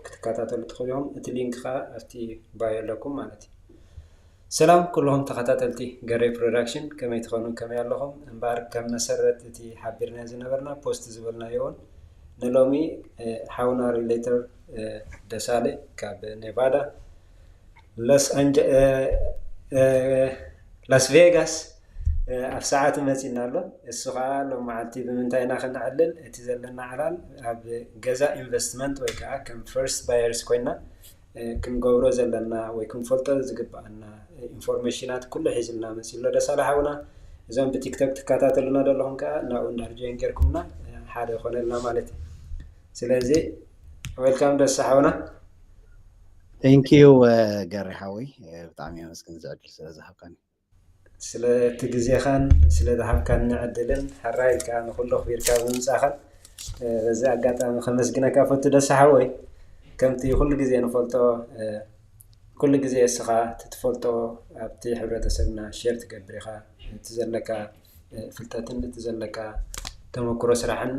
ክትከታተሉ ትኽእሉ ኢኹም። እቲ ሊንክ ከዓ ኣብቲ ባዮ ኣለኩም ማለት እዩ። ሰላም ኩልኹም ተኸታተልቲ ገሬ ፕሮዳክሽን፣ ከመይ ትኾኑ? ከመይ ኣለኹም? እምበኣር ከም መሰረት እቲ ሓቢርና ዝነበርና ፖስት ዝበልናዮ እውን ንሎሚ ሓውና ሪሌተር ደሳለ ካብ ኔቫዳ ሎስ ላስ ቬጋስ ኣብ ሰዓቱ መፂና ኣሎ። እሱ ከዓ ሎም መዓልቲ ብምንታይ ኢና ክንዕልል? እቲ ዘለና ዕላል ኣብ ገዛ ኢንቨስትመንት ወይ ከዓ ከም ፈርስት ባየርስ ኮይና ክንገብሮ ዘለና ወይ ክንፈልጦ ዝግባኣና ኢንፎርሜሽናት ኩሉ ሒዝልና መፂ ኣሎ ደሳለ ሓውና። እዞም ብቲክቶክ ትከታተሉና ዘለኹም ከዓ ናብኡ እንዳር ጆይን ጌርኩምና ሓደ ይኾነልና ማለት እዩ። ስለዚ ዌልካም ደሳ ሓውና። ቴንኪዩ ገሪ ሓወይ፣ ብጣዕሚ የመስግን እዚ ዕድል ስለ ዝሃብካኒ። ስለቲ ግዜኻን ስለ ዝሃብካኒ ዕድልን ሕራይ ኢልካ ንኹሉ ኣኽቢርካ ብምምፃእኻን በዚ ኣጋጣሚ ከመስግነካ ፈቱ ደሳ ሓወይ። ከምቲ ኩሉ ግዜ ንፈልጦ ኩሉ ግዜ እስኻ እቲ ትፈልጦ ኣብቲ ሕብረተሰብና ሼር ትገብር ኢኻ። እቲ ዘለካ ፍልጠትን እቲ ዘለካ ተመክሮ ስራሕን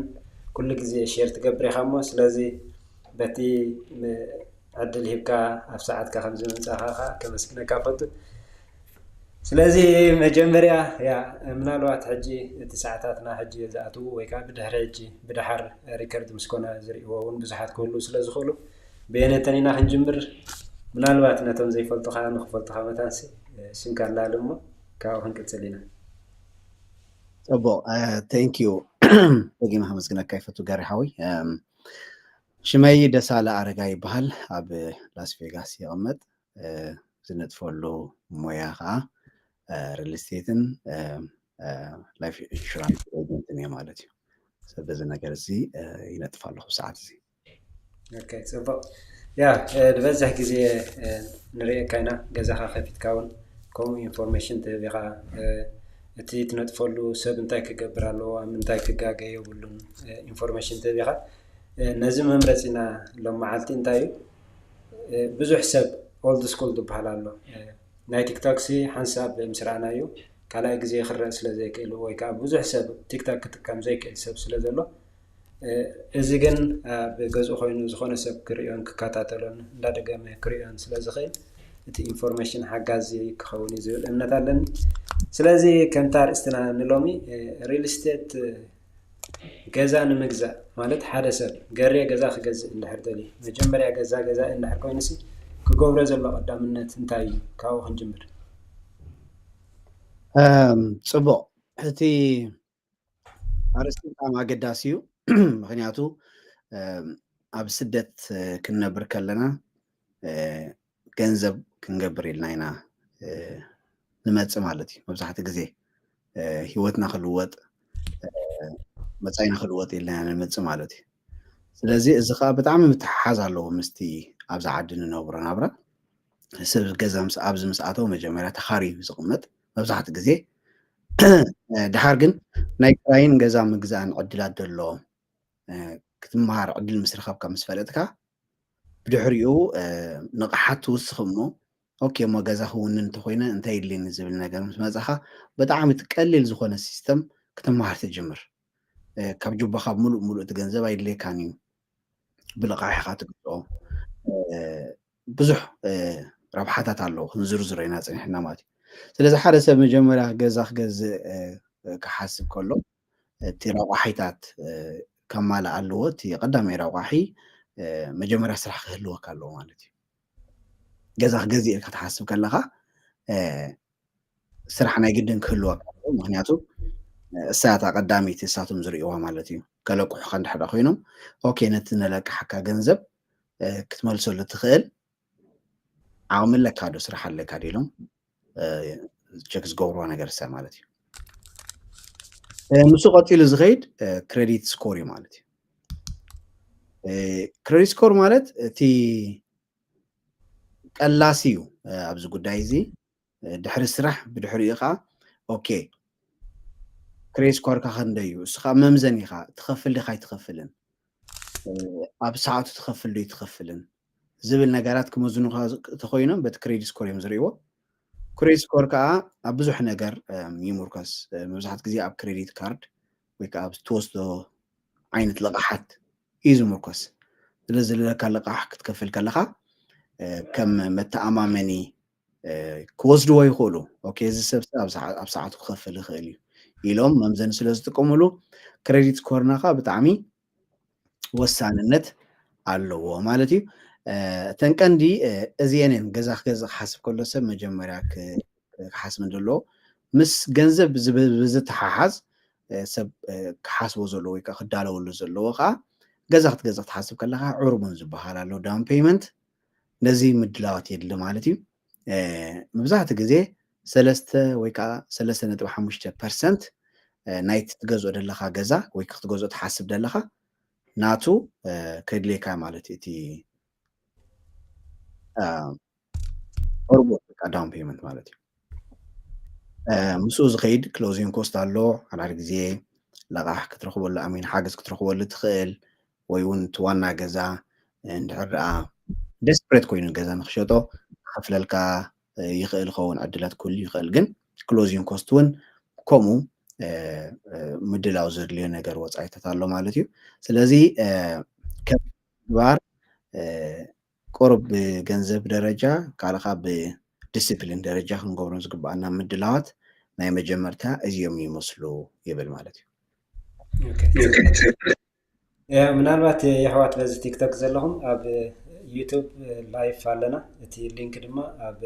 ኩሉ ግዜ ሼር ትገብር ኢኻ እሞ ስለዚ በቲ ዕድል ሂብካ ኣብ ሰዓትካ ከምዚ ምምፃእካ ከዓ ከመስግነካ ፈቱ። ስለዚ መጀመርያ ያ ምናልባት ሕጂ እቲ ሰዓታትና ሕጂ ዝኣትዉ ወይ ከዓ ብድሕሪ ሕጂ ብድሓር ሪከርድ ምስኮነ ዝርእይዎ እውን ብዙሓት ክህልዉ ስለ ዝኽእሉ ብየነተን ኢና ክንጅምር። ምናልባት ነቶም ዘይፈልጡካ ንክፈልጡካ መታንሲ ሽምካ ኣላሉ እሞ ካብኡ ክንቅፅል ኢና። ፅቡቅ ቴንኪዩ። ደጊመ ከመስግነካ ይፈቱ ገሪ ሓወይ። ሽመይ ደሳለ ኣረጋ ይበሃል። ኣብ ላስ ቬጋስ ይቕመጥ። ዝነጥፈሉ ሞያ ከዓ ሪል ስቴትን ላይፍ ኢንሹራንስ ኤጀንትን እየ ማለት እዩ። በዚ ነገር እዚ ይነጥፍ ኣለኹ ሰዓት እዚ። ጽቡቕ። ያ ዝበዝሕ ግዜ ንርእየካ ኢና፣ ገዛኻ ከፊትካ እውን ከምኡ ኢንፎርሜሽን ትህብ ኢኻ። እቲ ትነጥፈሉ ሰብ እንታይ ክገብር ኣለዎ፣ ኣብ ምንታይ ክጋገ የብሉን ኢንፎርሜሽን ትህብ ኢኻ። ነዚ መምረፂና ሎም መዓልቲ እንታይ እዩ፣ ብዙሕ ሰብ ኦልድ ስኩል ዝበሃል ኣሎ። ናይ ቲክቶክ ሲ ሓንሳብ ምስ ረኣናዮ ካልኣይ ግዜ ክረእ ስለ ዘይክእል ወይ ከዓ ብዙሕ ሰብ ቲክቶክ ክጥቀም ዘይክእል ሰብ ስለ ዘሎ እዚ ግን ኣብ ገዝኡ ኮይኑ ዝኾነ ሰብ ክርእዮን ክከታተሎን እንዳደገመ ክርእዮን ስለ ዝኽእል እቲ ኢንፎርሜሽን ሓጋዚ ክኸውን እዩ ዝብል እምነት ኣለኒ። ስለዚ ከምቲ ኣርእስትና ንሎሚ ሪል ስቴት ገዛ ንምግዛእ ማለት ሓደ ሰብ ገሬ ገዛ ክገዝእ እንድሕር ደልዩ መጀመርያ ገዛ ገዛኢ እንድሕር ኮይኑሲ ክገብሮ ዘሎ ቀዳምነት እንታይ እዩ? ካብኡ ክንጅምር። ፅቡቕ፣ እቲ ኣርእስቲ ብጣዕሚ ኣገዳሲ እዩ። ምክንያቱ ኣብ ስደት ክንነብር ከለና ገንዘብ ክንገብር ኢልና ኢና ንመፅእ ማለት እዩ። መብዛሕትኡ ግዜ ሂወትና ክልወጥ መፃኢና ክልወጥ ኢልና ኢና ንመፅእ ማለት እዩ። ስለዚ እዚ ከዓ ብጣዕሚ ምትሕሓዝ ኣለዎ ምስቲ ኣብዚ ዓዲ ንነብሮ ናብራ። ሰብ ገዛ ምስ ኣብዚ ምስ ኣተወ መጀመርያ ተኻርዩ ዝቕመጥ መብዛሕትኡ ግዜ። ድሓር ግን ናይ ክራይን ገዛ ምግዛእን ዕድላት ዘሎ ክትመሃር ዕድል ምስ ረኸብካ ምስ ፈለጥካ ብድሕሪኡ ንቕሓት ትውስኽ እሞ ኦኬ እሞ ገዛ ክውንን እንተኮይነ እንታይ የድልየኒ ዝብል ነገር ምስ መፃኻ ብጣዕሚ እቲ ቀሊል ዝኾነ ሲስተም ክትመሃር ትጅምር። ካብ ጁባኻ ሙሉእ ሙሉእ እቲ ገንዘብ ኣይድልየካን እዩ። ብልቓሕ ኢኻ ትግዝኦ። ብዙሕ ረብሓታት ኣለዎ ክንዝርዝሮ ኢና ፀኒሕና ማለት እዩ። ስለዚ ሓደ ሰብ መጀመርያ ገዛ ክገዝእ ክሓስብ ከሎ እቲ ረቋሒታት ከማልእ ኣለዎ። እቲ ቀዳማይ ረቋሒ መጀመርያ ስራሕ ክህልወካ ኣለዎ ማለት እዩ። ገዛ ክገዝእ ኢልካ ትሓስብ ከለኻ ስራሕ ናይ ግድን ክህልወካ ኣለዎ። ምክንያቱ እሳታ ቀዳመይቲ እሳቶም ዝርእይዋ ማለት እዩ። ከለቅሑካ እንድሕር ኮይኖም ኦኬ ነቲ ነለቅሓካ ገንዘብ ክትመልሰሉ ትኽእል ዓቕሚ ኣለካ ዶ ስራሕ ኣለካ ዶ ኢሎም ቸክ ዝገብርዋ ነገር እሳ ማለት እዩ። ምስ ቀፂሉ ዝኸይድ ክሬዲት ስኮር እዩ ማለት እዩ። ክሬዲት ስኮር ማለት እቲ ቀላሲ እዩ ኣብዚ ጉዳይ እዚ። ድሕሪ ስራሕ ብድሕሪኡ ከዓ ኦኬ ክሬዲት ስኮርካ ክንደይ እዩ? እሱ ከዓ መምዘን ኢኻ ትኸፍል ዲኻ ኣይትኸፍልን፣ ኣብ ሰዓቱ ትኸፍል ዶ ኣይትኸፍልን ዝብል ነገራት ክመዝኑኻ ተኮይኖም በቲ ክሬዲት ስኮር እዮም ዝርእይዎ። ክሬዲት ስኮር ከዓ ኣብ ብዙሕ ነገር ይምርኮስ። መብዛሕትኡ ግዜ ኣብ ክሬዲት ካርድ ወይ ከዓ ኣብ ትወስዶ ዓይነት ልቕሓት እዩ ዝምርኮስ። ስለ ዝልለካ ልቓሕ ክትከፍል ከለኻ ከም መተኣማመኒ ክወስድዎ ይኽእሉ። ኦኬ፣ እዚ ሰብ ኣብ ሰዓቱ ክኸፍል ይኽእል እዩ ኢሎም መምዘኒ ስለ ዝጥቀምሉ ክሬዲት ስኮርናኻ ብጣዕሚ ወሳንነት ኣለዎ ማለት እዩ። እተን ቀንዲ እዚአን እየን። ገዛ ክገዝእ ክሓስብ ከሎ ሰብ መጀመርያ ክሓስብ እንደለዎ ምስ ገንዘብ ብዝተሓሓዝ ሰብ ክሓስቦ ዘለዎ ወይ ከዓ ክዳለወሉ ዘለዎ ከዓ ገዛ ክትገዝእ ክትሓስብ ከለካ ዕርቡን ዝበሃል ኣሎ ዳውን ፔይመንት። ነዚ ምድላዋት የድሊ ማለት እዩ። መብዛሕትኡ ግዜ ሰለስተ ወይ ከዓ ሰለስተ ነጥቢ ሓሙሽተ ፐርሰንት ናይቲ ትገዝኦ ደለካ ገዛ ወይ ክትገዝኦ ትሓስብ ደለካ ናቱ ከድልየካ ማለት እዩ። እቲ ኦርቦት በቃ ዳውን ፔይመንት ማለት እዩ። ምስኡ ዝኸይድ ክሎዚንግ ኮስት ኣሎ። ሓዳር ግዜ ለቓሕ ክትረኽበሉ ኣሚን ሓገዝ ክትረኽበሉ ትኽእል ወይ እውን እቲ ዋና ገዛ እንድሕር ደኣ ደስፕሬት ኮይኑ ገዛ ንክሸጦ ክኸፍለልካ ይኽእል ኸውን ዕድላት ክህሉ ይኽእል፣ ግን ክሎዚንግ ኮስት እውን ከምኡ ምድላው ዘድልዮ ነገር ወፃኢታት ኣሎ ማለት እዩ። ስለዚ ከም ግባር ቁሩብ ብገንዘብ ደረጃ ካልኻ ብዲስፕሊን ደረጃ ክንገብሮም ዝግባኣና ምድላዋት ናይ መጀመርታ እዚኦም ይመስሉ ይብል ማለት እዩ። ምናልባት የሕዋት በዚ ቲክቶክ ዘለኹም ኣብ ዩቱብ ላይፍ ኣለና። እቲ ሊንክ ድማ ኣብ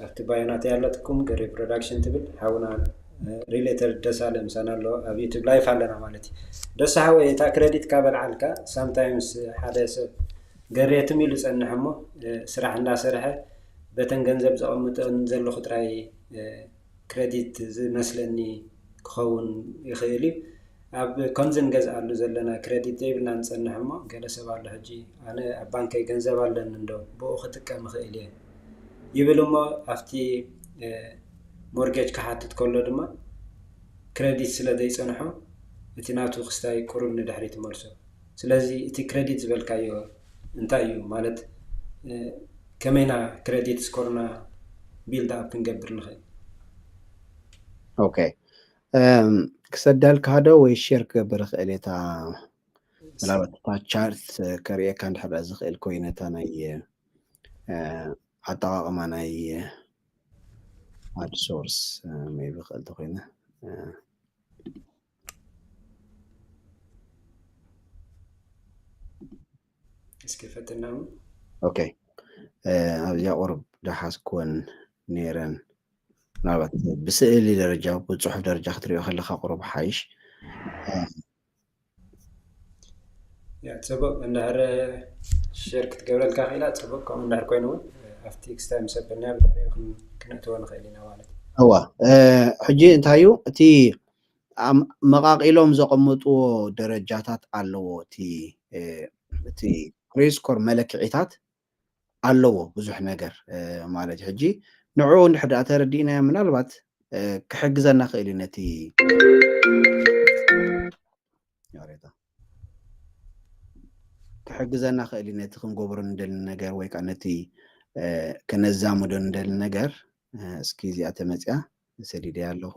ኣብቲ ባዮናት ያለትኩም ገሪ ፕሮዳክሽን ትብል ሓውና ሪሌተር ደሳለ ምሳና ኣሎ ኣብ ዩቱብ ላይፍ ኣለና ማለት እዩ። ደሳ ሓወይ እታ ክሬዲት ካበልዓልካ ሳምታይምስ ሓደ ሰብ ገሬትም ኢሉ ጸንሕ እሞ ስራሕ እንዳሰርሐ በተን ገንዘብ ዘቐምጠን ዘለኹ ጥራይ ክሬዲት ዝመስለኒ ክኸውን ይኽእል እዩ። ኣብ ከምዚ ንገዝኣሉ ዘለና ክሬዲት ዘይብልና ንጸንሕ እሞ ገለ ሰብ ኣሎ ሕጂ ኣነ ኣብ ባንከይ ገንዘብ ኣለኒ እንዶ ብኡ ክጥቀም እኽእል እየ ይብል እሞ ኣብቲ ሞርጌጅ ክሓትት ከሎ ድማ ክሬዲት ስለ ዘይጸንሖ እቲ ናቱ ክስታይ ቁሩብ ንድሕሪት ይመልሶ። ስለዚ እቲ ክሬዲት ዝበልካዮ እንታይ እዩ ማለት ከመይና ክሬዲት ስኮርና ቢልድ ኣፕ ክንገብር ንኽእል? ኦኬ ክሰዳልካ ዶ ወይ ሼር ክገብር ይኽእል እየ እታ ምናልባት እታ ቻርት ከርእየካ እንድሕር ዝኽእል ኮይነ እታ ናይ ኣጠቓቕማ ናይ ኣድ ሶርስ ሜቢ ክእል ተኮይነ እስኪ ፈትና ኦኬ ኣብዚኣ ቁሩብ ዳሓዝኩወን ነይረን ምናልባት ብስእሊ ደረጃ ብፅሑፍ ደረጃ ክትሪኦ ከለካ ቁሩብ ሓይሽ ያ ጽቡቅ እንድሕር ሼር ክትገብረልካ ክኢላ ጽቡቅ ከምኡ እንድሕር ኮይኑ እውን ኣብቲ ክስታይ ምስ ኣበልና ብድሕሪኡ ክነእትዎ ንኽእል ኢና ማለት እዩ እዋ ሕጂ እንታይ እዩ እቲ መቃቂሎም ዘቐምጥዎ ደረጃታት ኣለዎ እቲ እቲ ክሬዲት ስኮር መለክዒታት ኣለዎ ብዙሕ ነገር ማለት እዩ ሕጂ ንዕኡ እንድሕር ደኣ ተረዲእናዮ ምናልባት ክሕግዘና ክእል እዩ ነቲ ክሕግዘና ክእል እዩ ነቲ ክንገብሮ ንደሊ ነገር ወይ ከዓ ነቲ ክነዛምዶ ንደሊ ነገር እስኪ እዚኣ ተመፅያ ሰዲደ ኣለኹ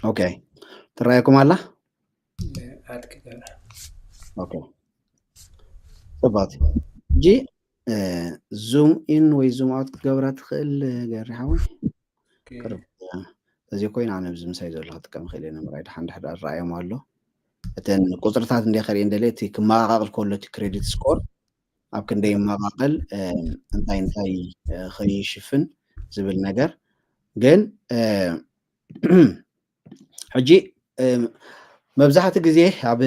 ኦኬ ትረኣየኩም ኣላ ኣድቂ ገና ኦኬ ጽባት ሕጂ ዙም ኢን ወይ ዙም ኣውት ክትገብራ ትኽእል ገሪ ሓወይ ቅርብ እዚ ኮይና ኣነ ኣብዚ ምሳይ ዘሎ ክጥቀም ክእል እየ ንምራይ ድሓን ድሕር ኣረኣዮም ኣሎ እተን ቁፅርታት እንደ ከርኢ እንደለ እቲ ክመቃቀል ከሎ እቲ ክሬዲት ስኮር ኣብ ክንደይ ይመቃቀል እንታይ እንታይ ከይሽፍን ዝብል ነገር ግን ሕጂ መብዛሕትኡ ግዜ ኣብ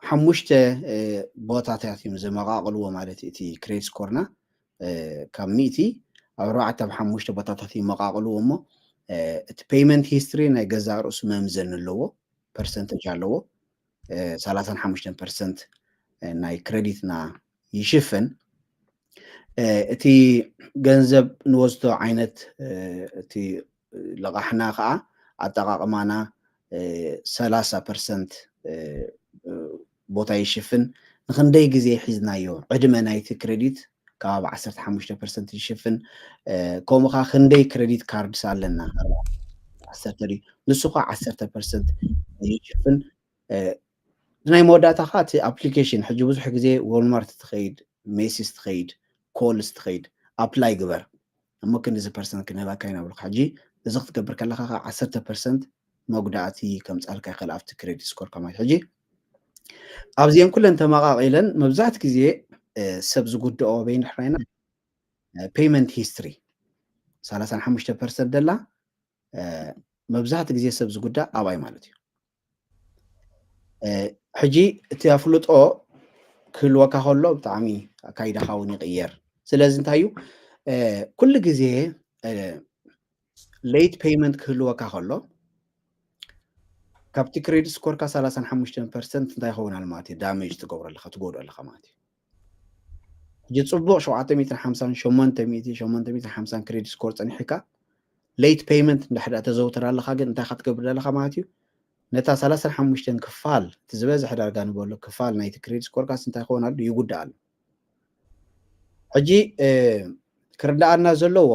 ሓሙሽተ ቦታታት እዮም ዘመቃቅልዎ ማለት እዩ እቲ ክሬዲት ስኮርና ካብ ሚእቲ ኣብ ኣርባዕተ ኣብ ሓሙሽተ ቦታታት ይመቃቅልዎ እሞ እቲ ፔይመንት ሂስትሪ ናይ ገዛእ ርእሱ መምዘኒ ኣለዎ ፐርሰንተጅ ኣለዎ ሰላሳን ሓሙሽተን ፐርሰንት ናይ ክሬዲትና ይሽፍን እቲ ገንዘብ ንወስዶ ዓይነት እቲ ልቓሕና ከዓ ኣጠቃቅማና ሰላሳ ፐርሰንት ቦታ ይሽፍን ንክንደይ ግዜ ሒዝናዮ ዕድመ ናይቲ ክሬዲት ከባቢ ዓሰርተ ሓሙሽተ ፐርሰንት ይሽፍን። ከምኡ ከዓ ክንደይ ክሬዲት ካርድስ ኣለና? ዓሰርተ ድዩ? ንሱ ከዓ ዓሰርተ ፐርሰንት ይሽፍን። ናይ መወዳእታ ከዓ እቲ ኣፕሊኬሽን፣ ሕጂ ብዙሕ ግዜ ዎልማርት ትኸይድ፣ ሜሲስ ትኸይድ፣ ኮልስ ትኸይድ፣ ኣፕላይ ግበር እሞ ክንዲዚ ፐርሰንት ክንህበካ ኢና ብልካ። ሕጂ እዚ ክትገብር ከለካ ከዓ ዓሰርተ ፐርሰንት መጉዳእቲ ከምፃልካ ይኽእል ኣብቲ ክሬዲት ስኮርካ ማለት። ሕጂ ኣብዚአን ኩለን ተመቃቂለን መብዛሕት ግዜ ሰብ ዝጉድኦ በይን ሕራይና ፔይመንት ሂስትሪ ሰላሳን ሓሙሽተ ፐርሰንት ደላ መብዛሕት ግዜ ሰብ ዝጉዳእ ኣብኣይ ማለት እዩ። ሕጂ እቲ ኣፍልጦ ክህልወካ ከሎ ብጣዕሚ ኣካይዳኻ እውን ይቕየር። ስለዚ እንታይ እዩ ኩሉ ግዜ ሌት ፔይመንት ክህልወካ ከሎ ካብቲ ክሬዲት ስኮርካ ሰላሳን ሓሙሽተን ፐርሰንት እንታይ ይኸውን ኣሎ ማለት እዩ? ዳሜጅ ትገብሮ ኣለካ፣ ትጎድኦ ኣለካ ማለት እዩ። ሕጂ ፅቡቕ ሸውዓተ ሚእትን ሓምሳን ሸሞንተ ሚእቲ ሸሞንተ ሚእትን ሓምሳን ክሬዲት ስኮር ፀኒሕካ ሌት ፔይመንት እንድሕር ተዘውተር ኣለካ ግን እንታይ ኢካ ትገብር ኣለካ ማለት እዩ? ነታ ሰላሳን ሓሙሽተን ክፋል እቲ ዝበዝሐ ዳርጋ ንበሎ ክፋል ናይቲ ክሬዲት ስኮርካስ እንታይ ክኸውን ኣሎ? ይጉዳእ ኣሎ። ሕጂ ክርዳኣና ዘለዎ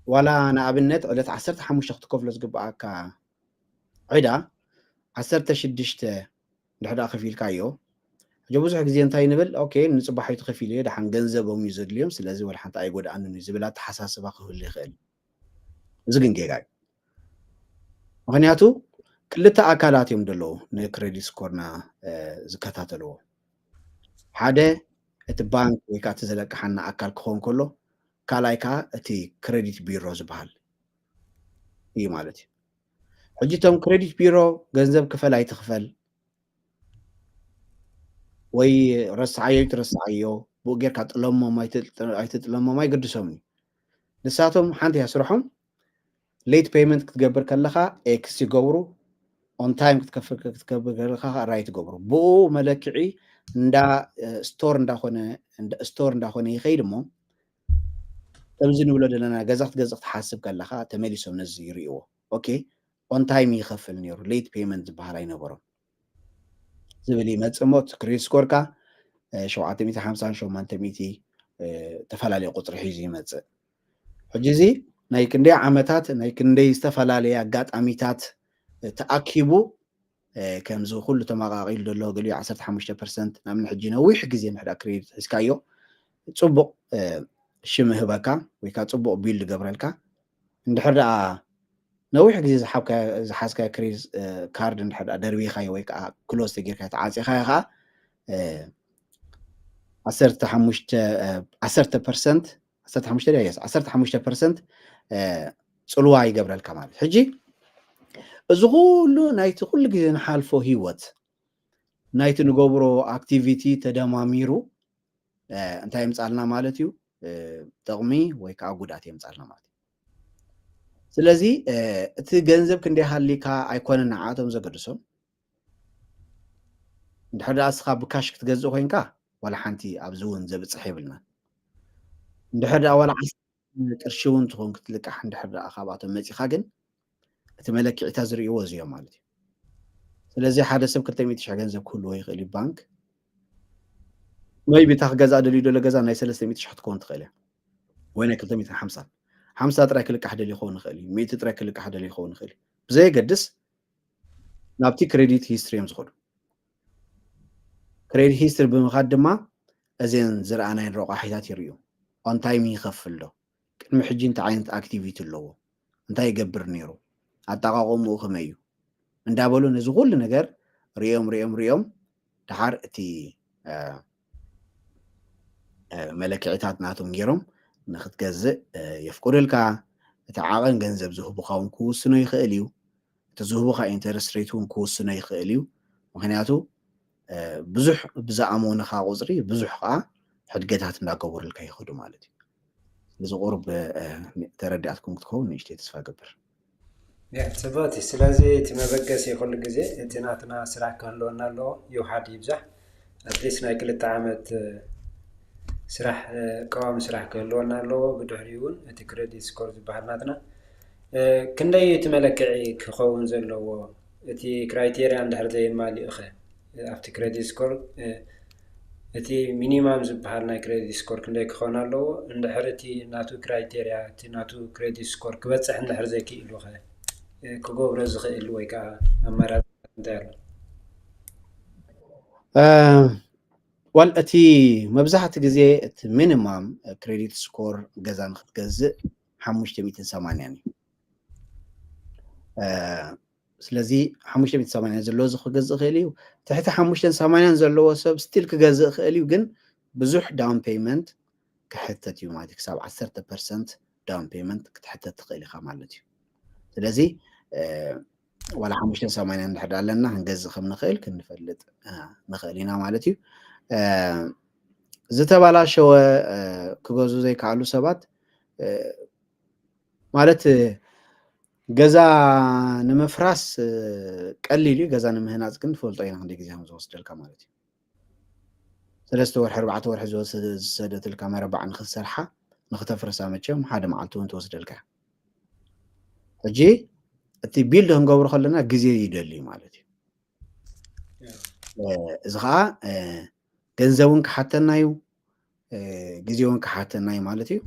ዋላ ንኣብነት ዕለት ዓሰርተ ሓሙሽተ ክትከፍሎ ዝግብኣካ ዕዳ ዓሰርተ ሽዱሽተ እንድሕር ደኣ ከፊልካዮ ሕጂ ብዙሕ ግዜ እንታይ ንብል ኦኬ ንፅባሕ እዩ ተኸፊሉ እየ ደሓን ገንዘቦም እዩ ዘድልዮም ስለዚ ወላ ሓንቲ ኣይጎድኣንን እዩ ዝብል ኣተሓሳስባ ክህሉ ይኽእል። እዚ ግን ጌጋ እዩ። ምክንያቱ ክልተ ኣካላት እዮም ዘለዉ ንክሬዲት ስኮርና ዝከታተልዎ። ሓደ እቲ ባንክ ወይ ከዓ እቲ ዘለቅሓና ኣካል ክኸውን ከሎ ካልኣይ ከዓ እቲ ክሬዲት ቢሮ ዝበሃል እዩ ማለት እዩ። ሕጂ እቶም ክሬዲት ቢሮ ገንዘብ ክፈል ኣይትኽፈል ወይ ረስዓዮ ኣይትረስዓዮ ብኡ ጌርካ ጥለሞም ኣይትጥለሞም ኣይግድሶምን እዩ። ንሳቶም ሓንቲ እያ ስርሖም ሌት ፔይመንት ክትገብር ከለኻ ኤክስ ይገብሩ ኦን ታይም ክትከፍል ክትገብር ከለኻ ራይት ይገብሩ ብኡ መለክዒ እንዳ ስቶር እንዳኾነ ስቶር እንዳኾነ ይኸይድ እሞ ከምዚ ንብሎ ዘለና ገዛ ክትገዝእ ክትሓስብ ከለኻ ተመሊሶም ነዚ ይርእይዎ። ኦኬ ኦን ታይም ይኸፍል ነይሩ ሌት ፔይመንት ዝበሃል ኣይነበሮም ዝብል ይመፅእ እሞ እቲ ክሬዲት ስኮርካ ሸውዓተ ሚእቲ ሓምሳን ሸሞንተ ሚእቲ ተፈላለየ ቁፅሪ ሒዙ ይመፅእ። ሕጂ እዚ ናይ ክንደይ ዓመታት ናይ ክንደይ ዝተፈላለየ ኣጋጣሚታት ተኣኪቡ ከምዚ ኩሉ ተመቃቂሉ ዘሎ ገሊኡ ዓሰርተ ሓሙሽተ ፐርሰንት ናብ ሕጂ ነዊሕ ግዜ ንሕዳ ክሬዲት ሒዝካዮ ፅቡቅ ሽም ህበካ ወይ ከዓ ፅቡቅ ቢልድ ገብረልካ እንድሕር ደኣ ነዊሕ ግዜ ዝሓዝካዮ ክሬዲት ካርድ እንድሕር ደኣ ደርቢኻዮ ወይ ከዓ ክሎዝ ተጌርካዮ ተዓፂኻዮ ከዓ ዓሰርተ ሓሙሽተ ዓሰርተ ፐርሰንት ዓሰርተ ሓሙሽተ ድያ የስ ዓሰርተ ሓሙሽተ ፐርሰንት ፅልዋ ይገብረልካ ማለት ሕጂ እዚ ኩሉ ናይቲ ኩሉ ግዜ ንሓልፎ ህይወት ናይቲ ንገብሮ ኣክቲቪቲ ተደማሚሩ እንታይ የምፃልና ማለት እዩ ጥቕሚ ወይ ከዓ ጉድኣት የምፃልና ማለት እዩ። ስለዚ እቲ ገንዘብ ክንደይ ሃሊካ ኣይኮነን ንዓቶም ዘገድሶም እንድሕር ደኣ እስኻ ብካሽ ክትገዝእ ኮይንካ ዋላ ሓንቲ ኣብዚ እውን ዘብፅሕ የብልናን እንድሕር ደኣ ዋላ ቅርሺ እውን ትኾን ክትልቃሕ እንድሕር ደኣ ካብኣቶም መፂኻ ግን እቲ መለክዒታ ዝርእይዎ እዚዮም ማለት እዩ። ስለዚ ሓደ ሰብ ክልተ ሚእቲ ሽሕ ገንዘብ ክህልዎ ይኽእል እዩ ባንክ maybe እታ ክገዝኣ ደልዩ ዘሎ ገዛ ናይ ሰለስተ ሚእቲ ሽሕ ክትከውን ትኽእል እያ ወይ ናይ ክልተ ሚእትን ሓምሳን ሓምሳ ጥራይ ክልቃሕ ደልዩ ክኸውን ይኽእል እዩ ሚእቲ ጥራይ ክልቃሕ ደልዩ ክኸውን ይኽእል እዩ ብዘየገድስ ናብቲ ክሬዲት ሂስትሪ እዮም ዝኸዱ። ክሬዲት ሂስትሪ ብምኻድ ድማ እዘን ዝረኣናየን ረቋሒታት ይርእዩ። ኦን ታይም ይኸፍል ዶ? ቅድሚ ሕጂ እንታይ ዓይነት ኣክቲቪቲ ኣለዎ? እንታይ ይገብር ነይሩ? ኣጠቓቕምኡ ከመይ እዩ? እንዳበሉ ነዚ ኩሉ ነገር ሪኦም ሪኦም ሪኦም ደሓር እቲ መለክዒታት ናቶም ገይሮም ንክትገዝእ የፍቅዱልካ። እቲ ዓቐን ገንዘብ ዝህቡኻ እውን ክውስኖ ይኽእል እዩ። እቲ ዝህቡኻ ኢንተረስት ሬት እውን ክውስኖ ይኽእል እዩ። ምክንያቱ ብዙሕ ብዝኣመኑኻ ቁፅሪ ብዙሕ ከዓ ሕድገታት እንዳገበሩልካ ይኸዱ ማለት እዩ። እዚ ቁሩብ ተረዲኣትኩም ክትኸውን ንእሽተይ ተስፋ ገብር። ጽቡቅ። ስለዚ እቲ መበገሲ ኩሉ ግዜ እቲ ናትና ስራሕ ክህልወና ኣለዎ። ይውሓድ ይብዛሕ ኣትሊስት ናይ ክልተ ዓመት ስራሕ ቀዋሚ ስራሕ ክህልወና ኣለዎ። ብድሕሪኡ እውን እቲ ክሬዲት ስኮር ዝበሃል ናትና ክንደይ እቲ መለክዒ ክኸውን ዘለዎ እቲ ክራይቴርያ እንድሕር ዘየማሊኡ ኸ ኣብቲ ክሬዲት ስኮር እቲ ሚኒማም ዝበሃል ናይ ክሬዲት ስኮር ክንደይ ክኾን ኣለዎ? እንድሕር እቲ ናቱ ክራይቴርያ፣ እቲ ናቱ ክሬዲት ስኮር ክበፅሕ እንድሕር ዘይክኢሉ ኸ ክገብሮ ዝኽእል ወይ ከዓ ኣማራፂ እንታይ ኣሎ? ዋል እቲ መብዛሕቲ ግዜ እቲ ሚኒማም ክሬዲት ስኮር ገዛ ንክትገዝእ ሓሙሽተ ሚእትን ሰማንያን እዩ። ስለዚ ሓሙሽተ ሚእትን ሰማንያን ዘለዎ እዚ ክገዝእ ይኽእል እዩ። ትሕቲ ሓሙሽተን ሰማንያን ዘለዎ ሰብ ስቲል ክገዝእ ይኽእል እዩ፣ ግን ብዙሕ ዳውን ፔይመንት ክሕተት እዩ ማለት እዩ። ክሳብ ዓሰርተ ፐርሰንት ዳውን ፔይመንት ክትሕተት ትኽእል ኢኻ ማለት እዩ። ስለዚ ዋላ ሓሙሽተ ሰማንያ እንድሕር ኣለና ክንገዝእ ከም ንኽእል ክንፈልጥ ንኽእል ኢና ማለት እዩ። ዝተባላሸወ ክገዙ ዘይከኣሉ ሰባት ማለት ገዛ ንምፍራስ ቀሊል እዩ፣ ገዛ ንምህናፅ ግን ትፈልጦ ኢና ክንደይ ግዜ ከም ዝወስደልካ ማለት እዩ። ሰለስተ ወርሒ ኣርባዕተ ወርሒ ዝወሰደትልካ መረባዕ ንክትሰርሓ ንክተፍርሳ መቸም ሓደ መዓልቲ እውን ትወስደልካ። ሕጂ እቲ ቢልድ ክንገብሮ ከለና ግዜ ይደሊ ማለት እዩ። እዚ ከዓ ገንዘብ እውን ክሓተና እዩ፣ ግዜ እውን ክሓተና እዩ ማለት እዩ።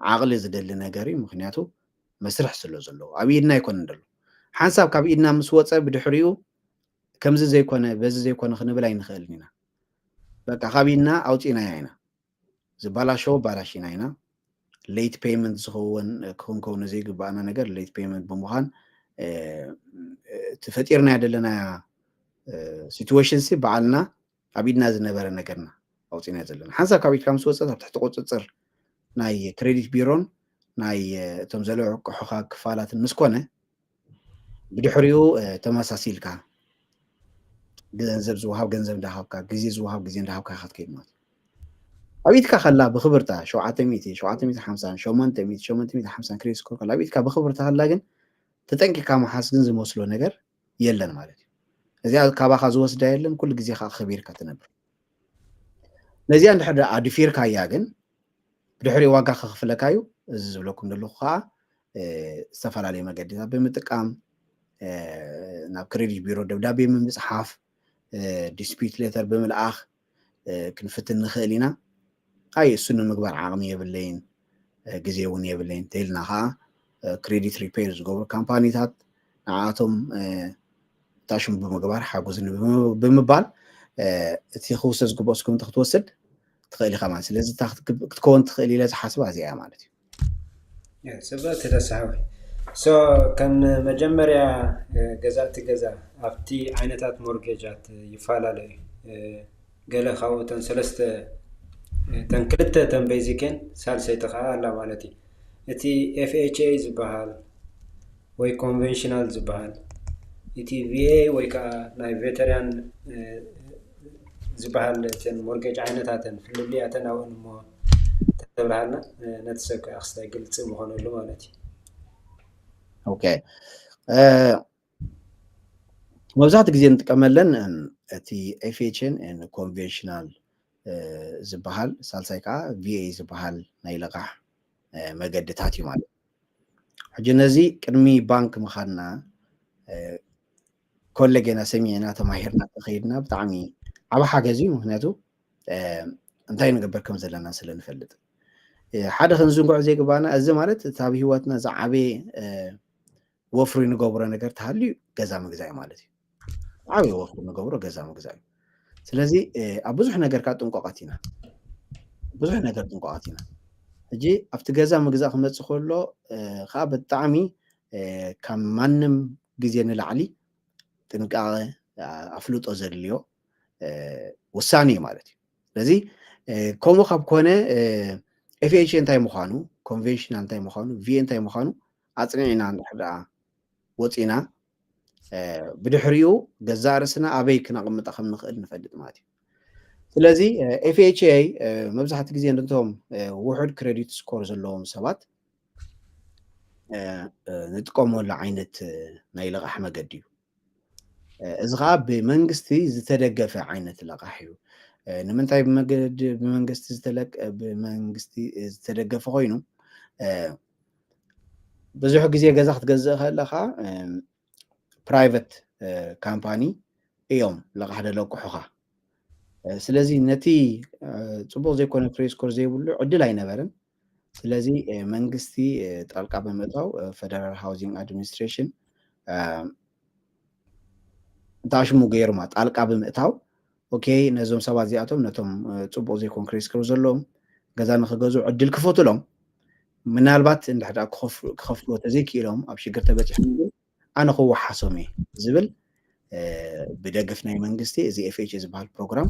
ዓቕሊ ዝደሊ ነገር እዩ፣ ምክንያቱ መስርሕ ስለ ዘለዎ ኣብ ኢድና ኣይኮነን ዘሎ። ሓንሳብ ካብ ኢድና ምስ ወፀ ብድሕሪኡ ከምዚ ዘይኮነ በዚ ዘይኮነ ክንብል ኣይንኽእልን ኢና። በቃ ካብ ኢድና ኣውፂእናያ ኢና። ዝበላሸወ ባላሽና ኢና። ሌት ፔይመንት ዝኸውን ክንከውነ ዘይግባኣና ነገር ሌት ፔይመንት ብምዃን እቲ ፈጢርናያ ዘለና ሲትዌሽን ሲ በዓልና ኣብ ኢድና ዝነበረ ነገርና ኣውፂእና ዘለና። ሓንሳብ ካብ ኢድካ ምስ ወፀት ኣብ ትሕቲ ቁፅፅር ናይ ክሬዲት ቢሮን ናይ እቶም ዘለቅሑኻ ክፋላትን ምስ ኮነ ብድሕሪኡ ተመሳሲልካ ገንዘብ ዝወሃብ ገንዘብ እንዳሃብካ፣ ግዜ ዝወሃብ ግዜ እንዳሃብካ ክትከይድ ማለት እዩ። ኣብ ኢድካ ከላ ብክብርታ ሸውዓተ ሚእቲ፣ ሸውዓተ ሚእቲ ሓምሳን፣ ሸሞንተ ሚእቲ፣ ሸሞንተ ሚእቲ ሓምሳን ክሬዲት ስኮር ከላ ኣብ ኢድካ ብክብርታ ከላ ግን ተጠንቂካ ምሓዝ ግን ዝመስሎ ነገር የለን ማለት እዩ። እዚኣ ካባኻ ዝወስዳ የለን፣ ኩሉ ግዜ ከዓ ከቢርካ ትነብር። ነዚኣ እንድሕር ደኣ ኣድፊርካያ ግን ብድሕሪ ዋጋ ከኽፍለካ እዩ። እዚ ዝብለኩም ዘለኹ ከዓ ዝተፈላለዩ መገዲታት ብምጥቃም ናብ ክሬዲት ቢሮ ደብዳቤ ብምፅሓፍ፣ ዲስፒት ሌተር ብምልኣኽ ክንፍትን ንኽእል ኢና። ኣይ እሱ ንምግባር ዓቕሚ የብለይን፣ ግዜ እውን የብለይን ተይልና ከዓ ክሬዲት ሪፔር ዝገብሩ ካምፓኒታት ንዓቶም ታሽሙ ብምግባር ሓጉዝኒ ብምባል እቲ ክውሰድ ዝግብኦ ስኩምቲ ክትወስድ ትኽእል ኢኻ ማለት። ስለዚ ክትከውን ትኽእል ኢለ ዝሓስባ እዚኣ እያ ማለት እዩ። ጽብቕቲ ደሳሓዊ። ሶ ከም መጀመርያ ገዛእቲ ገዛ ኣብቲ ዓይነታት ሞርጌጃት ይፈላለዩ። ገለ ካብኡ እተን ሰለስተ እተን ክልተ እተን ቤዚክን ሳልሰይቲ ከዓ ኣላ ማለት እዩ። እቲ ኤፍኤችኤ ዝበሃል ወይ ኮንቨንሽናል ዝበሃል፣ እቲ ቪኤ ወይ ከዓ ናይ ቬተራን ዝበሃል እተን ሞርጌጅ ዓይነታተን ፍልልያተን ኣብኡን እሞ ተተብርሃልና ነቲ ሰብ ከዓ ክስታይ ግልፂ ምኾነሉ ማለት እዩ። ኦኬ፣ መብዛሕትኡ ግዜ እንጥቀመለን እቲ ኤፍኤችን ኮንቨንሽናል ዝበሃል፣ ሳልሳይ ከዓ ቪኤ ዝበሃል ናይ ልቓሕ መገድታት እዩ ማለት እዩ። ሕጂ ነዚ ቅድሚ ባንክ ምኻድና ኮለ ጌና ሰሚዕና ተማሂርና ተኸይድና ብጣዕሚ ዓብ ሓገዝ እዩ። ምክንያቱ እንታይ ንገበር ከም ዘለና ስለ ንፈልጥ ሓደ ክንዝንግዖ ዘይግባና፣ እዚ ማለት እቲ ኣብ ህይወትና ዝዓበየ ወፍሪ ንገብሮ ነገር ተሃልዩ ገዛ ምግዛእ ማለት እዩ። ዓብዪ ወፍሪ ንገብሮ ገዛ ምግዛእ እዩ። ስለዚ ኣብ ብዙሕ ነገር ከዓ ጥንቆቐት ኢና፣ ብዙሕ ነገር ጥንቆቐት ኢና። ሕጂ ኣብቲ ገዛ ምግዛእ ክመፅእ ከሎ ከዓ ብጣዕሚ ካብ ማንም ግዜ ንላዕሊ ጥንቃቐ ኣፍልጦ ዘድልዮ ውሳኔ እዩ ማለት እዩ። ስለዚ ከምኡ ካብ ኮነ ኤፍኤች እንታይ ምዃኑ፣ ኮንቬንሽናል እንታይ ምዃኑ፣ ቪኤ እንታይ ምዃኑ ኣፅኒዕና እንድሕር ደኣ ወፂና ብድሕሪኡ ገዛእ ርእስና ኣበይ ክነቕምጣ ከም ንኽእል ንፈልጥ ማለት እዩ። ስለዚ ኤፍኤችኤ መብዛሕትኡ ግዜ ነቶም ውሑድ ክሬዲት ስኮር ዘለዎም ሰባት ንጥቀመሉ ዓይነት ናይ ልቓሕ መገዲ እዩ። እዚ ከዓ ብመንግስቲ ዝተደገፈ ዓይነት ልቓሕ እዩ። ንምንታይ ብመንግስቲ ዝተደገፈ ኮይኑ፣ ብዙሕ ግዜ ገዛ ክትገዝእ ከለካ ፕራይቨት ካምፓኒ እዮም ልቓሕ ደለቅሑኻ። ስለዚ ነቲ ፅቡቅ ዘይኮነ ክሬዲት ስኮር ዘይብሉ ዕድል ኣይነበረን። ስለዚ መንግስቲ ጣልቃ ብምእታው፣ ፌደራል ሃውሲንግ ኣድሚኒስትሬሽን እንታሽሙ ገይሩማ ጣልቃ ብምእታው፣ ኦኬ፣ ነዞም ሰባት እዚኣቶም፣ ነቶም ፅቡቅ ዘይኮነ ክሬዲት ስኮር ዘለዎም፣ ገዛ ንክገዝኡ ዕድል ክፈቱሎም፣ ምናልባት እንድሕር ክኸፍልዎ ተዘይክኢሎም ኣብ ሽግር ተበፂሖም፣ ኣነ ክወሓሶም እየ ዝብል ብደግፍ ናይ መንግስቲ እዚ ኤፍኤች ዝበሃል ፕሮግራም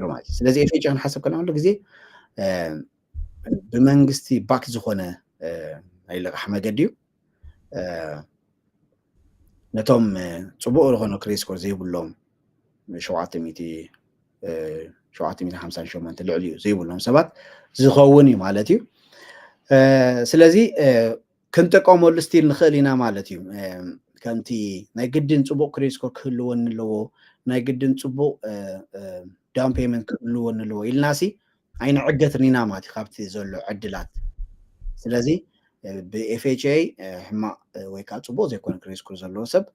ማለት እዩ። ስለዚ ኤፍኤች ክንሓሰብ ከለና ኩሉ ግዜ ብመንግስቲ ባክ ዝኾነ ናይ ልቓሕ መገዲ እዩ። ነቶም ፅቡቅ ዝኾነ ክሬዲት ስኮር ዘይብሎም ሸውዓተ ሚእቲ ሸውዓተ ሚእቲ ሓምሳን ሸሞንተ ልዕሊኡ ዘይብሎም ሰባት ዝኸውን እዩ ማለት እዩ። ስለዚ ክንጥቀመሉ ስቲል ንኽእል ኢና ማለት እዩ። ከምቲ ናይ ግድን ፅቡቅ ክሬዲት ስኮር ክህልወኒ ኣለዎ፣ ናይ ግድን ፅቡቅ ዳውን ፔመንት ክህልወኒ ኣለዎ ኢልናሲ ኣይንዕገትን ኢና ማለት እዩ ካብቲ ዘሎ ዕድላት። ስለዚ ብኤፍኤችኤ ሕማቅ ወይ ከዓ ፅቡቅ ዘይኮነ ክሬዲት ስኮር ዘለዎ ሰብ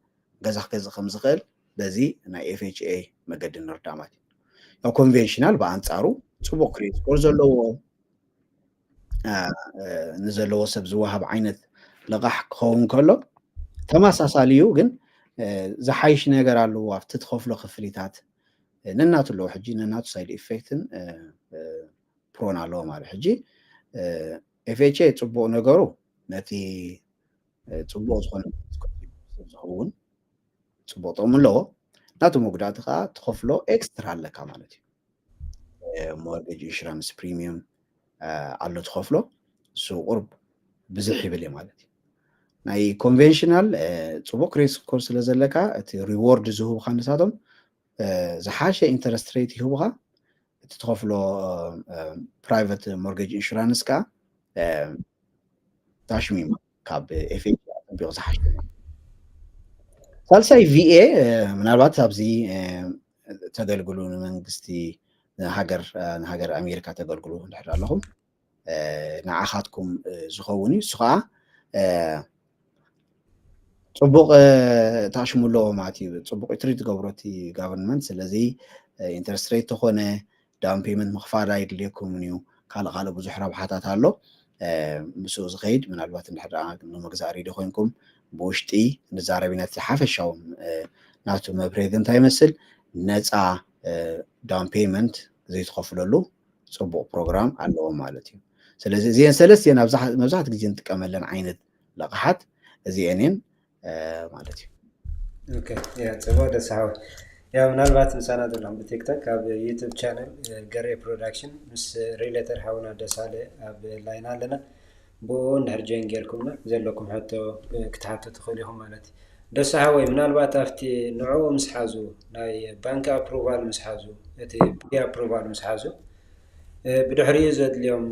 ገዛ ክገዝእ ከም ዝኽእል በዚ ናይ ኤፍኤችኤ መገዲ ንርዳ ማለት እዩ። ያው ኮንቬንሽናል ብኣንፃሩ ፅቡቅ ክሬዲት ስኮር ዘለዎ ንዘለዎ ሰብ ዝወሃብ ዓይነት ልቓሕ ክኸውን ከሎ ተመሳሳሊ እዩ፣ ግን ዝሓይሽ ነገር ኣለዎ ኣብቲ ትኸፍሎ ክፍሊታት ነናቱ ኣለዎ። ሕጂ ነናቱ ሳይድ ኢፌክትን ፕሮን ኣለዎ ማለት ሕጂ ኤፍኤችኤ ፅቡቅ ነገሩ ነቲ ፅቡቅ ዝኾነ ዝኸውን ፅቡቅ ጥቕሚ ኣለዎ። ናቱ መጉዳእቲ ከዓ ትኸፍሎ ኤክስትራ ኣለካ ማለት እዩ። ሞርጌጅ ኢንሹራንስ ፕሪሚየም ኣሎ ትኸፍሎ፣ እሱ ቁርብ ብዝሕ ይብል እዩ ማለት እዩ። ናይ ኮንቬንሽናል ፅቡቅ ክሬዲት ስኮር ስለ ዘለካ እቲ ሪዎርድ ዝህቡካ ንሳቶም ዝሓሸ ኢንተረስት ሬት ይህቡካ። እቲ ትኸፍሎ ፕራይቨት ሞርጌጅ ኢንሹራንስ ከዓ ታሽሚማ ካብ ኤፍኤች ኣጠቢቑ ዝሓሸ። ሳልሳይ ቪኤ ምናልባት ኣብዚ ተገልግሉ ንመንግስቲ ንሃገር ንሃገር ኣሜሪካ ተገልግሉ እንድሕር ኣለኹም ንዓኻትኩም ዝኸውን እዩ። እሱ ከዓ ፅቡቅ ታሽሙ ኣለዎ ማለት እዩ። ፅቡቅ ትሪት ትገብሮ እቲ ጋቨርንመንት። ስለዚ ኢንተረስት ሬት ተኾነ ዳውን ፔመንት ምኽፋል ኣይድልየኩምን እዩ። ካልእ ካልእ ብዙሕ ረብሓታት ኣሎ። ምስኡ ዝኸይድ ምናልባት እንድሕር ደኣ ንመግዛእ ሬድዮ ኮይንኩም ብውሽጢ ንዛረብ ኢና። እቲ ሓፈሻዊ ናቱ መብርሂ ግን እንታይ ይመስል? ነፃ ዳውን ፔመንት ዘይትኸፍለሉ ፅቡቅ ፕሮግራም ኣለዎም ማለት እዩ። ስለዚ እዚአን ሰለስቲአን መብዛሕትኡ ግዜ እንጥቀመለን ዓይነት ለቕሓት እዚአን እየን ማለት እዩ። ኦኬ፣ ያ ፅቡቅ ደሳሓዊ። ያ ምናልባት ምሳና ዘለኹም ብቲክቶክ ኣብ ዩቱብ ቻነል ገሬ ፕሮዳክሽን ምስ ሪሌተር ሓውና ደሳለ ኣብ ላይን ኣለና። ብኡ እንድሕር ጆይን ጌርኩምና ዘለኩም ሕቶ ክትሓቱ ትኽእሉ ኢኹም ማለት እዩ። ደሳሓወይ ምናልባት ኣብቲ ንዕኡ ምስ ሓዙ ናይ ባንክ ኣፕሩቫል ምስ ሓዙ እቲ ፕሪ ኣፕሩቫል ምስ ሓዙ ብድሕሪኡ ዘድልዮም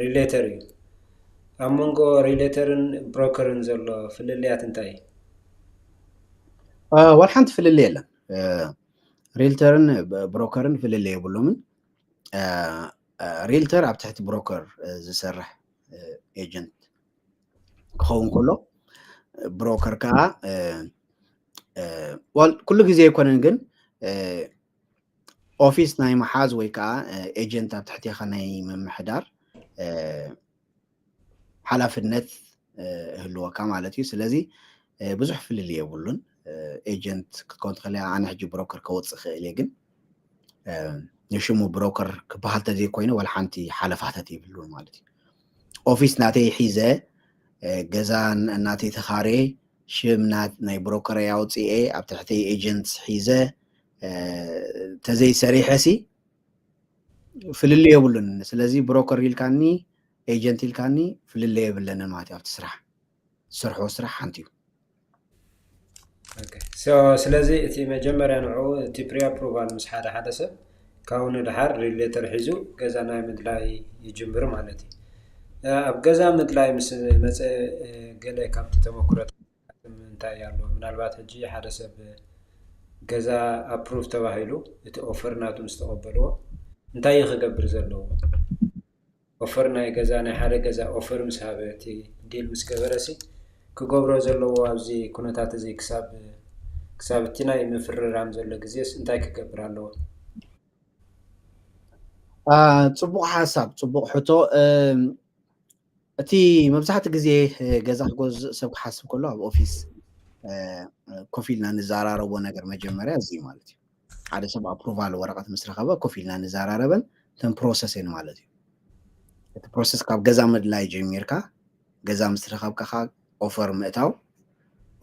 ሪሌተር እዩ። ኣብ መንጎ ሪሌተርን ብሮከርን ዘሎ ፍልልያት እንታይ እዩ? ዋላ ሓንቲ ፍልልይ የለን። ሪልተርን ብሮከርን ፍልልይ የብሎምን። ሪልተር ኣብ ትሕቲ ብሮከር ዝሰርሕ ኤጀንት ክኸውን ከሎ ብሮከር ከዓ ኩሉ ግዜ ኣይኮነን ግን ኦፊስ ናይ ምሓዝ ወይ ከዓ ኤጀንት ኣብ ትሕቴኻ ናይ ምምሕዳር ሓላፍነት ይህልወካ ማለት እዩ። ስለዚ ብዙሕ ፍልልይ የብሉን። ኤጀንት ክትከውን ትኽእል እያ። ኣነ ሕጂ ብሮከር ከወፅእ ክእል እየ፣ ግን ንሽሙ ብሮከር ክበሃል ተዘይኮይነ ዋላ ሓንቲ ሓለፋተት የብሉን ማለት እዩ። ኦፊስ ናተይ ሒዘ ገዛ ናተይ ተኻርየ ሽም ናይ ብሮከረይ ኣውፅኤ ኣብ ትሕተይ ኤጀንት ሒዘ ተዘይሰሪሐ ሲ ፍልልይ የብሉን። ስለዚ ብሮከር ኢልካኒ ኤጀንት ኢልካኒ ፍልልይ የብለንን ማለት እዩ። ኣብቲ ስራሕ ዝሰርሖ ስራሕ ሓንቲ እዩ። ስለዚ እቲ መጀመርያ ንዑ እቲ ፕሪ ኣፕሩቫል ምስ ሓደ ሓደ ሰብ ካብኡ ንድሓር ሪሌተር ሒዙ ገዛ ናይ ምድላይ ይጅምር ማለት እዩ። ኣብ ገዛ ምድላይ ምስ መፀ ገለ ካብቲ ተመክሮታት እንታይ ኣሎ? ምናልባት ሕጂ ሓደ ሰብ ገዛ ኣፕሩቭ ተባሂሉ እቲ ኦፈር ናቱ ምስ ተቐበልዎ እንታይ እዩ ክገብር ዘለዎ? ኦፈር ናይ ገዛ ናይ ሓደ ገዛ ኦፈር ምስ ሃበ እቲ ዲል ምስ ገበረ ሲ ክገብሮ ዘለዎ ኣብዚ ኩነታት እዚ ክሳብ ክሳብ እቲ ናይ ምፍርራም ዘሎ ግዜስ እንታይ ክገብር ኣለዎ? ጽቡቕ ሓሳብ፣ ጽቡቕ ሕቶ። እቲ መብዛሕትኡ ግዜ ገዛ ክገዝእ ሰብ ክሓስብ ከሎ ኣብ ኦፊስ ኮፍ ኢልና ንዘራረቦ ነገር መጀመርያ እዚ ማለት እዩ። ሓደ ሰብ ኣፕሩቫል ወረቐት ምስ ረኸበ ኮፍ ኢልና ንዘራረበን እተን ፕሮሰስ እየን ማለት እዩ። እቲ ፕሮሰስ ካብ ገዛ ምድላይ ጀሚርካ ገዛ ምስ ረኸብካ ኦፈር ምእታው፣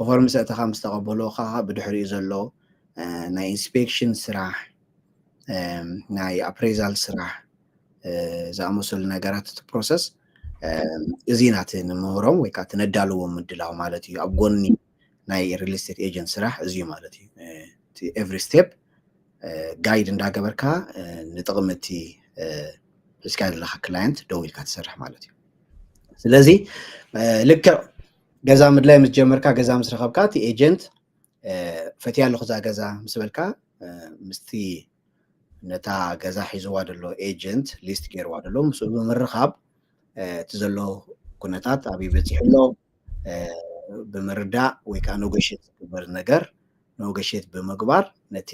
ኦፈር ምስ ኣእተኻ ምስ ተቐበልዎ ከዓ ብድሕሪኡ ዘሎ ናይ ኢንስፔክሽን ስራሕ፣ ናይ ኣፕሬዛል ስራሕ ዝኣመሰሉ ነገራት እቲ ፕሮሰስ እዚ ናቲ ንምህሮም ወይ ከዓ እቲ ነዳልዎም ምድላው ማለት እዩ። ኣብ ጎኒ ናይ ሪል ስቴት ኤጀንት ስራሕ እዚ እዩ ማለት እዩ። ኤቭሪ ስቴፕ ጋይድ እንዳገበርካ ንጥቕሚ እቲ ሒዝካ ዘለካ ክላየንት ደው ኢልካ ትሰርሕ ማለት እዩ። ስለዚ ልክዕ ገዛ ምድላይ ምስ ጀመርካ፣ ገዛ ምስ ረኸብካ፣ እቲ ኤጀንት ፈትያ ኣለኹ እዛ ገዛ ምስ በልካ፣ ምስቲ ነታ ገዛ ሒዝዋ ዘሎ ኤጀንት ሊስት ገይርዋ ዘሎ ምስኡ ብምርኻብ እቲ ዘሎ ኩነታት ኣበይ በፂሑ ኣሎ ብምርዳእ ወይ ከዓ ኖጎሽት ዝግበር ነገር ኖጎሽት ብምግባር ነቲ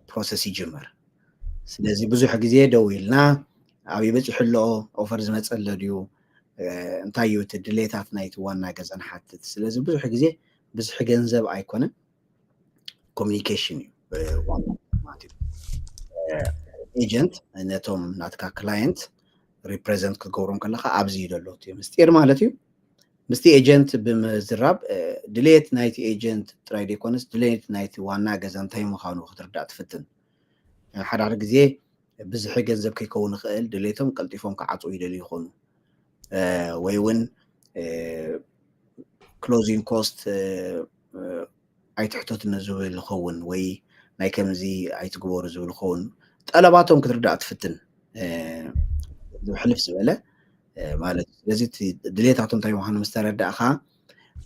ፕሮሰስ ይጅምር። ስለዚ ብዙሕ ግዜ ደው ኢልና ኣበይ በፂሑ ኣሎ፣ ኦፈር ዝመፀ ኣሎ ድዩ፣ እንታይ እዩ እቲ ድሌታት ናይቲ ዋና ገዛ ንሓትት። ስለዚ ብዙሕ ግዜ ብዝሒ ገንዘብ ኣይኮነን፣ ኮሚኒኬሽን እዩ ዋና ማለት እዩ። ኤጀንት ነቶም ናትካ ክላየንት ሪፕሬዘንት ክትገብሮም ከለካ ኣብዚ እዩ ዘሎ እቲ ምስጢር ማለት እዩ። ምስቲ ኤጀንት ብምዝራብ ድሌት ናይቲ ኤጀንት ጥራይ ዘይኮነስ ድሌት ናይቲ ዋና ገዛ እንታይ ምዃኑ ክትርዳእ ትፍትን። ሓደ ሓደ ግዜ ብዝሒ ገንዘብ ከይከውን ይኽእል፣ ድሌቶም ቀልጢፎም ክዓፅዉ ይደልዩ ይኾኑ ወይ እውን ክሎዚንግ ኮስት ኣይትሕተቱኒ ዝብል ይኸውን ወይ ናይ ከምዚ ኣይትግበሩ ዝብል ይኸውን። ጠለባቶም ክትርዳእ ትፍትን ሕልፍ ዝበለ ማለት እዩ። ስለዚ ድሌታቶም እንታይ ምዃኑ ምስ ተረዳእካ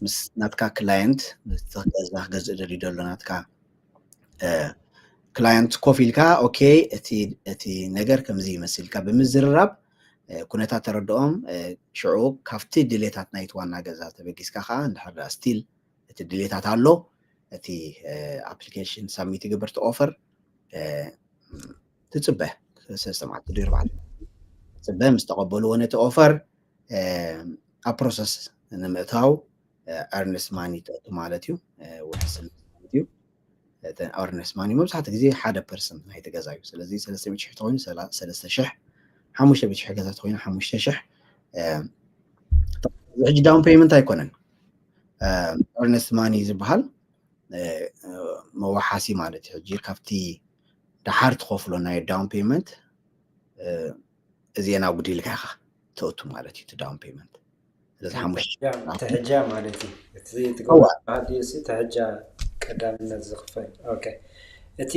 ምስ ናትካ ክላየንት ምስ ገዛ ክገዝእ ደልዩ ዘሎ ናትካ ክላየንት ኮፍ ኢልካ ኦኬ እቲ ነገር ከምዚ ይመስልካ ብምዝርራብ ኩነታት ተረድኦም ሽዑ ካብቲ ድሌታት ናይቲ ዋና ገዛ ተበጊስካ ከዓ እንድሕር ስቲል እቲ ድሌታት ኣሎ እቲ ኣፕሊኬሽን ሳብሚት ይግበር እቲ ኦፈር ትፅበ ሰለስተ መዓልቲ ድር ባዕሉ ትፅበ ምስ ተቐበልዎ ነቲ ኦፈር ኣብ ፕሮሰስ ንምእታው ኤርነስት ማኒ ትእቱ ማለት እዩ። ውሕስነት ማለት እዩ። ኤርነስት ማኒ መብዛሕትኡ ግዜ ሓደ ፐርሰንት ናይ ገዛ እዩ። ስለዚ ሰለስተ ሚእቲ ሽሕ ተኮይኑ ሰለስተ ሽሕ፣ ሓሙሽተ ሚእቲ ሽሕ ገዛ ተኮይኑ ሓሙሽተ ሽሕ። ሕጂ ዳውን ፔይመንት ኣይኮነን ኤርነስት ማኒ ዝበሃል መዋሓሲ ማለት እዩ። ሕጂ ካብቲ ደሓር ትኸፍሎ ናይ ዳውን ፔይመንት እዚአን ኣጉዲልካ ኢኻ ተእቱ ማለት እዩ። ዳውን ፔይመንት ስለዚ ሓሙሽተ ትሕጃ ማለት እዩ። እቲ ትገብሮ ባህል ድዩ ትሕጃ ቀዳምነት ዝኽፈል። ኦኬ፣ እቲ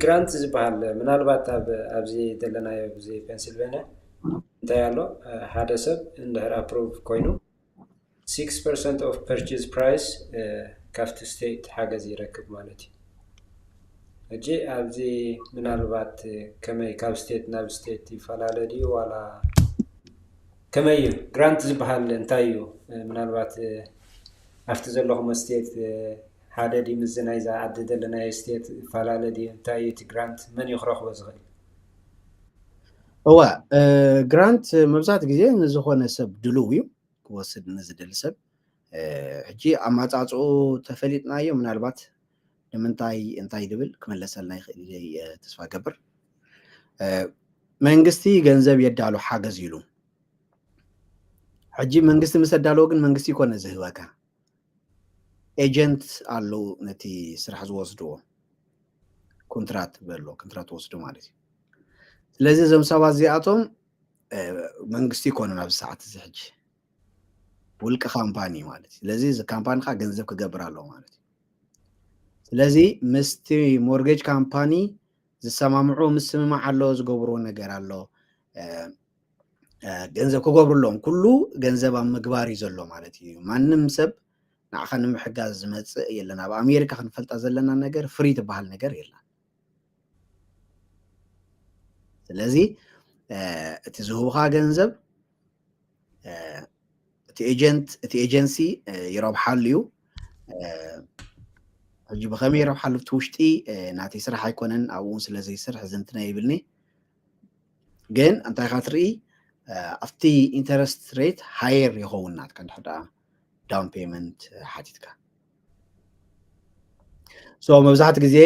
ግራንት ዝበሃል ምናልባት ኣብ ኣብዚ ዘለናዮ እዚ ፔንሲልቬንያ እንታይ ኣሎ፣ ሓደ ሰብ እንድሕር ኣፕሩቭ ኮይኑ six percent of purchase price ካብቲ ስቴት ሓገዝ ይረክብ ማለት እዩ። ሕጂ ኣብዚ ምናልባት ከመይ ካብ ስቴት ናብ ስቴት ይፈላለ ድዩ ዋላ ከመይ እዩ? ግራንት ዝበሃል እንታይ እዩ? ምናልባት ኣብቲ ዘለኹም ስቴት ሓደ ድዩ ምስዚ ናይዛ ዓዲ ዘለናዮ ስቴት ይፈላለ ድዩ? እንታይ እዩ እቲ ግራንት? መን እዩ ክረኽቦ ዝኽእል? እወ፣ ግራንት መብዛሕትኡ ግዜ ንዝኾነ ሰብ ድሉው እዩ ክወስድ ንዝደሊ ሰብ። ሕጂ ኣማፃፅኡ ተፈሊጥናዮ ምናልባት ንምንታይ እንታይ ድብል ክመለሰልና ይኽእል ኢለ ተስፋ ገብር። መንግስቲ ገንዘብ የዳሉ ሓገዝ ኢሉ። ሕጂ መንግስቲ ምስ ኣዳለዎ ግን መንግስቲ ይኮነ ዝህበካ ኤጀንት ኣለዉ ነቲ ስራሕ ዝወስድዎ ኮንትራት በሎ ኮንትራት ወስዱ ማለት እዩ። ስለዚ እዞም ሰባት እዚኣቶም መንግስቲ ይኮኑ ኣብዚ ሰዓት እዚ ሕጂ ውልቂ ካምፓኒ ማለት እዩ። ስለዚ እዚ ካምፓኒ ከዓ ገንዘብ ክገብር ኣለዎ ማለት እዩ። ስለዚ ምስቲ ሞርጌጅ ካምፓኒ ዝሰማምዑ ምስምማዕ ኣሎ፣ ዝገብርዎ ነገር ኣሎ፣ ገንዘብ ክገብሩ ኣለዎም። ኩሉ ገንዘብ ኣብ ምግባር እዩ ዘሎ ማለት እዩ። ማንም ሰብ ንዓኻ ንምሕጋዝ ዝመፅእ የለን። ኣብ ኣሜሪካ ክንፈልጣ ዘለና ነገር ፍሪ ትበሃል ነገር የለን። ስለዚ እቲ ዝህቡኻ ገንዘብ እቲ ኤጀንት እቲ ኤጀንሲ ይረብሓሉ እዩ። ሕጂ ብኸመይ ረብሓ ልብቲ ውሽጢ ናተይ ስራሕ ኣይኮነን፣ ኣብኡ እውን ስለ ዘይስርሕ ዝንትነ ይብልኒ። ግን እንታይ ኢኻ ትርኢ፣ ኣብቲ interest rate higher ይኸውን ናትካ እንድሕር ደኣ down payment ሓቲትካ። So መብዛሕትኡ ግዜ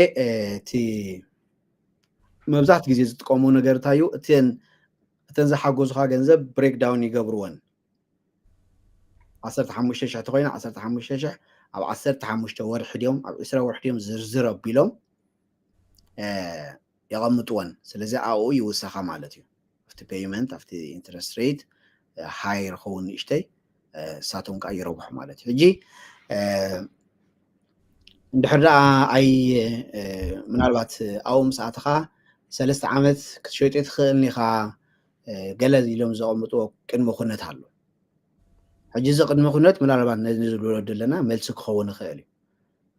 እቲ መብዛሕትኡ ግዜ ዝጥቀሙ ነገር እንታይ እዩ? እተን እተን ዝሓገዙኻ ገንዘብ breakdown ይገብርወን። ዓሰርተ ሓሙሽተ ሽሕ ተኮይና ዓሰርተ ሓሙሽተ ሽሕ ኣብ ዓሰርተ ሓሙሽተ ወርሒ ድዮም ኣብ ዕስራ ወርሒ ድዮም ዝርዝር ኣቢሎም የቐምጥወን። ስለዚ ኣብኡ ይውሰኻ ማለት እዩ። ኣብቲ payment ኣብቲ interest rate higher ክኸውን ንእሽተይ እሳቶም ከዓ ይረብሑ ማለት እዩ። ሕጂ እንድሕር ደኣ ኣይ ምናልባት ኣብኡ ምስ ኣተኻ ሰለስተ ዓመት ክትሸይጦ ትኽእል ኢኻ ገለ ኢሎም ዘቐምጥዎ ቅድመ ኩነት ኣሎ። ሕጂ እዚ ቅድመ ኩነት ምናልባት ነዚ ንብሎ ዘለና መልሲ ክኸውን ይኽእል እዩ።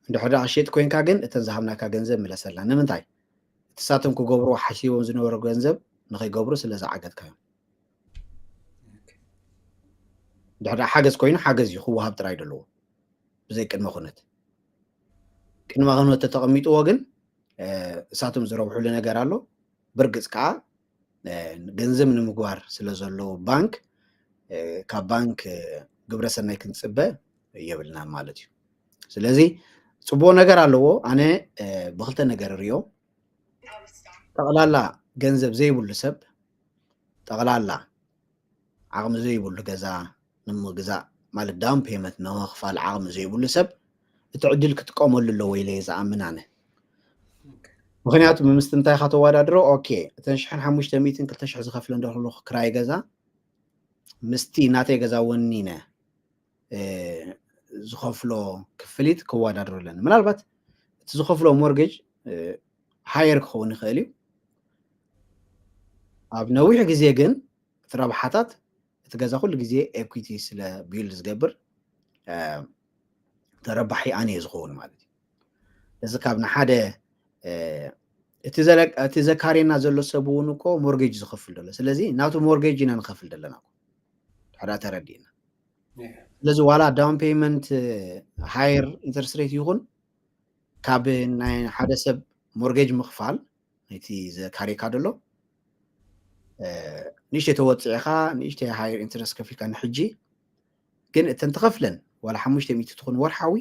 እንድሕር ደኣ ክሸጥ ኮይንካ ግን እተን ዝሃብናካ ገንዘብ ምለሰልና። ንምንታይ? እቲ ሳቶም ክገብርዎ ሓሲቦም ዝነበሩ ገንዘብ ንኸይገብሩ ስለ ዝዓገትካዮም። እንድሕር ደኣ ሓገዝ ኮይኑ ሓገዝ እዩ ክወሃብ ጥራይ ደለዎ ብዘይ ቅድመ ኩነት። ቅድመ ኩነት ተተቐሚጥዎ ግን እሳቶም ዝረብሕሉ ነገር ኣሎ። ብርግፅ ከዓ ገንዘብ ንምግባር ስለ ዘለዎ ባንክ ካብ ባንክ ግብረሰናይ ክንፅበ የብልናን ማለት እዩ። ስለዚ ፅቡቅ ነገር ኣለዎ። ኣነ ብክልተ ነገር ሪኦ ጠቕላላ ገንዘብ ዘይብሉ ሰብ ጠቕላላ ዓቕሚ ዘይብሉ ገዛ ንምግዛእ ማለት down payment ንምኽፋል ዓቕሚ ዘይብሉ ሰብ እቲ ዕድል ክጥቀመሉ ኣለዎ ኢለ እየ ዝኣምን ኣነ። ምክንያቱ ብምስቲ እንታይ ኢኻ ተወዳድሮ? ኦኬ እተን ሽሕን ሓሙሽተ ሚእትን ክልተ ሽሕ ዝኸፍለ እንደክሉ ክራይ ገዛ ምስቲ ናተይ ገዛ ወኒነ ዝኸፍሎ ክፍሊት ክወዳድሮ ኣለኒ። ምናልባት እቲ ዝኸፍሎ mortgage higher ክኸውን ይኽእል እዩ። ኣብ ነዊሕ ግዜ ግን እቲ ረብሓታት እቲ ገዛ ኩሉ ግዜ equity ስለ build ዝገብር ተረባሒ ኣነ እየ ዝኸውን ማለት እዩ። እዚ ካብ ንሓደ እቲ ዘካርየና ዘሎ ሰብ እውን እኮ mortgage ዝኸፍል ዘሎ። ስለዚ ናቱ mortgage ኢና ንኸፍል ዘለና ሓደ ተረዲእና። ስለዚ ዋላ down payment higher interest rate ይኹን ካብ ናይ ሓደ ሰብ mortgage ምኽፋል ናይቲ ዘካርየካ ደሎ ንእሽተይ ተወፅዕኻ ንእሽተይ higher interest ከፊልካ ንሕጂ ግን እተን ትኸፍለን ዋላ ሓሙሽተ ሚእቲ ትኹን ወርሓዊ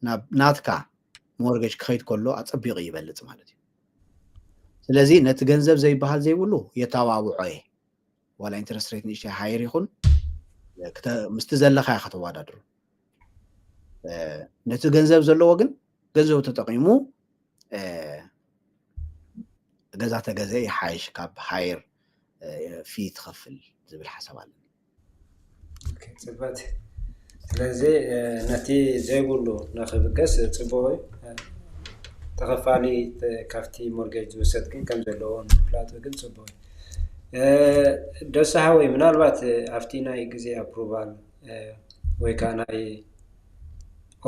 ናብ ናትካ mortgage ክኸይድ ከሎ ኣፀቢቑ ይበልፅ ማለት እዩ። ስለዚ ነቲ ገንዘብ ዘይበሃል ዘይብሉ የተባብዖ እየ። ዋላ interest rate ንእሽተይ higher ይኹን ምስቲ ዘለካ ኢኻ ተወዳድሩ። ነቲ ገንዘብ ዘለዎ ግን ገንዘቡ ተጠቂሙ ገዛ ተገዘ ይሓይሽ ካብ higher fee ትኸፍል ዝብል ሓሳብ ኣለኒ። ፅበት ስለዚ ነቲ ዘይብሉ ንክብገስ ፅቡቅ እዩ። ተኸፋሊ ካብቲ mortgage ዝውሰድ ግን ከም ዘለዎ ንምፍላጡ ግን ፅቡቅ እዩ። ደሳሃወይ ምናልባት ኣብቲ ናይ ግዜ approval ወይ ከዓ ናይ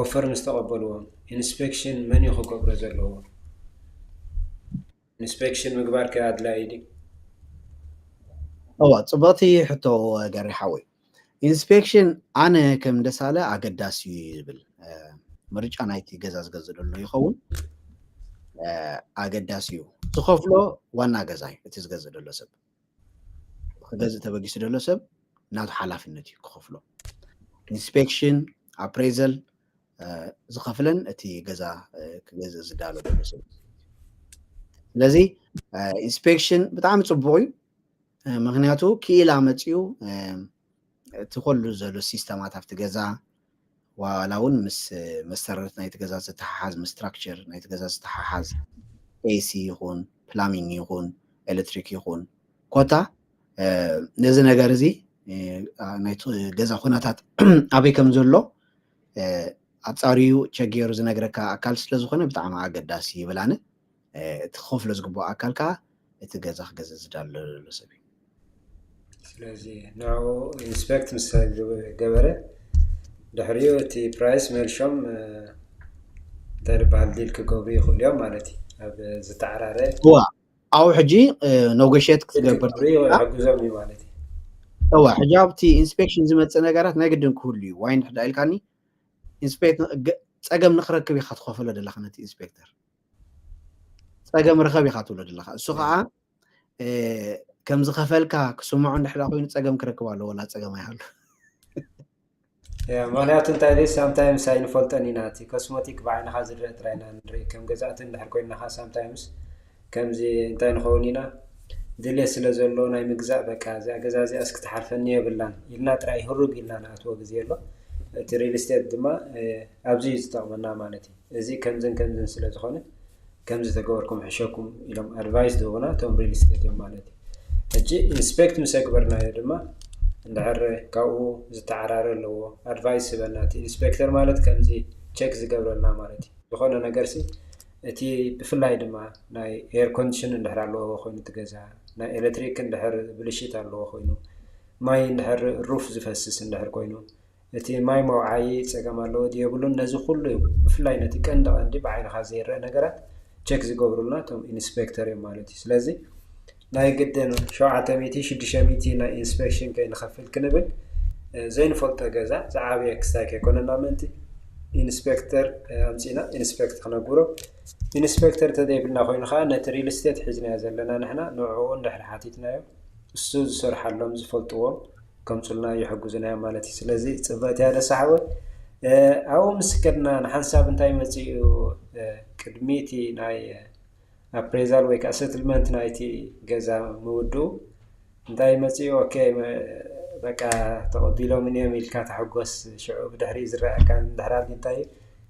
offer ምስ ተቐበልዎም inspection መን እዩ ክገብሮ ዘለዎ? Inspection ምግባር ከ ኣድላይ ድዩ? እዋ ፅቡቕቲ ሕቶ ገሪ ሓወይ። Inspection ኣነ ከም ደሳለ ኣገዳሲ እዩ ዝብል ምርጫ ናይቲ ገዛ ዝገዝእ ዘሎ ይኸውን ኣገዳሲ እዩ። ዝኸፍሎ ዋና ገዛ እዩ እቲ ዝገዝእ ዘሎ ሰብ ክገዝእ ተበጊሱ ዘሎ ሰብ ናቱ ሓላፍነት እዩ ክኸፍሎ። Inspection appraisal ዝኸፍለን እቲ ገዛ ክገዝእ ዝዳሎ ዘሎ ሰብ። ስለዚ inspection ብጣዕሚ ፅቡቕ እዩ። ምክንያቱ ክኢላ መፅኡ እቲ ከሉ ዘሎ ሲስተማት ኣብቲ ገዛ ዋላ እውን ምስ መሰረት ናይቲ ገዛ ዝተሓሓዝ ምስ structure ናይቲ ገዛ ዝተሓሓዝ AC ይኹን plumbing ይኹን electric ይኹን ኮታ ነዚ ነገር እዚ ናይቲ ገዛ ኩነታት ኣበይ ከም ዘሎ ኣፃሪዩ ቸጌሩ ዝነግረካ ኣካል ስለ ዝኾነ ብጣዕሚ ኣገዳሲ ይብል ኣነ። እቲ ክኸፍሎ ዝግብኦ ኣካል ከዓ እቲ ገዛ ክገዝእ ዝዳሎ ዘሎ ሰብ እዩ። ስለዚ ንዕኡ ኢንስፔክት ምስ ገበረ ድሕሪኡ እቲ ፕራይስ መልሾም እንታይ ዝበሃል ዲል ክገብሩ ይኽእሉ እዮም ማለት እዩ። ኣብ ዝተዓራረ እዋ ኣብኡ ሕጂ ነጎሽት ክትገብር ክገብሩ ይሕግዞም እዩ ማለት እዩ። እዋ ሕጂ ኣብቲ ኢንስፔክሽን ዝመፅእ ነገራት ናይ ግድን ክህሉ እዩ። ዋይ እንድሕዳ ኢልካኒ ኢንስፔክት ጸገም ንክረክብ ኢኻ ትኸፈሎ ዘለኻ ነቲ ኢንስፔክተር። ጸገም ርኸብ ኢኻ ትብሎ ዘለኻ። እሱ ከዓ ከም ዝኸፈልካ ክስምዖ እንድሕር ኮይኑ ጸገም ክረክብ ኣለዎ፣ ዋላ ጸገም ኣይሃሉ። ምክንያቱ እንታይ ደ ሳምታይምስ ኣይንፈልጠን ኢና። እቲ ኮስሞቲክ ብዓይንኻ ዝረአ ጥራይ ኢና ንርኢ። ከም ገዛእቲ እንድሕር ኮይንኻ ሳምታይምስ ከምዚ እንታይ ንኸውን ኢና ድሌት ስለ ዘሎ ናይ ምግዛእ በቃ እዚኣ ገዛ እዚኣ እስክትሓልፈኒ የብላን ኢልና ጥራይ ህሩግ ኢልና ንኣትዎ ግዜ ኣሎ። እቲ ሪል ስቴት ድማ ኣብዚ እዩ ዝጠቕመና ማለት እዩ። እዚ ከምዝን ከምዝን ስለ ዝኾነ ከምዚ ተገበርኩም ሕሸኩም ኢሎም ኣድቫይስ ዝህቡና እቶም ሪል ስቴት እዮም ማለት እዩ። ሕጂ ኢንስፔክት ምስ ኣግበርናዮ ድማ እንድሕር ካብኡ ዝተዓራረ ኣለዎ ኣድቫይስ ዝበልና እቲ ኢንስፔክተር ማለት ከምዚ ቸክ ዝገብረልና ማለት እዩ። ዝኾነ ነገር ሲ እቲ ብፍላይ ድማ ናይ ኤር ኮንዲሽን እንድሕር ኣለዎ ኮይኑ እቲ ገዛ ናይ ኤሌክትሪክ እንድሕር ብልሽት ኣለዎ ኮይኑ ማይ እንድሕር ሩፍ ዝፈስስ እንድሕር ኮይኑ እቲ ማይ መውዓዪ ጸገም ኣለዎ ድዩ የብሉን ነዚ ኩሉ እዩ ብፍላይ ነቲ ቀንዲ ቀንዲ ብዓይንኻ ዘይረአ ነገራት ቸክ ዝገብሩልና እቶም ኢንስፔክተር እዮም ማለት እዩ። ስለዚ ናይ ግድን ሸውዓተ ሚእቲ ሽዱሽተ ሚእቲ ናይ ኢንስፔክሽን ከይንኸፍል ክንብል ዘይንፈልጦ ገዛ ዝዓበየ ክስታይ ከይኮነና ምእንቲ ኢንስፔክተር ኣምፂና ኢንስፔክት ክነግብሮ ኢንስፔክተር ተዘይብልና ኮይኑ ከዓ ነቲ ሪል ስቴት ሒዝናዮ ዘለና ንሕና ንዕኡ እንድሕር ሓቲትናዮ እሱ ዝሰርሓሎም ዝፈልጥዎም ከምፁልና ይሕግዙና እዮም ማለት እዩ። ስለዚ ፅብቕቲ እያ ደሳሓወ ኣብኡ ምስ ከድና ንሓንሳብ እንታይ መፅኡ ቅድሚ እቲ ናይ ኣፕሬዛል ወይ ከዓ ሰትልመንት ናይቲ ገዛ ምውድኡ እንታይ መፅኡ ኦኬ በቃ ተቐቢሎም እዮም ኢልካ ተሐጎስ ሽዑ ብድሕሪ ዝረኣካ እንድሕር እንታይ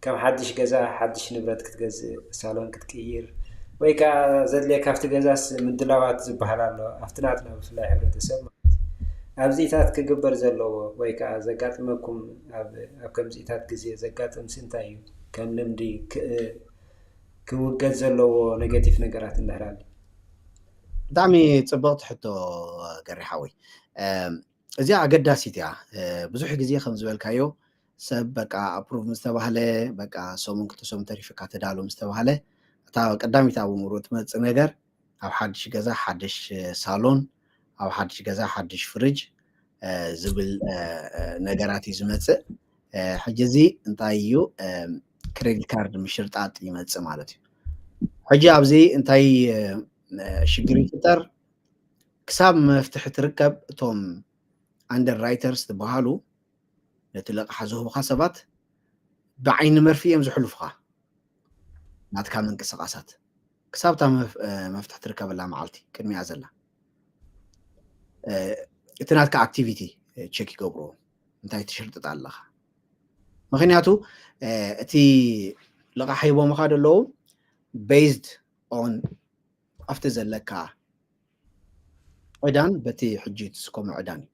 ከም ሓድሽ ገዛ ሓድሽ ንብረት ክትገዝእ ሳሎን ክትቅይር ወይ ከዓ ዘድልየካ ኣብቲ ገዛስ ምድላዋት ዝበሃል ኣሎ ኣብቲ ናትና ብፍላይ ሕብረተሰብ ማለት ኣብዚኢታት ክግበር ዘለዎ ወይ ከዓ ዘጋጥመኩም ኣብ ከምዚኢታት ግዜ ዘጋጥም ስንታይ እዩ ከም ልምዲ ክውገድ ዘለዎ ኔጌቲቭ ነገራት እንድሕር ኣሎ ብጣዕሚ ፅብቕቲ ሕቶ ገሪ ሓወይ እዚኣ ኣገዳሲት እያ ብዙሕ ግዜ ከም ዝበልካዮ ሰብ በቃ ኣፕሩቭ ምስ ተባህለ በቃ ሰሙን ክልተ ሰሙን ተሪፍካ ተዳሎ ምስ ተባህለ እታ ቀዳሚት ኣብ ኣእምሮ ትመፅእ ነገር ኣብ ሓድሽ ገዛ ሓድሽ ሳሎን ኣብ ሓድሽ ገዛ ሓድሽ ፍርጅ ዝብል ነገራት እዩ ዝመፅእ ሕጂ እዚ እንታይ እዩ ክሬዲት ካርድ ምሽርጣጥ ይመፅእ ማለት እዩ ሕጂ ኣብዚ እንታይ ሽግር ይፍጠር ክሳብ መፍትሒ ትርከብ እቶም ኣንደር ራይተርስ ዝበሃሉ ነቲ ለቕሓ ዝህቡኻ ሰባት ብዓይኒ መርፊ እዮም ዝሕልፉኻ ናትካ ምንቅስቃሳት ክሳብታ መፍትሒ ትርከበላ መዓልቲ ቅድሚያ ዘላ እቲ ናትካ ኣክቲቪቲ ቸክ ይገብርዎ እንታይ ትሽርጥጥ ኣለኻ ምክንያቱ እቲ ልቓሕ ሂቦምኻ ደለዉ ቤዝድ ኦን ኣብቲ ዘለካ ዕዳን በቲ ሕጂ ትስከሞ ዕዳን እዩ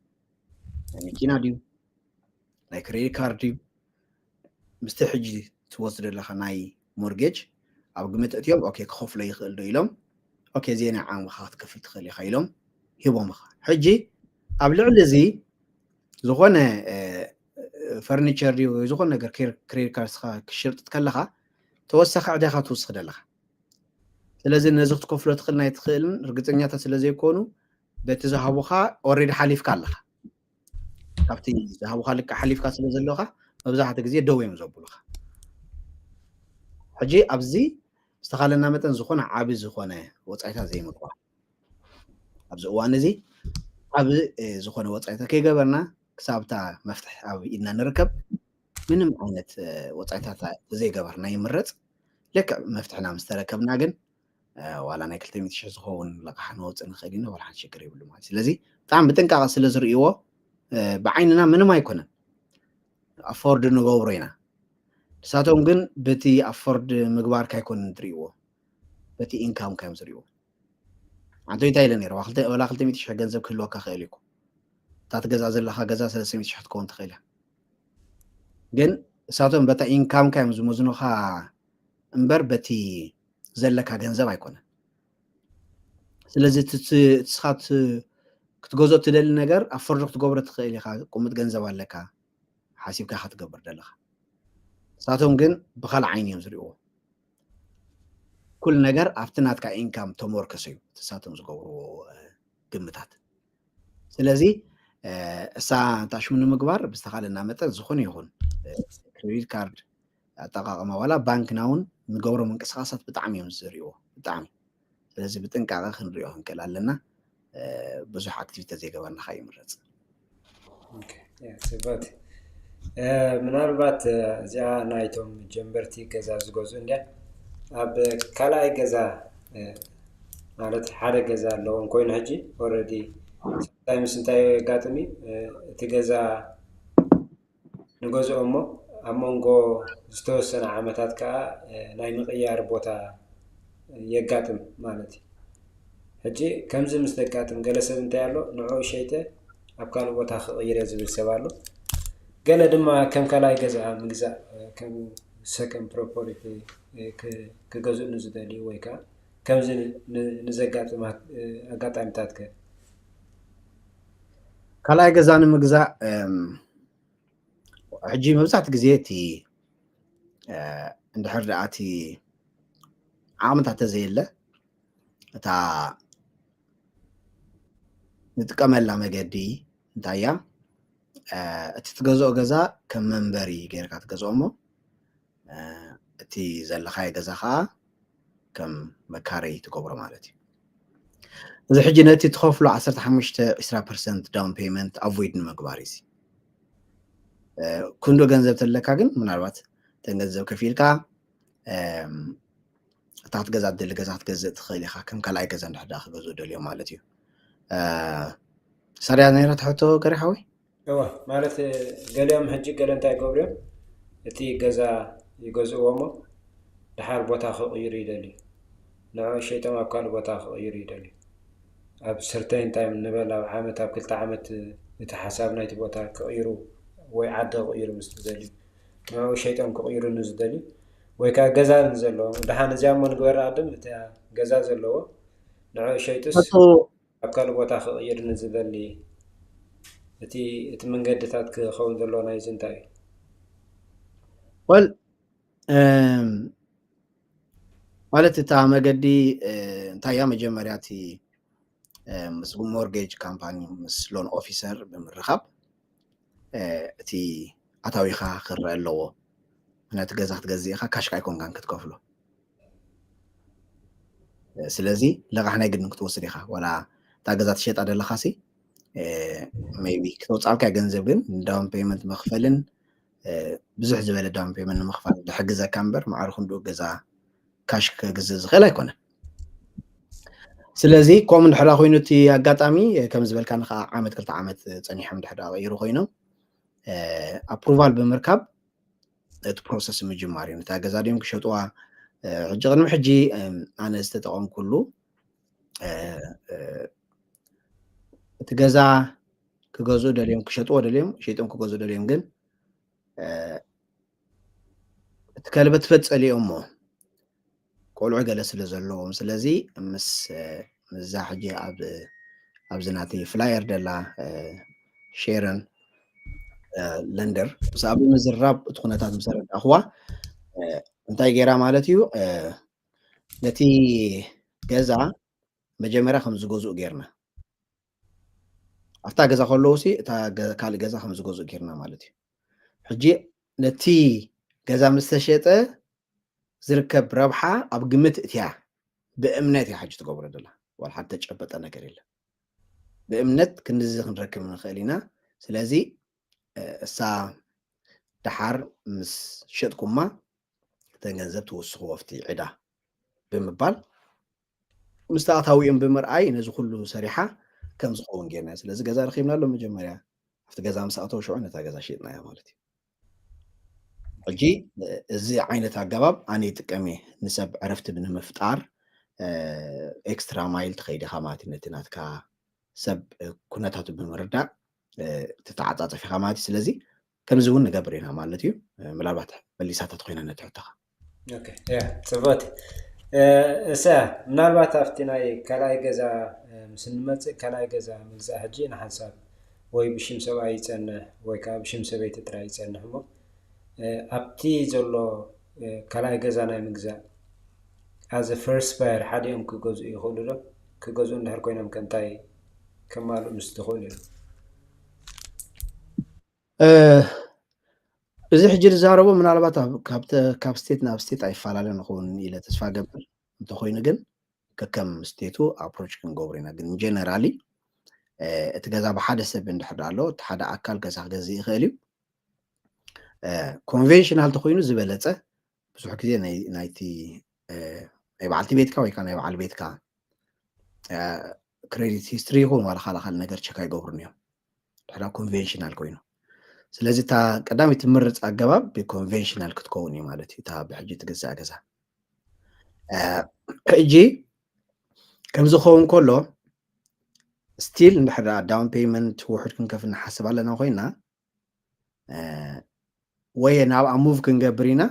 ናይ መኪና ድዩ ናይ ክሬዲት ካርድ ድዩ ምስቲ ሕጂ ትወስዶ ዘለካ ናይ ሞርጌጅ ኣብ ግምት እትዮም ኦኬ ክኸፍሎ ይኽእል ዶ ኢሎም ኦኬ እዚአ ናይ ዓቕምኻ ክትከፍል ትኽእል ኢኻ ኢሎም ሂቦምኻ ሕጂ ኣብ ልዕሊ እዚ ዝኾነ ፈርኒቸር ድዩ ወይ ዝኾነ ነገር ክሬዲት ካርድ ስኻ ክሽርጥት ከለኻ ተወሳኺ ዕዳኻ ትውስኽ ደለኻ ስለዚ ነዚ ክትከፍሎ ትኽእል ናይ ትኽእልን ርግፀኛታት ስለ ዘይኮኑ በቲ ዝሃቡኻ ኦሬዲ ሓሊፍካ ኣለኻ ካብቲ ዝሃቡኻ ልክዕ ሓሊፍካ ስለ ዘለኻ መብዛሕትኡ ግዜ ደው እዮም ዘብሉኻ ሕጂ ኣብዚ ዝተኻለና መጠን ዝኾነ ዓቢ ዝኾነ ወፃኢታት ዘይምግባር ኣብዚ እዋን እዚ ዓቢ ዝኾነ ወፃኢታት ከይገበርና ክሳብታ መፍትሒ ኣብ ኢድና ንርከብ ምንም ዓይነት ወፃኢታት ተዘይገበርና ይምረፅ ልክዕ መፍትሕና ምስ ተረከብና ግን ዋላ ናይ ክልተ ሚእቲ ሽሕ ዝኸውን ለቕሓ ነወፅእ ንኽእል ኢና ዋላ ሓንቲ ሽግር የብሉ ማለት ስለዚ ብጣዕሚ ብጥንቃቐ ስለ ዝርእይዎ ብዓይንና ምንም ኣይኮነን ኣፎርድ ንገብሮ ኢና ንሳቶም ግን በቲ ኣፎርድ ምግባርካ ኣይኮነን ዝርእይዎ በቲ ኢንካምካ እዮም ዝርእይዎ ኣንተ እንታይ ኢለ ነይረ ዋላ ክልተ ሚእቲ ሽሕ ገንዘብ ክህልወካ ክእል እዩ እታ ትገዛ ዘለካ ገዛ ሰለስተ ሚእቲ ሽሕ ትከውን ትኽእል እያ ግን እሳቶም በታ ኢንካምካ እዮም ዝመዝኑኻ እምበር በቲ ዘለካ ገንዘብ ኣይኮነን ስለዚ እስኻ ክትገዝኦ ትደሊ ነገር ኣፎርዶ ክትገብሮ ትኽእል ኢኻ ቁምጥ ገንዘብ ኣለካ ሓሲብካ ክትገብር ደለኻ ንሳቶም ግን ብካልእ ዓይኒ እዮም ዝርእዎ ኩል ነገር ኣብቲ ናትካ ኢንካም ተመርከሰ እዩ ንሳቶም ዝገብርዎ ግምታት ስለዚ እሳ ታሽሙ ንምግባር ብዝተኻለና መጠን ዝኾነ ይኹን ክሬዲት ካርድ ኣጠቃቅማ ዋላ ባንክና እውን ንገብሮ ምንቅስቃሳት ብጣዕሚ እዮም ዝርእይዎ፣ ብጣዕሚ። ስለዚ ብጥንቃቐ ክንሪኦ ክንክእል ኣለና። ብዙሕ ኣክቲቪቲ ዘይገበርና ከይምረፅ። ጽበት ምናልባት እዚኣ ናይቶም ጀንበርቲ ገዛ ዝገዙ እንዲያ ኣብ ካልኣይ ገዛ ማለት ሓደ ገዛ ኣለዎም ኮይኑ ሕጂ ኦረዲ ታይምስ እንታይ የጋጥም እዩ እቲ ገዛ ንገዝኦ እሞ ኣብ መንጎ ዝተወሰነ ዓመታት ከዓ ናይ ምቕያር ቦታ የጋጥም ማለት እዩ። ሕጂ ከምዚ ምስ ዘጋጥም ገለ ሰብ እንታይ ኣሎ ንዕኡ ሸይጠ ኣብ ካልእ ቦታ ክቕይረ ዝብል ሰብ ኣሎ። ገለ ድማ ከም ካልኣይ ገዛ ምግዛእ ከም ሰከንድ ፕሮፐርቲ ክገዝኡ ንዝደልዩ ወይ ከዓ ከምዚ ንዘጋጥም ኣጋጣሚታት ከ ካልኣይ ገዛ ንምግዛእ ሕጂ መብዛሕትኡ ግዜ እቲ እንድሕር ደኣ እቲ ዓቕምታት ተዘየለ እታ ንጥቀመላ መገዲ እንታይ እያ? እቲ ትገዝኦ ገዛ ከም መንበሪ ጌርካ ትገዝኦ እሞ እቲ ዘለኻዮ ገዛ ከዓ ከም መካረይ ትገብሮ ማለት እዩ። እዚ ሕጂ ነቲ ትኸፍሎ ዓሰርተ ሓሙሽተ ዒስራ ፐርሰንት ዳውን ፔመንት ኣቮይድ ንምግባር እዩ። ክንዶ ገንዘብ ተለካ ግን ምናልባት ተን ገንዘብ ከፊልካ እታ ክትገዛ ትደሊ ገዛ ክትገዝእ ትኽእል ኢኻ። ከም ካልኣይ ገዛ እንድሕር ክገዝኡ ደልዮም ማለት እዩ። ሰሪያ ነይራ ትሕቶ ገሪ ሓወይ? እወ ማለት ገሊኦም ሕጂ ገለ እንታይ ይገብሩ እዮም እቲ ገዛ ይገዝእዎ እሞ ድሓር ቦታ ክቕይሩ ይደልዩ ንዑ ሸይጦም ኣብ ካልእ ቦታ ክቕይሩ ይደልዩ ኣብ ስርተይ እንታይ ንበል ኣብ ዓመት ኣብ ክልተ ዓመት እቲ ሓሳብ ናይቲ ቦታ ክቕይሩ ወይ ዓዲ ክቕይሩ ምስ ትደልዩ ንዑ ሸይጦም ክቕይሩ ንዝደልዩ ወይ ከዓ ገዛ ንዘለዎም ድሓን እዚኣ እሞ ንግበር ኣድም እቲ ገዛ ዘለዎ ንዑ ሸይጡስ ኣብ ካልእ ቦታ ክቕይር ንዝደሊ እቲ እቲ መንገድታት ክኸውን ዘለዎ ናይዚ እንታይ እዩ? ወል ማለት እታ መገዲ እንታይ እያ መጀመርያ እቲ ምስ ሞርጌጅ ካምፓኒ ምስ ሎን ኦፊሰር ብምርኻብ እቲ ኣታዊኻ ክረአ ኣለዎ ምክንያቱ ገዛ ክትገዝእ ኢኻ ካሽካ ኣይኮንካን ክትከፍሎ ስለዚ ለቓሕ ናይ ግድን ክትወስድ ኢኻ ዋላ እታ ገዛ ትሸጣ ደለኻ ሲ ቢ ክተውፃልካ ገንዘብ ግን ዳውን ፔመንት መክፈልን ብዙሕ ዝበለ ዳውን ፔመንት ንምክፋል ዝሕግዘካ እምበር ማዕረ ክንድኡ ገዛ ካሽ ክግዝእ ዝኽእል ኣይኮነን ስለዚ ከምኡ እንድሕራ ኮይኑ እቲ ኣጋጣሚ ከም ዝበልካ ንከዓ ዓመት ክልተ ዓመት ፀኒሖም እንድሕራ ቀይሩ ኮይኖም ኣፕሩቫል ብምርካብ እቲ ፕሮሰስ ምጅማር እዩ ነታ ገዛ ድዮም ክሸጥዋ ሕጂ ቅድሚ ሕጂ ኣነ ዝተጠቐምኩሉ እቲ ገዛ ክገዝኡ ደልዮም ክሸጥዎ ደልዮም ሸይጦም ክገዝኡ ደልዮም ግን እቲ ከልበት ፈፀሊኦሞ ቆልዑ ገለ ስለ ዘለዎም ስለዚ ምስ ምዛ ሕጂ ኣብ ኣብዚ ናተይ ፍላየር ደላ ሼረን ለንደር ምስኣ ብምዝራብ እቲ ኩነታት ምስ ኣረዳእኽዋ እንታይ ገይራ ማለት እዩ ነቲ ገዛ መጀመርያ ከም ዝገዝኡ ገይርና ኣብታ ገዛ ከለዉ ሲ እታ ካልእ ገዛ ከም ዝገዝኡ ገይርና ማለት እዩ ሕጂ ነቲ ገዛ ምስ ተሸጠ ዝርከብ ረብሓ ኣብ ግምት እትያ ብእምነት እያ ሕጂ ትገብሮ ዘላ ዋላ ሓደ ተጨበጠ ነገር የለን ብእምነት ክንድዚ ክንረክብ ንኽእል ኢና ስለዚ እሳ ደሓር ምስ ሸጥኩማ እተን ገንዘብ ትውስኽዎ ኣብቲ ዕዳ ብምባል ምስቲ ኣታዊኦም ብምርኣይ ነዚ ኩሉ ሰሪሓ ከም ዝኸውን ጌርና ስለዚ ገዛ ረኺብና ኣሎ መጀመርያ ኣብቲ ገዛ ምስ ኣተው ሽዑ ነታ ገዛ ሸጥናያ ማለት እዩ ሕጂ እዚ ዓይነት ኣገባብ ኣነ ይጥቀም እየ ንሰብ ዕረፍቲ ብምፍጣር ኤክስትራ ማይል ትኸይድ ኢኻ ማለት እዩ ነቲ ናትካ ሰብ ኩነታቱ ብምርዳእ ትተዓፃፀፍ ኢኻ ማለት እዩ ስለዚ ከምዚ እውን ንገብር ኢና ማለት እዩ ምናልባት መሊሳታ ትኮይና ነቲ ሕቶኻ ፅቡቅ እሰ ምናልባት ኣብቲ ናይ ካልኣይ ገዛ ምስ እንመፅእ ካልኣይ ገዛ ምግዛእ ሕጂ ንሓንሳብ ወይ ብሽም ሰብኣይ ይፀንሕ ወይ ከዓ ብሽም ሰበይቲ ጥራይ ይፀንሕ እሞ ኣብቲ ዘሎ ካልኣይ ገዛ ናይ ምግዛእ as a first buyer ሓዲኦም ክገዝኡ ይኽእሉ ዶ ክገዝኡ እንድሕር ኮይኖም ከ እንታይ ከማልኡ ምስ ትኽእሉ እዮም እዚ ሕጂ ዝዛረቦ ምናልባት ኣብ- ካብ ተ- ካብ ስቴት ናብ ስቴት ኣይፈላለን ይኸውን ኢለ ተስፋ ገብር። እንተኮይኑ ግን ከከም ስቴቱ ኣፕሮች ክንገብሩ ኢና። ግን ጀነራሊ እቲ ገዛ ብሓደ ሰብ እንድሕር ኣሎ፣ እቲ ሓደ ኣካል ገዛ ክገዝእ ይኽእል እዩ። ኮንቬንሽናል ተኮይኑ ዝበለፀ፣ ብዙሕ ግዜ ናይ- ናይቲ እ፣ ናይ በዓልቲ ቤትካ ወይ ከዓ ናይ በዓል ቤትካ ክሬዲት ሂስትሪ ይኹን ዋላ ካልእ ካልእ ነገር ቸክ ኣይገብሩን እዮም፣ ድሕራ ኮንቬንሽናል ኮይኑ። ስለዚ እታ ቀዳመይቲ ትምርፅ ኣገባብ ብኮንቬንሽናል ክትከውን እዩ ማለት እዩ፣ እታ ብሕጂ ትግዛእ ገዛ። ሕጂ ከምዚ ክኸውን ከሎ ስቲል እንድሕር ዳውን ፔይመንት ውሑድ ክንከፍል ንሓስብ ኣለና ኮይና፣ ወይ ናብኣ ሙቭ ክንገብር ኢና።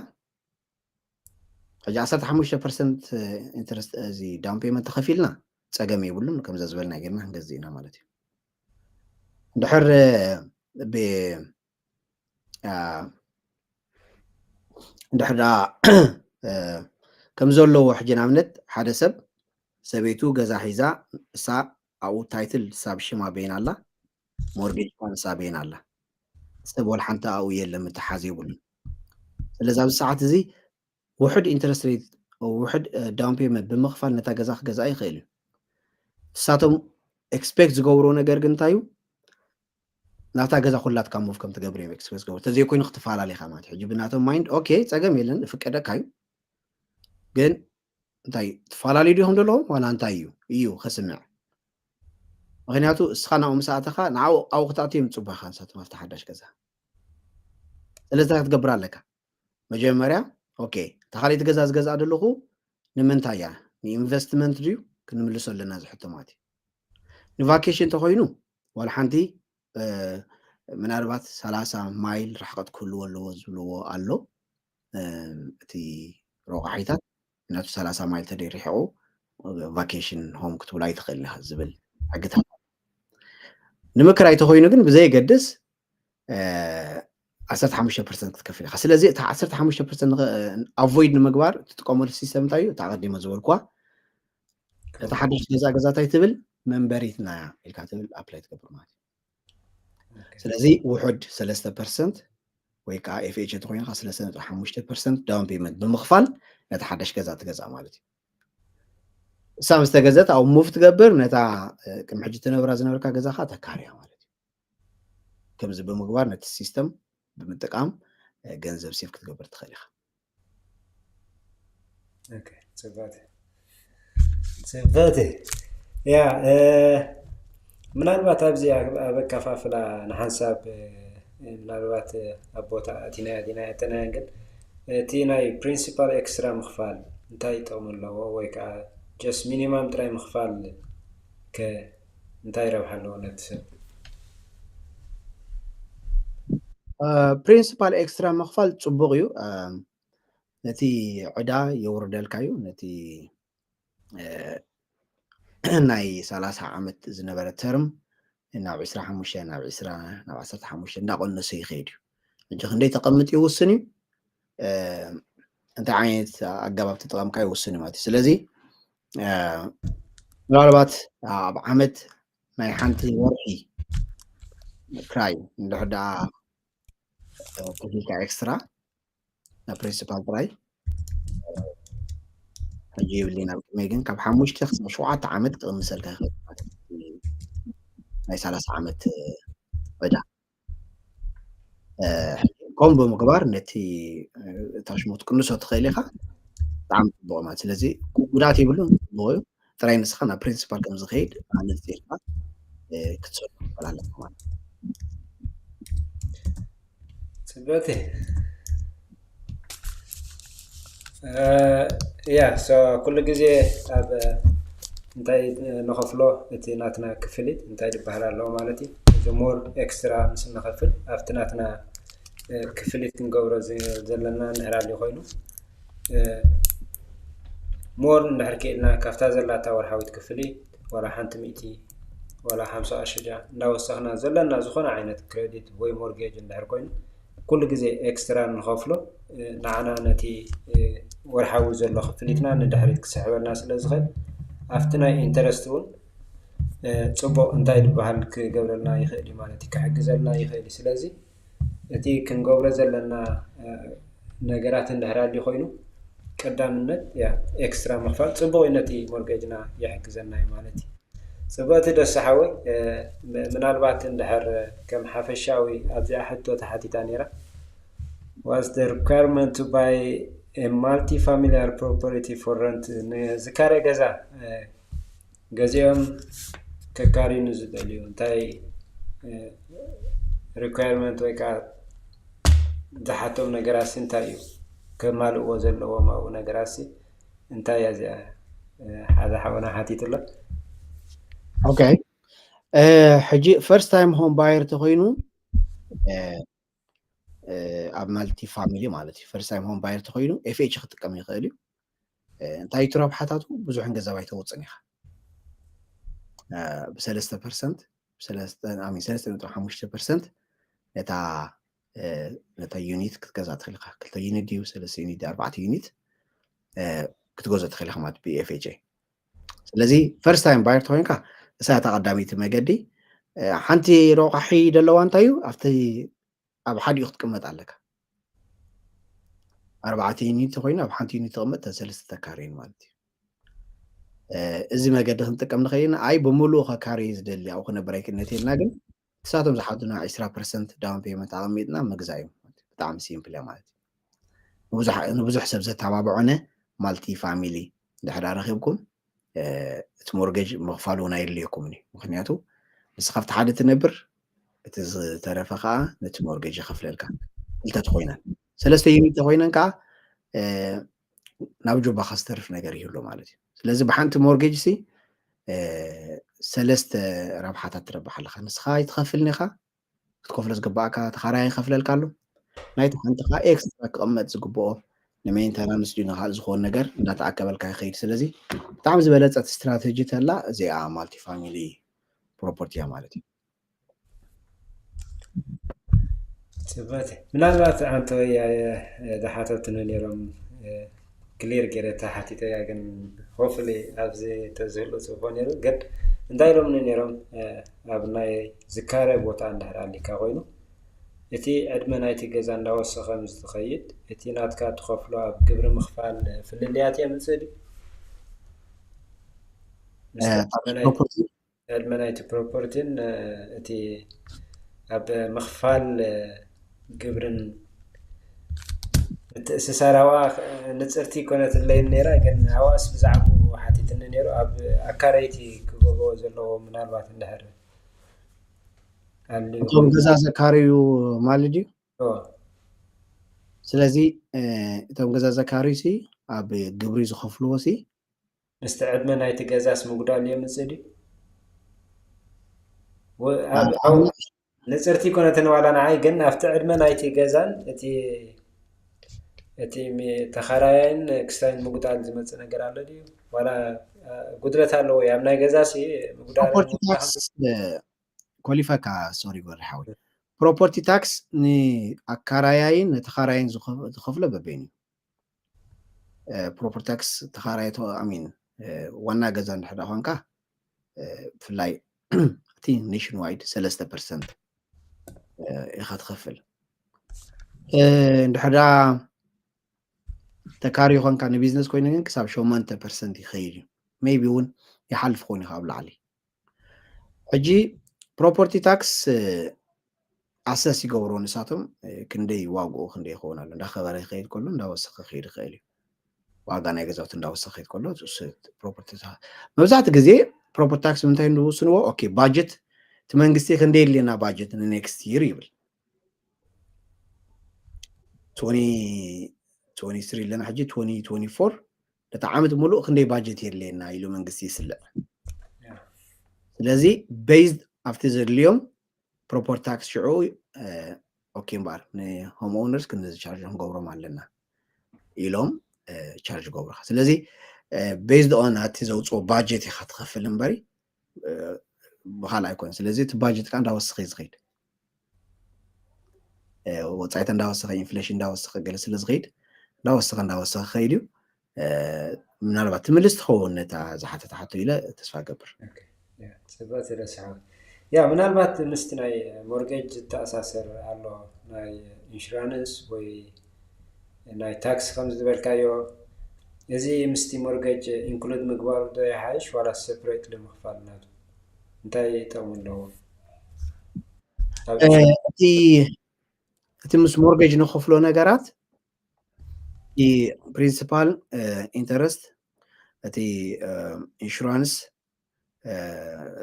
ሕጂ ዓሰርተ ሓሙሽተ ፐርሰንት ኢንትረስት፣ እዚ ዳውን ፔይመንት ተኸፊልና ፀገም የብሉን። ከምዛ ዝበልና ጌርና ክንገዝእ ኢና ማለት እዩ። እንድሕር ብ እንድሕር ደኣ ከም ዘለዎ ሕጂ ንኣብነት ሓደ ሰብ ሰበይቱ ገዛ ሒዛ፣ እሳ ኣብኡ ታይትል ሳብ ሽማ በይና ኣላ፣ ሞርጌጅ ኳ ንሳ በይና ኣላ። ሰብ ወላ ሓንቲ ኣብኡ የለን፣ ምትሓዝ የብሉን። ስለዚ ኣብዚ ሰዓት እዚ ውሕድ ኢንትረስት ሬት፣ ውሕድ ዳውን ፔመንት ብምኽፋል ነታ ገዛ ክገዝኣ ይኽእል እዩ። እሳቶም ኤክስፔክት ዝገብርዎ ነገር ግን እንታይ እዩ? ናብታ ገዛ ኩላትካ ሙቭ ከም ትገብር እዮም ኤክስፔክት ዝገብሩ። ተዘይኮይኑ ክትፈላለ ኢኻ ማለት እዩ። ሕጂ ብናቶም ማይንድ ኦኬ፣ ፀገም የለን፣ እፍቀደካ እዩ። ግን እንታይ ትፈላለዩ ዲኹም ዘለኹም ዋላ እንታይ እዩ እዩ ከስምዕ። ምክንያቱ እስኻ ናብኡ ምስ ኣተኻ ንዓኡ ኣብኡ ክትኣትዮም ይፅቡኻ ንሳቶም ኣብቲ ሓዳሽ ገዛ። ስለዚ እንታይ ክትገብር ኣለካ? መጀመርያ ኦኬ፣ እታ ካልኣይቲ ገዛ ዝገዝኣ ዘለኹ ንምንታይ እያ? ንኢንቨስትመንት ድዩ? ክንምልሶ ኣለና እዚ ሕቶ ማለት እዩ። ንቫኬሽን እንተኮይኑ ዋላ ሓንቲ ምናልባት ሰላሳ ማይል ርሕቀት ክህልዎ ኣለዎ ዝብልዎ ኣሎ። እቲ ረቋሒታት ናቱ ሰላሳ ማይል ተደይ ርሒቑ ቫኬሽን ሆም ክትብሎ ኣይትኽእል ኢኻ ዝብል ሕግታት። ንምክራይ ተኮይኑ ግን ብዘየገድስ ዓሰርተ ሓሙሽተ ፐርሰንት ክትከፍል ኢኻ። ስለዚ እቲ ዓሰርተ ሓሙሽተ ፐርሰንት ኣቮይድ ንምግባር እትጥቀመሉ ሲስተም እንታይ እዩ? እቲ ኣቐዲመ ዝበልኩዋ ነቲ ሓድሽ ገዛ ገዛ እንታይ ትብል መንበሪትና እያ ኢልካ ትብል ኣፕላይ ትገብር ማለት እዩ። ስለዚ ውሑድ ሰለስተ ፐርሰንት ወይ ከዓ ኤፍ ኤች ተኮይንካ ሰለስተ ነጥቢ ሓሙሽተ ፐርሰንት ዳውን ፔመንት ብምኽፋል ነቲ ሓደሽ ገዛ ትገዛ ማለት እዩ። እሳ ምስ ተገዘት ኣብ ሙቭ ትገብር ነታ ቅድሚ ሕጂ ትነብራ ዝነበርካ ገዛኻ ተካርያ ማለት እዩ። ከምዚ ብምግባር ነቲ ሲስተም ብምጥቃም ገንዘብ ሴፍ ክትገብር ትኽእል ኢኻ። ፅበቲ ያ ምናልባት ኣብዚ ኣብ ኣከፋፍላ ንሓንሳብ ምናልባት ኣብ ቦታ ኣቲናያ ዲና ያተናያን ግን እቲ ናይ ፕሪንሲፓል ኤክስትራ ምኽፋል እንታይ ጥቕሚ ኣለዎ? ወይ ከዓ ጀስት ሚኒማም ጥራይ ምኽፋል ከ እንታይ ረብሓ ኣለዎ ነቲ ሰብ? ፕሪንሲፓል ኤክስትራ ምኽፋል ፅቡቕ እዩ። ነቲ ዕዳ የውርደልካ እዩ። ነቲ ናይ ሰላሳ ዓመት ዝነበረ ተርም ናብ ዕስራ ሓሙሽተ ናብ ዕስራ ናብ ዓሰርተ ሓሙሽተ እንዳቆነሰ ይኸይድ እዩ። ሕጂ ክንደይ ተቐምጥ ይውስን እዩ። እንታይ ዓይነት ኣገባብ ተጠቐምካ ይውስን እዩ ማለት እዩ። ስለዚ ምናልባት ኣብ ዓመት ናይ ሓንቲ ወርሒ ክራይ እንድሕር ደኣ ከፊልካ ኤክስትራ ናብ ፕሪንሲፓል ጥራይ ሕጂ ይብል ናብ ቅድመይ ግን ካብ ሓሙሽተ ክሳብ ሸውዓተ ዓመት ክቕንሰልካ ይኽእል ማለት እዩ። ናይ ሰላሳ ዓመት ዕዳ ከምኡ ብምግባር ነቲ እታ ሽሙ ክትቅንሶ ትኽእል ኢኻ። ብጣዕሚ ፅቡቕ ማለት ስለዚ ጉዳት የብሉን፣ ፅቡቕ እዩ። ጥራይ ንስኻ ናብ ፕሪንሲፓል ከም ዝኸይድ ኣነፂርካ ክትሰዱ ትኽእል ኣለካ ማለት እዩ። ፅብቅቲ ያ ኩሉ ግዜ ኣብ እንታይ ንኸፍሎ እቲ ናትና ክፍሊት እንታይ ዝበሃል ኣለዎ ማለት እዩ። እዚ ሞር ኤክስትራ ምስ እንኸፍል ኣብቲ ናትና ክፍሊት ክንገብሮ ዘለና እንድሕር ኣልዩ ኮይኑ ሞር እንድሕር ክኢልና ካብታ ዘላታ ወርሓዊት ክፍሊት ዋላ ሓንቲ ሚእቲ ዋላ ሓምሳ ኣሽጃ እንዳወሰኽና ዘለና ዝኾነ ዓይነት ክሬዲት ወይ ሞርጌጅ እንድሕር ኮይኑ ኩሉ ግዜ ኤክስትራ ንኸፍሎ ንዓና ነቲ ወርሓዊ ዘሎ ክፍሊትና ንድሕሪት ክስሕበልና ስለ ዝኽእል ኣብቲ ናይ ኢንተረስት እውን ፅቡቕ እንታይ ዝበሃል ክገብረልና ይኽእል እዩ ማለት እዩ፣ ክሕግዘልና ይኽእል እዩ። ስለዚ እቲ ክንገብሮ ዘለና ነገራት እንድሕር ኣልዩ ኮይኑ ቀዳምነት ያ ኤክስትራ ምኽፋል ጽቡቕ እዩ፣ ነቲ ሞርጌጅና ይሕግዘና እዩ ማለት እዩ። ጽቡቕቲ ደሱ ሓወይ፣ ምናልባት እንድሕር ከም ሓፈሻዊ ኣብዚኣ ሕቶ ተሓቲታ ነይራ። What's the requirement to buy a multifamily property for rent? ንዝካረ ገዛ ገዚኦም ከካርዩ ንዝደልዩ እንታይ requirement ወይ ከዓ ዝሓቶም ነገራት እንታይ እዩ? ከማልእዎ ዘለዎም ኣብኡ ነገራት እንታይ እያ እዚኣ? ሓደ ሓወና ሓቲቱ ኣሎ። Okay፣ ሕጂ first time home buyer ተኮይኑ ኣብ multifamily ማለት እዩ። First time home buyer ተኮይኑ FHA ክጥቀም ይኽእል እዩ። እንታይ እዩ ረብሓታቱ? ብዙሕን ገንዘብ ኣይተውፅን ኢኻ። ብሰለስተ ፐርሰንት ሰለስተ ነጥቢ ሓሙሽተ ፐርሰንት ነታ ነታ ዩኒት ክትገዛ ትኽእል ኢኻ። ክልተ ዩኒት ድዩ ሰለስተ ዩኒት ድዩ ኣርባዕተ ዩኒት ክትገዝኦ ትኽእል ኢኻ ማለት ብ FHA። ስለዚ first time buyer ተኮይንካ እሳ እታ ቀዳመይቲ መገዲ። ሓንቲ ረቋሒ ዘለዋ እንታይ እዩ? ኣብቲ ኣብ ሓዲኡ ክትቅመጥ ኣለካ። ኣርባዕተ ዩኒት ተኮይኑ ኣብ ሓንቲ ዩኒት ተቐመጥ ሰለስተ ተካርይን ማለት እዩ። እዚ መገዲ ክንጥቀም ንኽእል ኢና። ኣይ ብምሉኡ ከካርይ ዝደሊ ኣብኡ ክነብር ኣይክእልነት ኢልና ግን ንሳቶም ዝሓቱና ዕስራ ፐርሰንት down payment ኣቐሚጥና ምግዛእ እዩ። ብጣዕሚ ሲምፕል እያ ማለት እዩ። ንብዙሕ ሰብ ዘተባብዖነ multifamily ድሕር ረኺብኩም እቲ ሞርጌጅ ምኽፋል እውን ኣየድልየኩምን እዩ። ምክንያቱ ንስኻ ኣብቲ ሓደ ትነብር፣ እቲ ዝተረፈ ከዓ ነቲ ሞርጌጅ ይኸፍለልካ። ክልተ ተኮይነን ሰለስተ ዩኒት ተኮይነን ከዓ ናብ ጁባኻ ዝተርፍ ነገር ይህሉ ማለት እዩ። ስለዚ ብሓንቲ ሞርጌጅ ሲ ሰለስተ ረብሓታት ትረብሕ ኣለካ። ንስኻ ኣይትኸፍልን ኢኻ፣ ክትከፍሎ ዝግባእካ ተኻራይ ይኸፍለልካ ኣሎ። ናይቲ ሓንቲ ከዓ ኤክስትራ ክቕመጥ ዝግብኦ ንሜንተናንስ ድዩ ንካልእ ዝኾን ነገር እንዳተኣከበልካ ይኸይድ። ስለዚ ብጣዕሚ ዝበለፀት ስትራተጂ ተላ እዚኣ multifamily property እያ ማለት እዩ። ጽበት ምናልባት ኣንተ ወያየ ዝሓተትኒ ነይሮም ክሊር ገይረ ተሓቲተያ ግን hopefully ኣብዚ ተዝህሉ ጽቡቅ ነይሩ። ግን እንታይ ኢሎምኒ ነይሮም ኣብ ናይ ዝካረ ቦታ እንድሕር ኣሊካ ኮይኑ እቲ ዕድመ ናይቲ ገዛ እንዳወሰኸ ምስ ዝኸይድ እቲ ናትካ ትኸፍሎ ኣብ ግብሪ ምኽፋል ፍልልያት የምጽእ ድዩ? ዕድመ ናይቲ ፕሮፐርቲን እቲ ኣብ ምኽፋል ግብርን ምትእስሳር ኣብኣ ንፅርቲ ኮነትለይን ነይራ። ግን ኣብኣስ ብዛዕባኡ ሓቲትኒ ነይሩ። ኣብ ኣካረይቲ ክገብርዎ ዘለዎ ምናልባት እንድሕር ኣልዩ እቶም ገዛ ዘካርዩ ማለት ድዩ? እዎ። ስለዚ እቶም ገዛ ዘካርዩ ሲ ኣብ ግብሪ ዝኸፍልዎ ሲ ምስቲ ዕድመ ናይቲ ገዛስ ምጉዳል የምፅእ ድዩ? ወ- ኣብ- ኣብ- ንፅርቲ ኮነትን ዋላ ንዓይ ግን ኣብቲ ዕድመ ናይቲ ገዛን እቲ እቲ ሚ- ተኻራያይን ክስታይን ምጉዳል ዝመፅእ ነገር ኣሎ ድዩ? ዋላ አ፣ ጉድለት ኣለዎ እዩ ኣብ ናይ ገዛ ሲ ምጉዳል ፕሮፐርቲ ታክስ ኮሊፈካ ሶሪ ጎሪ ሓወይ ፕሮፐርቲ ታክስ ንኣካራያይን ንተኻራይን ዝኸ- ዝኸፍሎ በበይኑ እዩ። ፕሮፐርቲ ታክስ ተኻራይ ሚን ዋና ገዛ እንድሕር ዳ ኮንካ ብፍላይ እቲ ኔሽን ዋይድ ሰለስተ ፐርሰንት ኢኻ ትኸፍል። እንድሕር ዳ ተካሪ ኮንካ ንቢዝነስ ኮይኑ ግን ክሳብ ሸሞንተ ፐርሰንት ይኸይድ እዩ። ሜይቢ እውን ይሓልፍ ኮይኑ ካብ ላዕሊ። ሕጂ ፕሮፐርቲ ታክስ ኣሰስ ይገብሮ ንሳቶም ክንደይ ዋግኡ ክንደይ ይኸውን ኣሎ እንዳኸበረ ይኸይድ ከሎ እንዳወሰኸ ክኸይድ ይኽእል እዩ። ዋጋ ናይ ገዛውቲ እንዳወሰኸ ይኸይድ ከሎ ፕሮፐርቲ መብዛሕትኡ ግዜ ፕሮፐርቲ ታክስ ምንታይ ዝውስንዎ ኦኬ ባጀት እቲ መንግስቲ ክንደይ የድልየና ባጀት ንኔክስት ይር ይብል ትወኒ ትወኒ ስሪ ኣለና ሕጂ ትወኒ ትወኒ ፎር ነቲ ዓመት ሙሉእ ክንደይ ባጀት የድልየና ኢሉ መንግስቲ ይስልዕ ስለዚ ቤዝድ ኣብቲ ዘድልዮም ፕሮፐርቲ ታክስ ሽዑ ኦኬ እምበኣር ንሆም ኦውነርስ ክንዚ ቻርጅ ክንገብሮም ኣለና ኢሎም ቻርጅ ገብሩካ ስለዚ ቤዝድ ኦን ኣቲ ዘውፅኦ ባጀት ኢካ ትኸፍል እምበሪ ብካልእ ኣይኮነ ስለዚ እቲ ባጀት ከዓ እንዳወስኸ እዩ ዝኸይድ ወፃኢታ እንዳወሰኸ ኢንፍሌሽን እንዳወሰኸ ገለ ስለ ዝኸይድ እንዳወሰኸ እንዳወሰኸ ከይድ እዩ ምናልባት ትምልስ ትኸውን ነታ ዝሓተት ሓቶ ኢለ ተስፋ ገብር ፅበት ስለ ሰሓብ ያ ምናልባት ምስቲ ናይ ሞርጌጅ ዝተኣሳሰር ኣሎ፣ ናይ ኢንሹራንስ ወይ ናይ ታክስ ከም ዝበልካዮ፣ እዚ ምስቲ ሞርጌጅ ኢንክሉድ ምግባሩ ዶ ይሓይሽ ዋላ ሰፕሬትሊ ምኽፋል ናቱ እንታይ ጥቕሚ ኣለዎ? እቲ እቲ ምስ ሞርጌጅ ንኸፍሎ ነገራት፣ እቲ ፕሪንሲፓል፣ ኢንተረስት፣ እቲ ኢንሹራንስ፣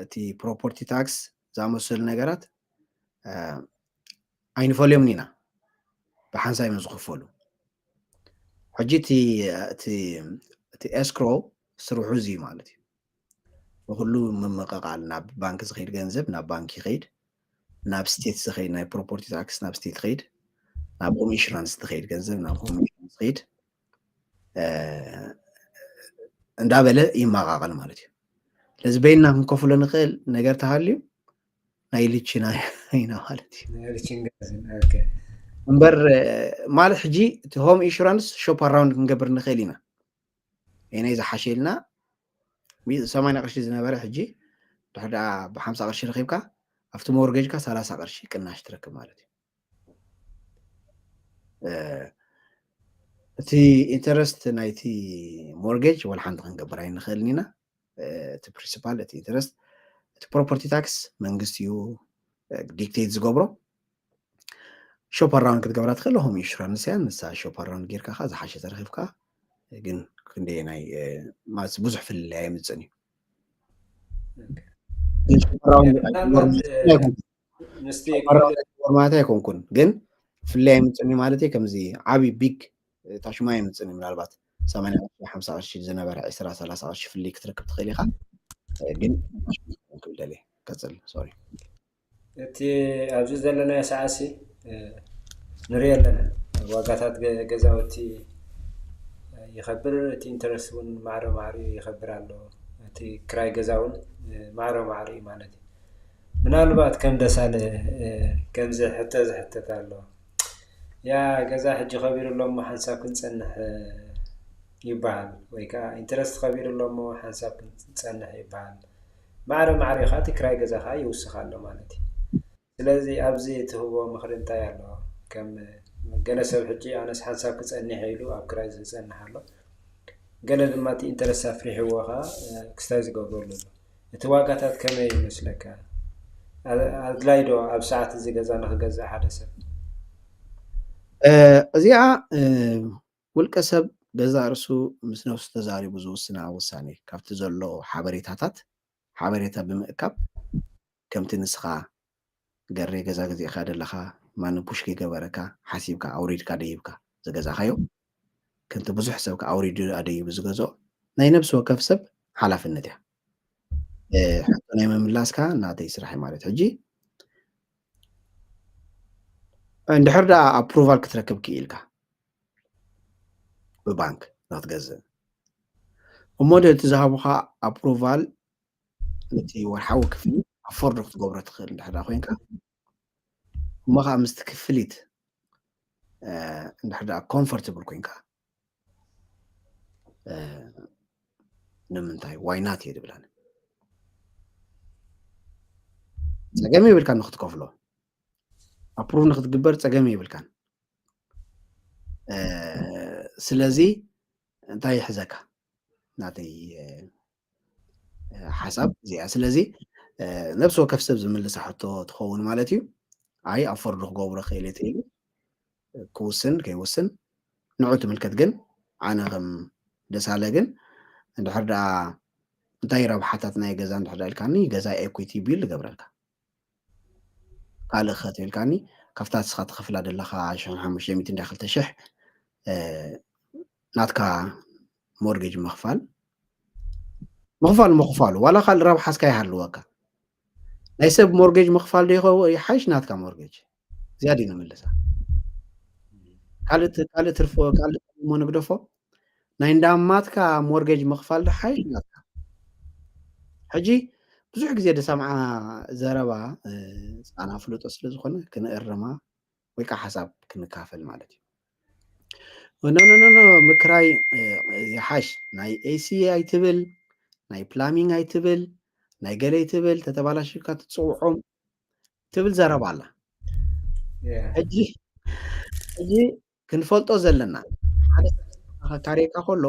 እቲ ፕሮፐርቲ ታክስ ዝኣመሰሉ ነገራት ኣይንፈልዮምን ኢና፣ ብሓንሳብ እዮም ዝኽፈሉ። ሕጂ እቲ ኤስክሮ ስርሑ እዚ ማለት እዩ። ንኩሉ ምምቕቓል፣ ናብ ባንክ ዝኸይድ ገንዘብ ናብ ባንክ ይኸይድ፣ ናብ ስቴት ዝኸይድ ናይ ፕሮፐርቲ ታክስ ናብ ስቴት ይኸይድ፣ ናብ ሆም ኢንሹራንስ ዝኸይድ ገንዘብ ናብ ሆም ኢንሹራንስ ይኸይድ እንዳበለ ይመቓቐል ማለት እዩ። ስለዚ በይንና ክንከፍሎ ንኽእል ነገር ተሃልዩ ናይ ልችና ኢና ማለት እዩ። እምበር ማለት ሕጂ እቲ ሆም ኢንሹራንስ ሾፕ ኣራውንድ ክንገብር ንኽእል ኢና። ናይ ዝሓሸ ኢልና ሰማንያ ቅርሺ ዝነበረ ሕጂ ድሕር ደኣ ብሓምሳ ቅርሺ ረኺብካ ኣብቲ ሞርጌጅካ ሰላሳ ቅርሺ ቅናሽ ትረክብ ማለት እዩ። እቲ ኢንተረስት ናይቲ ሞርጌጅ ወላ ሓንቲ ክንገብር ኣይንኽእልን ኢና። እቲ ፕሪንሲፓል፣ እቲ ኢንተረስት፣ እቲ ፕሮፐርቲ ታክስ መንግስቲ እዩ ዲክቴት ዝገብሮ። ሾፕ ኣራውንድ ክትገብራ ትኽእል ሆም ኢንሹራንስ እያ። ንሳ ሾፕ ኣራውንድ ጌርካ ከኣ ዝሓሸ ተረኺብካ፣ ግን ክንደየናይ ማለት ብዙሕ ፍልልይ ኣይምፅን እዩ። ግን ሾፕ ኣራውንድ ማለት ኣይኮንኩን፣ ግን ፍልልይ ኣይምፅን እዩ ማለት እዩ። ከምዚ ዓብዪ ቢግ ታሽማ ኣይምፅን እዩ። ምናልባት ሰማንያ ቅርሺ ሓምሳ ቅርሺ ዝነበረ ዕስራ ሰላሳ ቅርሺ ፍልልይ ክትረክብ ትኽእል ኢኻ። ግን ክብል ደልየ ቀፅል። ሶሪ። እቲ ኣብዚ ዘለናዮ ሰዓትሲ ንሪኦ ኣለና። ዋጋታት ገዛውቲ ይኸብር፣ እቲ ኢንተረስት እውን ማዕረ ማዕሪኡ ይኸብር ኣሎ። እቲ ክራይ ገዛ እውን ማዕረ ማዕሪኡ ማለት እዩ። ምናልባት ከም ደሳለ ከምዚ ሕቶ ዝሕተት ኣሎ። ያ ገዛ ሕጂ ከቢሩ ኣሎ እሞ ሓንሳብ ክንጸንሕ ይበሃል፣ ወይ ከዓ ኢንተረስት ከቢሩ ኣሎ እሞ ሓንሳብ ክንጸንሕ ይበሃል። ማዕረ ማዕረ ከዓ እቲ ክራይ ገዛ ከዓ ይውስኽ ኣሎ ማለት እዩ። ስለዚ ኣብዚ ትህቦ ምኽሪ እንታይ ኣሎ? ከም ገለ ሰብ ሕጂ ኣነስ ሓንሳብ ክጸንሕ ኢሉ ኣብ ክራይ ዝጸንሕ ኣሎ። ገለ ድማ እቲ ኢንተረስት ኣፍሪሕዎ ከዓ ክስታይ ዝገብረሉ ኣሎ። እቲ ዋጋታት ከመይ ይመስለካ? ኣድላይ ዶ ኣብ ሰዓት እዚ ገዛ ንክገዝእ ሓደ ሰብ? እዚኣ ውልቀ ሰብ ገዛ ርእሱ ምስ ነብሱ ተዛሪቡ ዝውስና ውሳኔ ካብቲ ዘሎ ሓበሬታታት ሓበሬታ ብምእካብ ከምቲ ንስኻ ገሬ ገዛ ገዚእካ ደለኻ ማንም ፑሽ ከይገበረካ ሓሲብካ ኣውሪድካ ደይብካ ዝገዛኻዮ ከምቲ ብዙሕ ሰብ ኣውሪዱ ኣደይቡ ዝገዝኦ ናይ ነብሲ ወከፍ ሰብ ሓላፍነት እያ። ሕቶ ናይ ምምላስካ ናተይ ስራሕ ማለት ሕጂ እንድሕር ደኣ ኣፕሩቫል ክትረክብ ክኢልካ ብባንክ ንክትገዝእ እሞ እቲ ዝሃቡካ ኣፕሩቫል ነቲ ወርሓዊ ክፍሊት ኣፎርድ ክትገብሮ ትኽእል እንድሕር ኮይንካ እሞ ከዓ ምስቲ ክፍሊት እንድሕር ኮምፎርትብል ኮይንካ ንምንታይ ዋይናት እየ ዝብላን ፀገም የብልካ ንክትከፍሎ ኣፕሩቭ ንክትግበር ፀገም የብልካን ስለዚ እንታይ ይሕዘካ ናተይ ሓሳብ እዚኣ ስለዚ ነብሲ ወከፍ ሰብ ዝምልሳ ሕቶ ትኸውን ማለት እዩ ኣይ ኣፎርድ ክገብሮ ክእል እየ ኢሉ ክውስን ከይውስን ንዑ ትምልከት ግን ኣነ ከም ደሳለ ግን እንድሕር ደኣ እንታይ ረብሓታት ናይ ገዛ እንድሕር ኢልካኒ ገዛ ኤኩቲ ቢል ይገብረልካ ካልእ ከትብልካኒ ካብታ ንስኻ ትኸፍላ ዘለኻ ሽሕን ሓሙሽተ ሚእትን እንዳ ክልተ ሽሕ ናትካ ሞርጌጅ ምኽፋል ምኽፋል ምኽፋሉ ዋላ ካልእ ረብሓ እስካ ይሃልወካ ናይ ሰብ ሞርጌጅ ምኽፋል ዶ ይኸው ይሓይሽ ናትካ ሞርጌጅ እዚኣ ድዩ ንምልሳ ካልእ ካልእ ትርፎ ካልእ እሞ ንግደፎ ናይ እንዳማትካ ሞርጌጅ ምኽፋል ዶ ሓይሽ ናትካ ሕጂ ብዙሕ ግዜ ደሰምዓ ዘረባ ፃና ፍልጦ ስለ ዝኾነ ክንእርማ ወይ ከዓ ሓሳብ ክንካፈል ማለት እዩ ኖኖኖኖ ምክራይ ይሓሽ ናይ ኤሲ ኣይትብል ናይ ፕላሚንግ ኣይትብል ናይ ገለይ ትብል፣ ተተባላሽካ ትፅውዖም ትብል ዘረባ ኣላ። ሕጂ ሕጂ ክንፈልጦ ዘለና ሓደ ካካሪካ ከሎ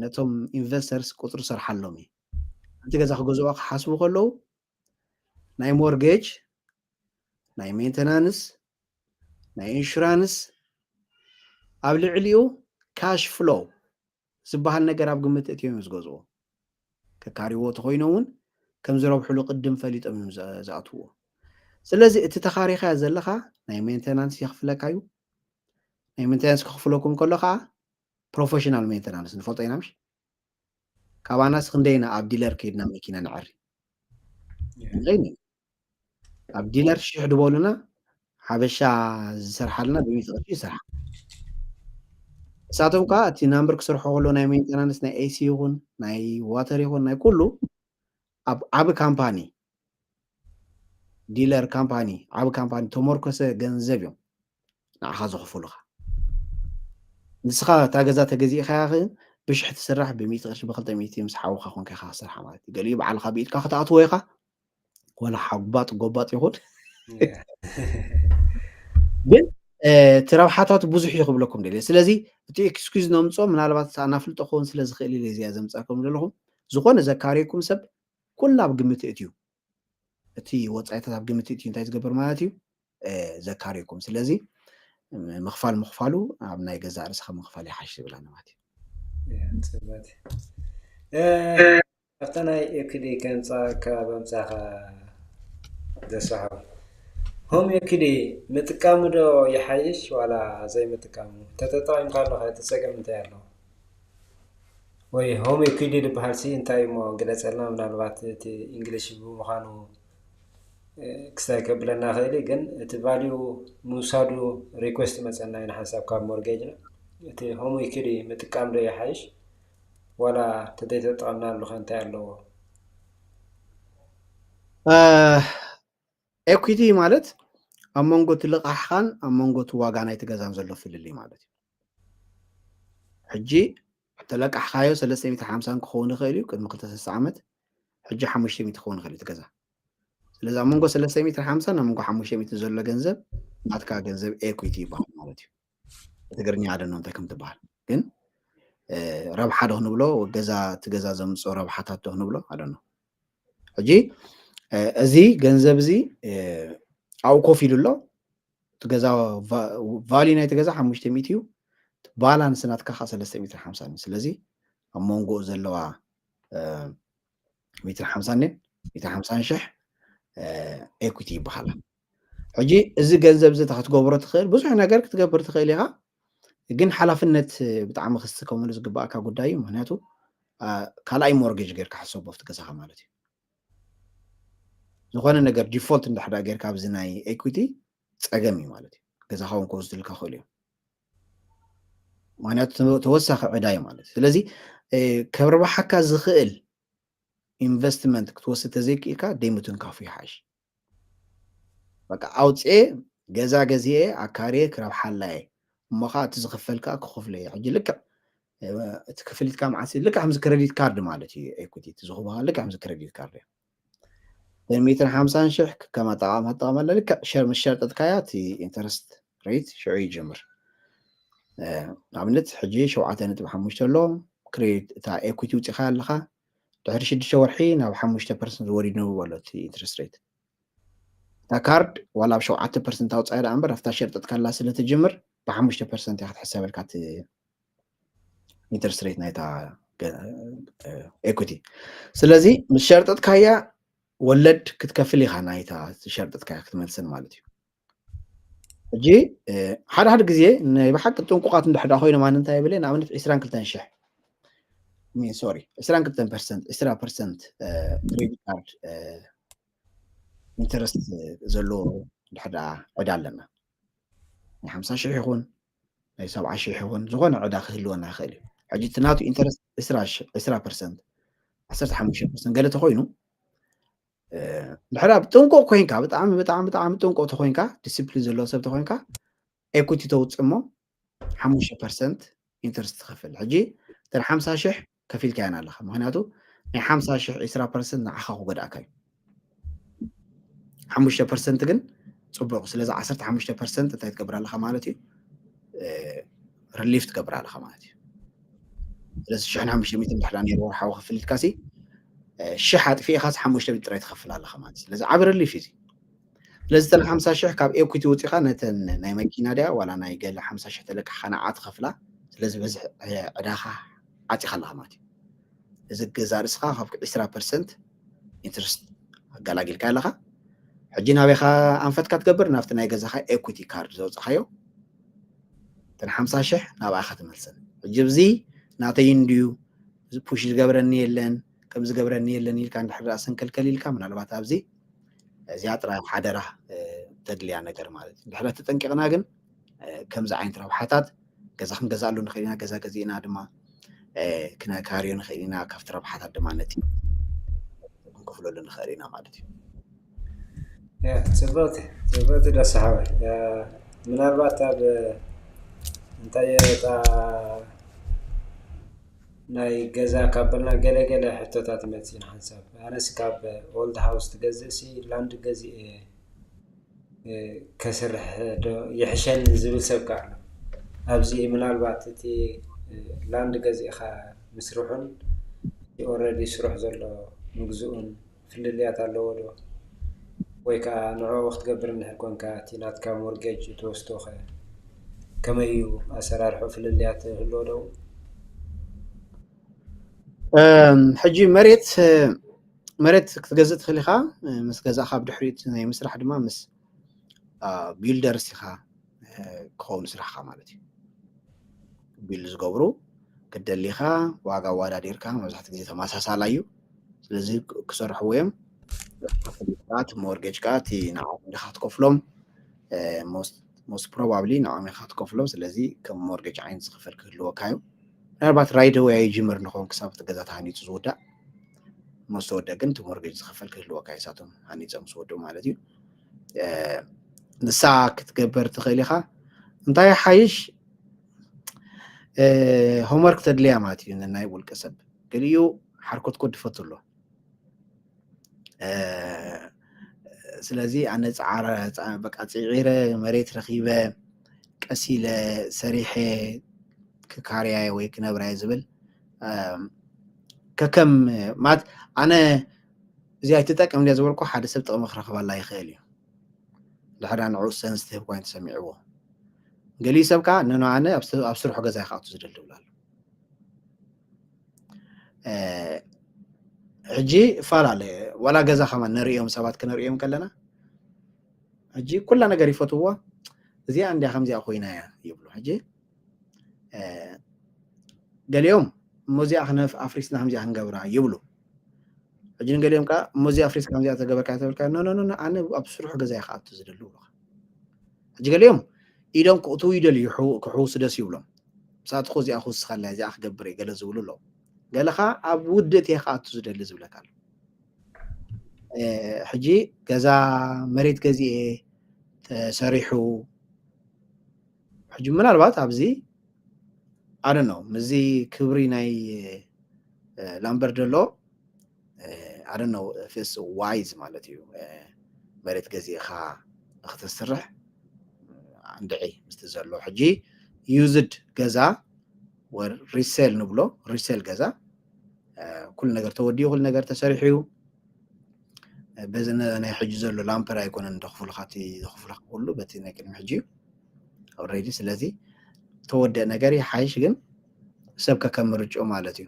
ነቶም ኢንቨስተርስ ቁፅሪ ሰርሓሎም እዩ። ሓንቲ ገዛ ክገዝዋ ክሓስቡ ከለዉ ናይ ሞርጌጅ፣ ናይ ሜንተናንስ፣ ናይ ኢንሹራንስ፣ ኣብ ልዕሊኡ ካሽ ፍሎው ዝበሃል ነገር ኣብ ግምት እትዮም ዝገዝዎ። ከካሪዎ ተኮይኖ እውን ከም ዝረብሕሉ ቅድም ፈሊጦም እዮም ዝኣትውዎ። ስለዚ እቲ ተኻሪኻዮ ዘለኻ ናይ ሜንተናንስ የኽፍለካ እዩ። ናይ ሜንተናንስ ክኽፍለኩም ከሎ ከዓ ፕሮፌሽናል ሜንተናንስ ንፈልጦ ኢና ምሽ? ካባናስ ክንደይና ኣብ ዲለር ከይድና መኪና ንዓሪ? ክንደይና? ኣብ ዲለር ሽሕ ድበሉና ሓበሻ ዝሰርሓልና ብሚእቲ ቅርሺ ይሰርሓ። ንሳቶም ከዓ እቲ ናምበር ክሰርሖ ከሎ ናይ ሜንተናንስ ናይ ኤሲ ይኹን ናይ ዋተር ይኹን ናይ ኩሉ ኣብ ዓቢ ካምፓኒ ዲለር ካምፓኒ ዓቢ ካምፓኒ ተመርኮሰ ገንዘብ እዮም ንዓኻ ዘኽፍሉኻ። ንስኻ እታ ገዛ ተገዚእኻያ ግን ብሽሕ ትስራሕ ብሚእቲ ቅርሺ ብክልተ ሚእቲ ምስ ሓውኻ ኮንካ ኢኻ ክሰርሓ ማለት እዩ። ገሊኡ በዓልኻ ብኢድካ ክትኣትዎ ኢኻ ወላ ሓጉባጥ ጎባጥ ይኹን ግን እቲ ረብሓታት ብዙሕ እዩ ክብለኩም ደልየ። ስለዚ እቲ ኤክስኪዝ ነምፅኦ ምናልባት ኣናፍልጦ ክኸውን ስለ ዝኽእል ኢለ እዚኣ ዘምፃኩም ዘለኹም ዝኾነ ዘካሪኩም ሰብ ኩላ ኣብ ግምት እትዩ እቲ ወፃኢታት ኣብ ግምት እትዩ እንታይ ዝገብር ማለት እዩ ዘካሪኩም። ስለዚ ምኽፋል ምኽፋሉ ኣብ ናይ ገዛእ ርእስኻ ምኽፋል ይሓሽ ዝብለና ማለት እዩ። ፅበት ኣብታ ናይ ኤኩዲ ከምፃ ካብ ኣምፃኻ ዘስሓው ሆም ኤኩዲ ምጥቃሙ ዶ ይሓይሽ ዋላ ዘይምጥቃሙ? ተተጠቂምካ ኣለኻ እቲ ፀገም እንታይ ኣለዎ? ወይ ሆም ኤኩዲ ዝበሃል ሲ እንታይ እሞ ግለፀልና። ምናልባት እቲ እንግሊሽ ብምዃኑ ክስታይ ከብለና ኽእል ግን እቲ ቫልዩ ምውሳዱ ሪኩዌስት መፀና ኢና ሓንሳብ ካብ ሞርጌጅና እቲ ሆም ኤኩዲ ምጥቃም ዶ ይሓይሽ ዋላ ተዘይተጠቐምናሉ ከ እንታይ ኣለዎ? ኤኩቲ ማለት ኣብ መንጎ እቲ ልቓሕኻን ኣብ መንጎ እቲ ዋጋ ናይቲ ገዛን ዘሎ ፍልልይ ማለት እዩ። ሕጂ ተለቃሕካዮ ሰለስተ ሚእቲ ሓምሳን ክኸውን ይኽእል እዩ ቅድሚ ክልተ ሰለስተ ዓመት፣ ሕጂ ሓሙሽተ ሚእቲ ክኸውን ይኽእል እዩ እቲ ገዛ። ስለዚ ኣብ መንጎ ሰለስተ ሚእቲ ሓምሳን ኣብ መንጎ ሓሙሽተ ሚእቲ ዘሎ ገንዘብ ናትካ ገንዘብ ኤኩቲ ይበሃል ማለት እዩ። ብትግርኛ ኣደኖ እንታይ ከም ትበሃል ግን ረብሓ ዶ ክንብሎ ገዛ እቲ ገዛ ዘምፅኦ ረብሓታት ዶ ክንብሎ ኣደኖ። ሕጂ እዚ ገንዘብ እዚ ኣብኡ ኮፍ ኢሉ ኣሎ። እቲ ገዛ ቫልዩ ናይቲ ገዛ ሓሙሽተ ሚእቲ እዩ። ባላንስ ናትካ ከዓ ሰለስተ ሚእቲ ሓምሳ እዩ። ስለዚ ኣብ መንጎኡ ዘለዋ ሚእቲ ሓምሳ ሚእቲ ሓምሳ ሽሕ ኤኩቲ ይበሃላ። ሕጂ እዚ ገንዘብ እዚ ክትገብሮ ትኽእል ብዙሕ ነገር ክትገብር ትኽእል ኢኻ። ግን ሓላፍነት ብጣዕሚ ክስከመሉ ዝግባእካ ጉዳይ እዩ። ምክንያቱ ካልኣይ ሞርጌጅ ጌርካ ሕሰቦ ኣብቲ ገዛኻ ማለት እዩ። ዝኾነ ነገር ዲፎልት እንዳሕዳ ጌርካ ኣብዚ ናይ ኤኩቲ ፀገም እዩ ማለት እዩ። ገዛኻ እውን ክወስድልካ ክእሉ እዮም። ምክንያቱ ተወሳኺ ዕዳ እዩ ማለት እዩ። ስለዚ ከብርባሓካ ዝኽእል ኢንቨስትመንት ክትወስድ ተዘይክኢልካ ደይ ምትንካፉ ይሓይሽ። በቃ ኣውፅኤ ገዛ ገዚኤ ኣካርየ ክረብሓላ እየ እሞ ከዓ እቲ ዝኽፈል ከዓ ክኸፍሎ እየ። ሕጂ ልክዕ እቲ ክፍሊትካ መዓስ ልክዕ ከምዚ ክረዲት ካርድ ማለት እዩ። ኤኩቲ እቲ ዝኽቡካ ልክዕ ከምዚ ክረዲት ካርድ እዩ። ሚእትን ሓምሳን ሽሕ ከም ኣጠቃቅማ ትጠቀመላ ልክዕ ሸር ምስ ሸርጠጥካያ እቲ ኢንተረስት ሬት ሽዑ ይጅምር። ንኣብነት ሕጂ ሸውዓተ ነጥቢ ሓሙሽተ ኣሎ ክሬዲት እታ ኤኩቲ ውፂኻ ኣለኻ ድሕሪ ሽዱሽተ ወርሒ ናብ ሓሙሽተ ፐርሰንት ወሪድ ንብሎ እቲ ኢንትረስት ሬት እታ ካርድ ዋላ ኣብ ሸውዓተ ፐርሰንት ኣውፃያ ደኣ እምበር ኣብታ ሸርጠጥካላ ስለ ትጅምር ብሓሙሽተ ፐርሰንት እያ ክትሕሰበልካ ኢንተረስት ሬት ናይታ ኤኩቲ። ስለዚ ምስ ሸርጠጥካያ ወለድ ክትከፍል ኢኻ ናይታ ሸርጠጥካያ ክትመልሰን ማለት እዩ። ሕጂ ሓደ ሓደ ግዜ ናይ ብሓቂ ጥንቁቃት እንድሕዳ ኮይኖም ኣነ እንታይ ይብል ንኣብነት ዕስራን ክልተን ሽሕ ሚን ሶሪ ዕስራን ክልተን ፐርሰንት ዕስራ ፐርሰንት ክሬዲት ካርድ ኢንተረስት ዘለዎ እንድሕዳ ዕዳ ኣለና ናይ ሓምሳ ሽሕ ይኹን ናይ ሰብዓ ሽሕ ይኹን ዝኾነ ዕዳ ክህልወና ይኽእል እዩ። ሕጂ እቲ ናቱ ኢንተረስት ዕስራ ፐርሰንት ዓሰርተ ሓሙሽተ ፐርሰንት ገለ ተኮይኑ ድሕራ ጥንቁቕ ኮይንካ ብጣዕሚ ብጣዕሚ ብጣዕሚ ጥንቁቕ ተኮይንካ ዲስፕሊን ዘለዎ ሰብ ተኮይንካ ኤኩቲ ተውፅእ እሞ ሓሙሽተ ፐርሰንት ኢንተረስት ትኸፍል። ሕጂ ተን ሓምሳ ሽሕ ከፊልካያን ኣለኻ ምክንያቱ ናይ ሓምሳ ሽሕ ዕስራ ፐርሰንት ንዓኻ ክጎድኣካ እዩ። ሓሙሽተ ፐርሰንት ግን ጽቡቕ። ስለዚ ዓሰርተ ሓሙሽተ ፐርሰንት እንታይ ትገብር ኣለኻ ማለት እዩ? ሪሊፍ ትገብር ኣለኻ ማለት እዩ። ስለዚ ሽሕን ሓሙሽተ ሚእትን ድሕር ነይሩ ወርሓዊ ክፍሊትካ ሲ ሽሕ ኣጥፊእኻስ ሓሙሽተ ሚእቲ ጥራይ ትኸፍል ኣለኻ ማለት እዩ። ስለዚ ዓብ ሪሊፍ እዩ። ስለዚ እተን ሓምሳ ሽሕ ካብ ኤኩቲ ውፂኻ ነተን ናይ መኪና ድያ ዋላ ናይ ገለ ሓምሳ ሽሕ ተለቃሕኻ ንዓ ትኸፍላ። ስለዚ በዚ ዕዳኻ ዓፂኻ ኣለኻ ማለት እዩ። እዚ ገዛ ርእስኻ ካብ ዕስራ ፐርሰንት ኢንትረስት ኣጋላጊልካ ኣለኻ። ሕጂ ናበይኻ ኣንፈትካ ትገብር? ናብቲ ናይ ገዛኻ ኤኩቲ ካርድ ዘውፅኻዮ እተን ሓምሳ ሽሕ ናብኣኻ ትመልሰን። ሕጂ እዚ ናተይ እንድዩ ፑሽ ዝገብረኒ የለን ከም ዝገብረኒ የለን ኢልካ እንድሕር ደኣ ሰንከልከል ኢልካ ምናልባት ኣብዚ እዚኣ ጥራይ ሓደራ ተድልያ ነገር ማለት እዩ። ድሕረ ተጠንቂቕና ግን ከምዚ ዓይነት ረብሓታት ገዛ ክንገዛሉ ንኽእል ኢና። ገዛ ገዚእና ድማ ክነካርዮ ንኽእል ኢና። ካብቲ ረብሓታት ድማ ነቲ ክንከፍለሉ ንኽእል ኢና ማለት እዩ። ጽብቕቲ ጽብቕቲ ደስ ሓወይ። ምናልባት ኣብ እንታይ እታ ናይ ገዛ ካብ በልና ገለገለ ሕቶታት መፅእና ሓንሳብ ኣነስ ካብ ኦልድ ሃውስ ትገዝእ ሲ ላንድ ገዚእ ከስርሕ ዶ ይሕሸኒ ዝብል ሰብ ከዓ ኣሎ። ኣብዚ ምናልባት እቲ ላንድ ገዚእኻ ምስርሑን ኦረዲ ስሩሕ ዘሎ ምግዝኡን ፍልልያት ኣለዎ ዶ? ወይ ከዓ ንዕኡ ክትገብር እንድሕር ኮንካ እቲ ናትካ ሞርጌጅ ትወስዶ ከ ከመይ እዩ ኣሰራርሑ ፍልልያት ህልዎ ዶ? ሕጂ መሬት መሬት ክትገዝእ ትኽእል ኢኻ። ምስ ገዛእኻ ብድሕሪት ናይ ምስራሕ ድማ ምስ ቢልደርስ ኢኻ ክኸውን ስራሕካ ማለት እዩ። ቢልድ ዝገብሩ ክትደሊኻ ዋጋ ኣወዳዲርካ መብዛሕትኡ ግዜ ተመሳሳላ እዩ። ስለዚ ክሰርሕዎ እዮም። እቲ ሞርጌጅ ከዓ እቲ ንዓኹም ዲኻ ትከፍሎም most probably ንዖም ኢኻ ትከፍሎም። ስለዚ ከም ሞርጌጅ ዓይነት ዝኽፈል ክህልወካ እዩ። ምናልባት right away ኣይጅምር ንኸውን ክሳብ እቲ ገዛ ተሃኒፁ ዝውዳእ ምስ ተወደእ ግን እቲ ሞርጌጅ ዝኽፈል ክህልወካ እዩ። እሳቶም ሃኒፆም ምስ ወድኡ ማለት እዩ። ንሳ ክትገብር ትኽእል ኢኻ። እንታይ ሓይሽ ሆምወርክ ተድልያ ማለት እዩ ንናይ ውልቀ ሰብ። ገሊኡ ሓርኮትኮት ድፈቱ ኣሎ። ስለዚ ኣነ ፃዕረ በቃ ፅዒረ መሬት ረኺበ ቀስ ኢለ ሰሪሐ ክካርያየ ወይ ክነብራየ ዝብል ከከም ማለት ኣነ እዚኣ ኣይትጠቀም ድያ ዝበልኩ ሓደ ሰብ ጥቕሚ ክረኽበላ ይኽእል እዩ። ድሕር ንዕኡ ሰንስ ትህብ ኮይኑ ተሰሚዕዎ። ገሊኡ ሰብ ከዓ ነኖ ኣነ ኣብ ስርሑ ገዛ ይክኣቱ ዝደሊ ይብላሉ። ሕጂ ይፈላለ ዋላ ገዛ ከማን ንርእዮም ሰባት ክነርእዮም ከለና ሕጂ ኩላ ነገር ይፈትዎ እዚኣ እንዲያ ከምዚኣ ኮይና እያ ይብሉ። ሕጂ ገሊኦም እሞ እዚኣ ኣፍሪስና ከምዚኣ ክንገብራ ይብሉ። ሕጂ ንገሊኦም ከዓ እሞ እዚኣ ኣፍሪስ ከምዚኣ ተገበርካ ተበልካ ኖ ኖ ኣነ ኣብ ስርሑ ገዛ ይክኣቱ ዝደሊ ይብሉካ። ሕጂ ገሊኦም ኢዶም ክእትዉ ይደልዩ ክሕውሱ ደስ ይብሎም። ንሳትኩ እዚኣ ክውስኸላ እዚኣ ክገብር እየ ገለ ዝብሉ ኣለዉ። ገለ ከዓ ኣብ ውድእት እየ ክኣቱ ዝደሊ ዝብለካ ኣሎ። ሕጂ ገዛ መሬት ገዚኤ ተሰሪሑ ሕጂ ምናልባት ኣብዚ ኣደ ነው ምዚ ክብሪ ናይ ላምበር ደሎ ኣደ ነው ፌስ ዋይዝ ማለት እዩ። መሬት ገዚእኻ ንክተስርሕ እንድዒ ምስቲ ዘሎ ሕጂ ዩዝድ ገዛ ሪሴል ንብሎ ሪሴል ገዛ ኩሉ ነገር ተወዲኡ ኩሉ ነገር ተሰሪሑ እዩ። በዚ ናይ ሕጂ ዘሎ ላምፐር ኣይኮነን ዘኽፍሉካ እቲ ዘኽፍሉካ ኩሉ በቲ ናይ ቅድሚ ሕጂ እዩ ኦልሬዲ። ስለዚ ተወደእ ነገር ይሓይሽ ግን ሰብ ከከም ምርጭኡ ማለት እዩ።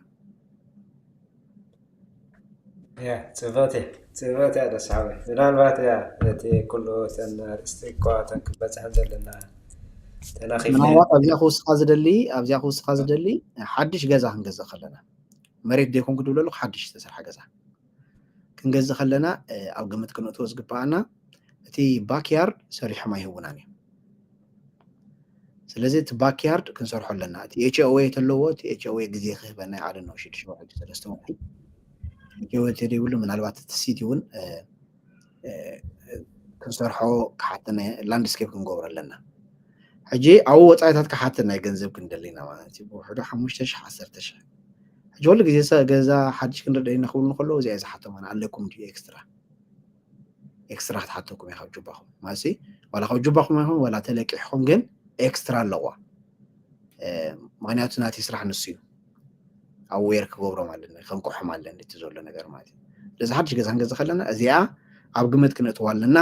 ያ ጽብቕቲ ጽብቕቲ እያ ደስ ሓወይ። ምናልባት እያ እቲ ኩሉ እተን ኣርእስቲ እኳ እተን ክንበጽሐን ዘለና ተናኺፍና ምናልባት ኣብዚኣ ክውስኻ ዝደሊ ኣብዚኣ ክውስኻ ዝደሊ ሓድሽ ገዛ ክንገዝእ ከለና መሬት ደይኮንኩ ድብለሉ ሓድሽ ዝተሰርሐ ገዛ ክንገዝእ ከለና ኣብ ግምት ክንእትዎ ዝግባኣና እቲ ባክያርድ ሰሪሖም ኣይህቡናን እዮም። ስለዚ እቲ ባክያርድ ክንሰርሖ ኣለና። እቲ ኤች ኦ ኤ ተለዎ እቲ ኤች ኦ ኤ ግዜ ክህበና ይዓደ ነው ሽዱሽተ ወርሒ ሰለስተ ወርሒ ኤች ኦ ኤ ተደይብሉ ምናልባት እቲ ሲቲ እውን ክንሰርሖ ክሓተና ላንድስኬፕ ክንገብሮ ኣለና። ሕጂ ኣብኡ ወፃኢታት ክሓተና ናይ ገንዘብ ክንደሊና ማለት እዩ። ብውሕዱ ሓሙሽተ ሽሕ ዓሰርተ ሽሕ ሕጂ ኩሉ ግዜ ሰብ ገዛ ሓድሽ ክንርደይ ንኽብሉ ከለዉ እዚኣ እየ ዝሓቶም ኣነ ኣለኩም ድዩ ኤክስትራ ኤክስትራ ክትሓተኩም እየ ካብ ጁባኹም ማለት ዋላ ካብ ጁባኹም ይኹን ዋላ ተለቂሕኩም ግን ኤክስትራ ኣለዋ ምክንያቱ ናተይ ስራሕ ንሱ እዩ ኣዌር ክገብሮም ኣለኒ ከንቅሖም ኣለኒ እቲ ዘሎ ነገር ማለት እዩ ስለዚ ሓድሽ ገዛ ክንገዛ ከለና እዚኣ ኣብ ግምት ክነእትዋ ኣለና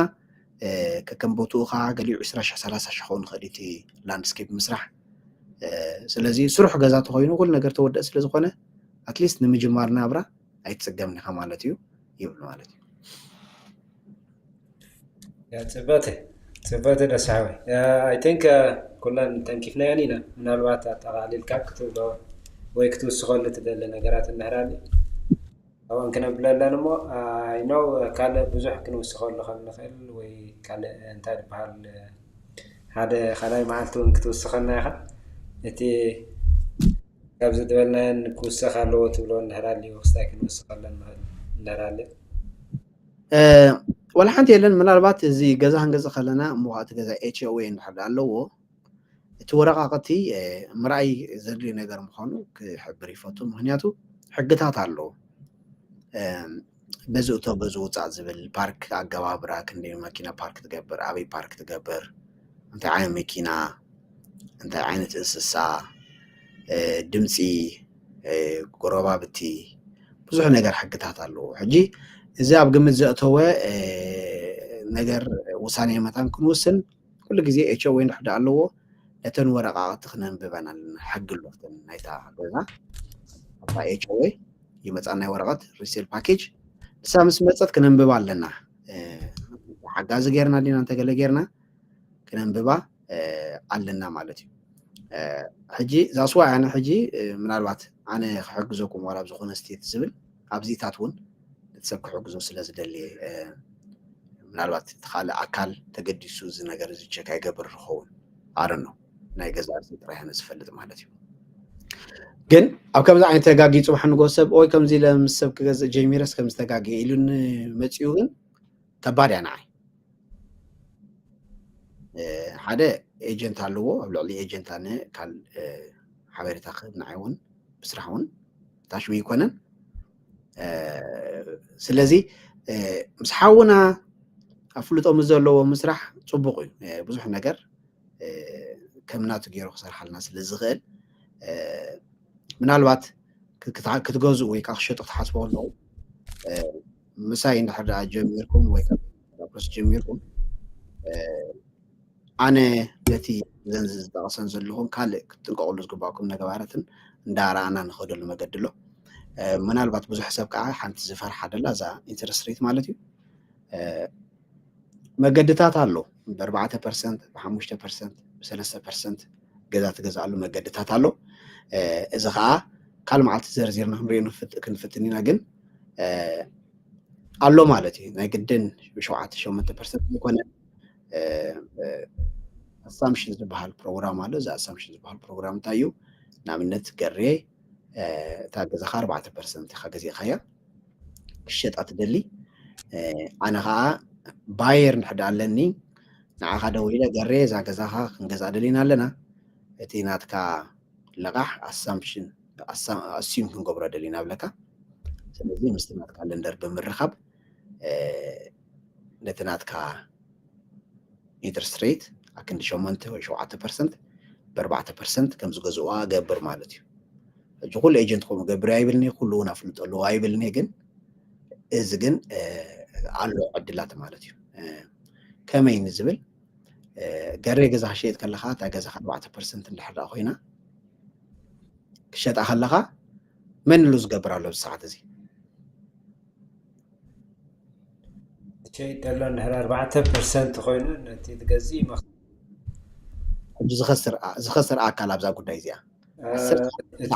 ከከም ቦትኡ ከዓ ገሊኡ ዕስራ ሺሕ ሰላሳ ሺሕ ክኸውን ይኽእል እቲ ላንድስኬፕ ምስራሕ ስለዚ ስሩሕ ገዛ ተኮይኑ ኩሉ ነገር ተወደእ ስለዝኮነ ኣትሊስት ንምጅማር ናብራ ኣይትፅገምን ኢካ ማለት እዩ ይብል ማለት እዩ ፅበተ ፅበተ ደሳዊ I think ኩለን ተንኪፍናየን ኢና ምናልባት ኣጠቃሊልካ ክትብሎ ወይ ክትውስኸሉ ትደሊ ነገራት እንድሕር ኣሎ ኣብን ክነብለለን እሞ I know ካልእ ብዙሕ ክንውስኸሉ ከም ንኽእል ወይ ካልእ እንታይ ዝበሃል ሓደ ካልኣይ መዓልቲ እውን ክትውስኸልና ኢኻ እቲ ካብዚ ዝበልናየን ክውሰኽ ኣለዎ ትብሎ እንድሕር ኣልዩ ክስታይ ክንውስኸለን ንኽእል እንድሕር ኣልዩ ዋላ ሓንቲ የለን ምናልባት እዚ ገዛ ክንገዝእ ከለና እሞ እቲ ገዛ ኤች ኦ ኤ እንድሕር ኣለዎ እቲ ወረቃቅቲ ምርኣይ ዘድልዩ ነገር ምዃኑ ክሕብር ይፈቱ ምክንያቱ ሕግታት ኣለዎ በዚ እቶ በዚ ውፃእ ዝብል ፓርክ ኣገባብራ ክንደይ መኪና ፓርክ ትገብር ኣበይ ፓርክ ትገብር እንታይ ዓይነት መኪና እንታይ ዓይነት እንስሳ ድምፂ ጎረባብቲ ብዙሕ ነገር ሕግታት ኣለዎ ሕጂ እዚ ኣብ ግምት ዘእተወ ነገር ውሳኔ መታን ክንውስን ኩሉ ግዜ ኤች ኦ ወይ እንድሕር ኣለዎ ነተን ወረቃቅቲ ክነንብበን ኣለና ሕጊ ኣለወተን ናይታ ገዛ ኣብታ ኤች ኦ ወይ ይመፃ ናይ ወረቀት ሪሴል ፓኬጅ ንሳ ምስ መፀት ክነንብባ ኣለና ሓጋዚ ጌርና ዲና እንተገለ ጌርና ክነንብባ ኣለና ማለት እዩ ሕጂ ዛስዋ ኣነ ሕጂ ምናልባት ኣነ ክሕግዘኩም ዋላ ዝኾነ ስቴት ዝብል ኣብዚታት እውን እቲ ሰብ ክሕግዞ ስለ ዝደሊ ምናልባት እቲ ካልእ ኣካል ተገዲሱ እዚ ነገር እዚ ቸክ ኣይገብር ዝኸውን ኣረኖ ናይ ገዛ ርእሲ ጥራይ ኣነ ዝፈልጥ ማለት እዩ ግን ኣብ ከምዚ ዓይነት ተጋጊ ፅባሕ ንጎ ሰብ ወይ ከምዚ ኢለ ምስ ሰብ ክገዝእ ጀሚረስ ከም ዝተጋግየ ኢሉኒ መፅኡ ግን ከባድ እያ ንዓይ ሓደ ኤጀንት ኣለዎ ኣብ ልዕሊ ኤጀንት ኣነ ካል ሓበሬታ ክህብ ንዓይ እውን ብስራሕ እውን ታሽሙ ይኮነን ስለዚ ምስ ሓውና ኣፍልጦ ምስ ዘለዎ ምስራሕ ፅቡቅ እዩ ብዙሕ ነገር ከም ናቱ ገይሩ ክሰርሓልና ስለ ዝኽእል ምናልባት ክትገዝኡ ወይ ከዓ ክሸጡ ክትሓስቡ ከለዉ ምሳይ እንድሕር ደኣ ጀሚርኩም ወይ ፕሮስ ጀሚርኩም ኣነ ነቲ ዘን ዝጠቐሰን ዘለኹም ካልእ ክትጥንቀቕሉ ዝግባእኩም ነገባራትን እንዳረኣና ንኸደሉ መገዲ ኣሎ ምናልባት ብዙሕ ሰብ ከዓ ሓንቲ ዝፈርሓ ደላ እዛ ኢንተረስት ሬት ማለት እዩ መገድታት ኣሎ ብኣርባዕተ ፐርሰንት ብሓሙሽተ ፐርሰንት ብሰለስተ ፐርሰንት ገዛ ትገዝኣሉ መገድታት ኣሎ እዚ ከዓ ካል መዓልቲ ዘርዚርና ክንሪኦ ክንፍትን ኢና ግን ኣሎ ማለት እዩ ናይ ግድን ብሸውዓተ ሸመንተ ፐርሰንት ዝኾነ ኣሳምሽን ዝበሃል ፕሮግራም ኣሎ እዚ ኣሳምሽን ዝበሃል ፕሮግራም እንታይ እዩ ንኣብነት ገሬ እታ ገዛኻ ኣርባዕተ ፐርሰንት ኢኻ ገዚእኻያ ክሸጣ ትደሊ ኣነ ከዓ ባየር እንድሕር ኣለኒ ንዓኻ ደው ኢለ ገሬ እዛ ገዛኻ ክንገዝኣ ደሊና ኣለና እቲ ናትካ ለቃሕ ኣሳምሽን ኣሲም ክንገብሮ ደሊና ብለካ ስለዚ ምስቲ ናትካ ለንደር ብምርኻብ ነቲ ናትካ ኢንትረስት ሬት ኣክንዲ ሸሞንተ ወይ ሸውዓተ ፐርሰንት ብኣርባዕተ ፐርሰንት ከም ዝገዝእዋ ገብር ማለት እዩ ሕጂ ኩሉ ኤጀንት ከምኡ ገብር ኣይብልኒ ኩሉ እውን ኣፍልጦ ኣለዎ ኣይብልኒ ግን እዚ ግን ኣሎ ዕድላት ማለት እዩ ከመይ ንዝብል ገሬ ገዛ ክሸየጥ ከለካ እታ ገዛኻ ኣርባዕተ ፐርሰንት እንድሕር ኮይና ክሸጣ ከለካ መን ሉዝ ዝገብር ኣሎ ኣብዚ ሰዓት እዚ ትሸይጥ ዘሎ እንድሕር ኣርባዕተ ፐርሰንት ኮይኑ ነቲ ትገዝእ ይመኽ ሕጂ ዝኸስር ዝኸስር ኣካል ኣብዛ ጉዳይ እዚኣ እቲ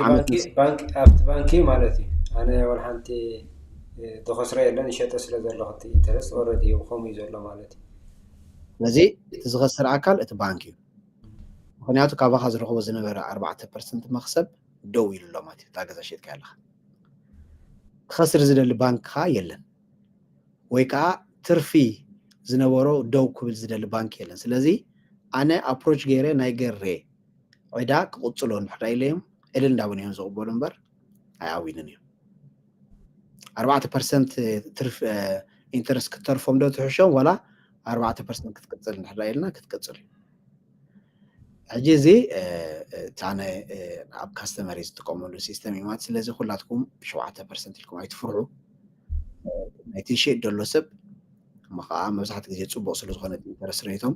ባንኪ ኣብቲ ባንኪ ማለት እዩ ኣነ ወላ ሓንቲ ተኸስሮ የለን ይሸጠ ስለ ዘለኹ እቲ ኢንተረስት ኦረዲ ከምኡ እዩ ዘሎ ማለት እዩ ስለዚ እቲ ዝኸስር ኣካል እቲ ባንክ እዩ ምክንያቱ ካባኻ ዝረኽቦ ዝነበረ ኣርባዕተ ፐርሰንት መክሰብ ደው ኢሉ ኣሎ ማለት እዩ እታ ገዛ ሸጥካ ኣለኻ ክኸስር ዝደሊ ባንክ ከዓ የለን ወይ ከዓ ትርፊ ዝነበሮ ደው ክብል ዝደሊ ባንክ የለን ስለዚ ኣነ ኣፕሮች ገይረ ናይ ገሬ ዕዳ ክቕፅሎ እንድሕር ኢለዮም እልል እንዳበሉ እዮም ዝቕበሉ እምበር ኣይኣዊንን እዮም። ኣርባዕተ ፐርሰንት ትርፍ ኢንተረስት ክትተርፎም ዶ ትሕሾም ዋላ ኣርባዕተ ፐርሰንት ክትቅፅል እንድሕር ኢልና ክትቅፅል እዩ። ሕጂ እዚ እታ ኣብ ካስተመሪ ዝጥቀመሉ ሲስተም እዩ ማለት። ስለዚ ኩላትኩም ሸውዓተ ፐርሰንት ኢልኩም ኣይትፍርሑ። ናይቲ ሸይጥ ዘሎ ሰብ እሞ ከዓ መብዛሕትኡ ግዜ ፅቡቅ ስለዝኮነ ኢንተረስት ሬቶም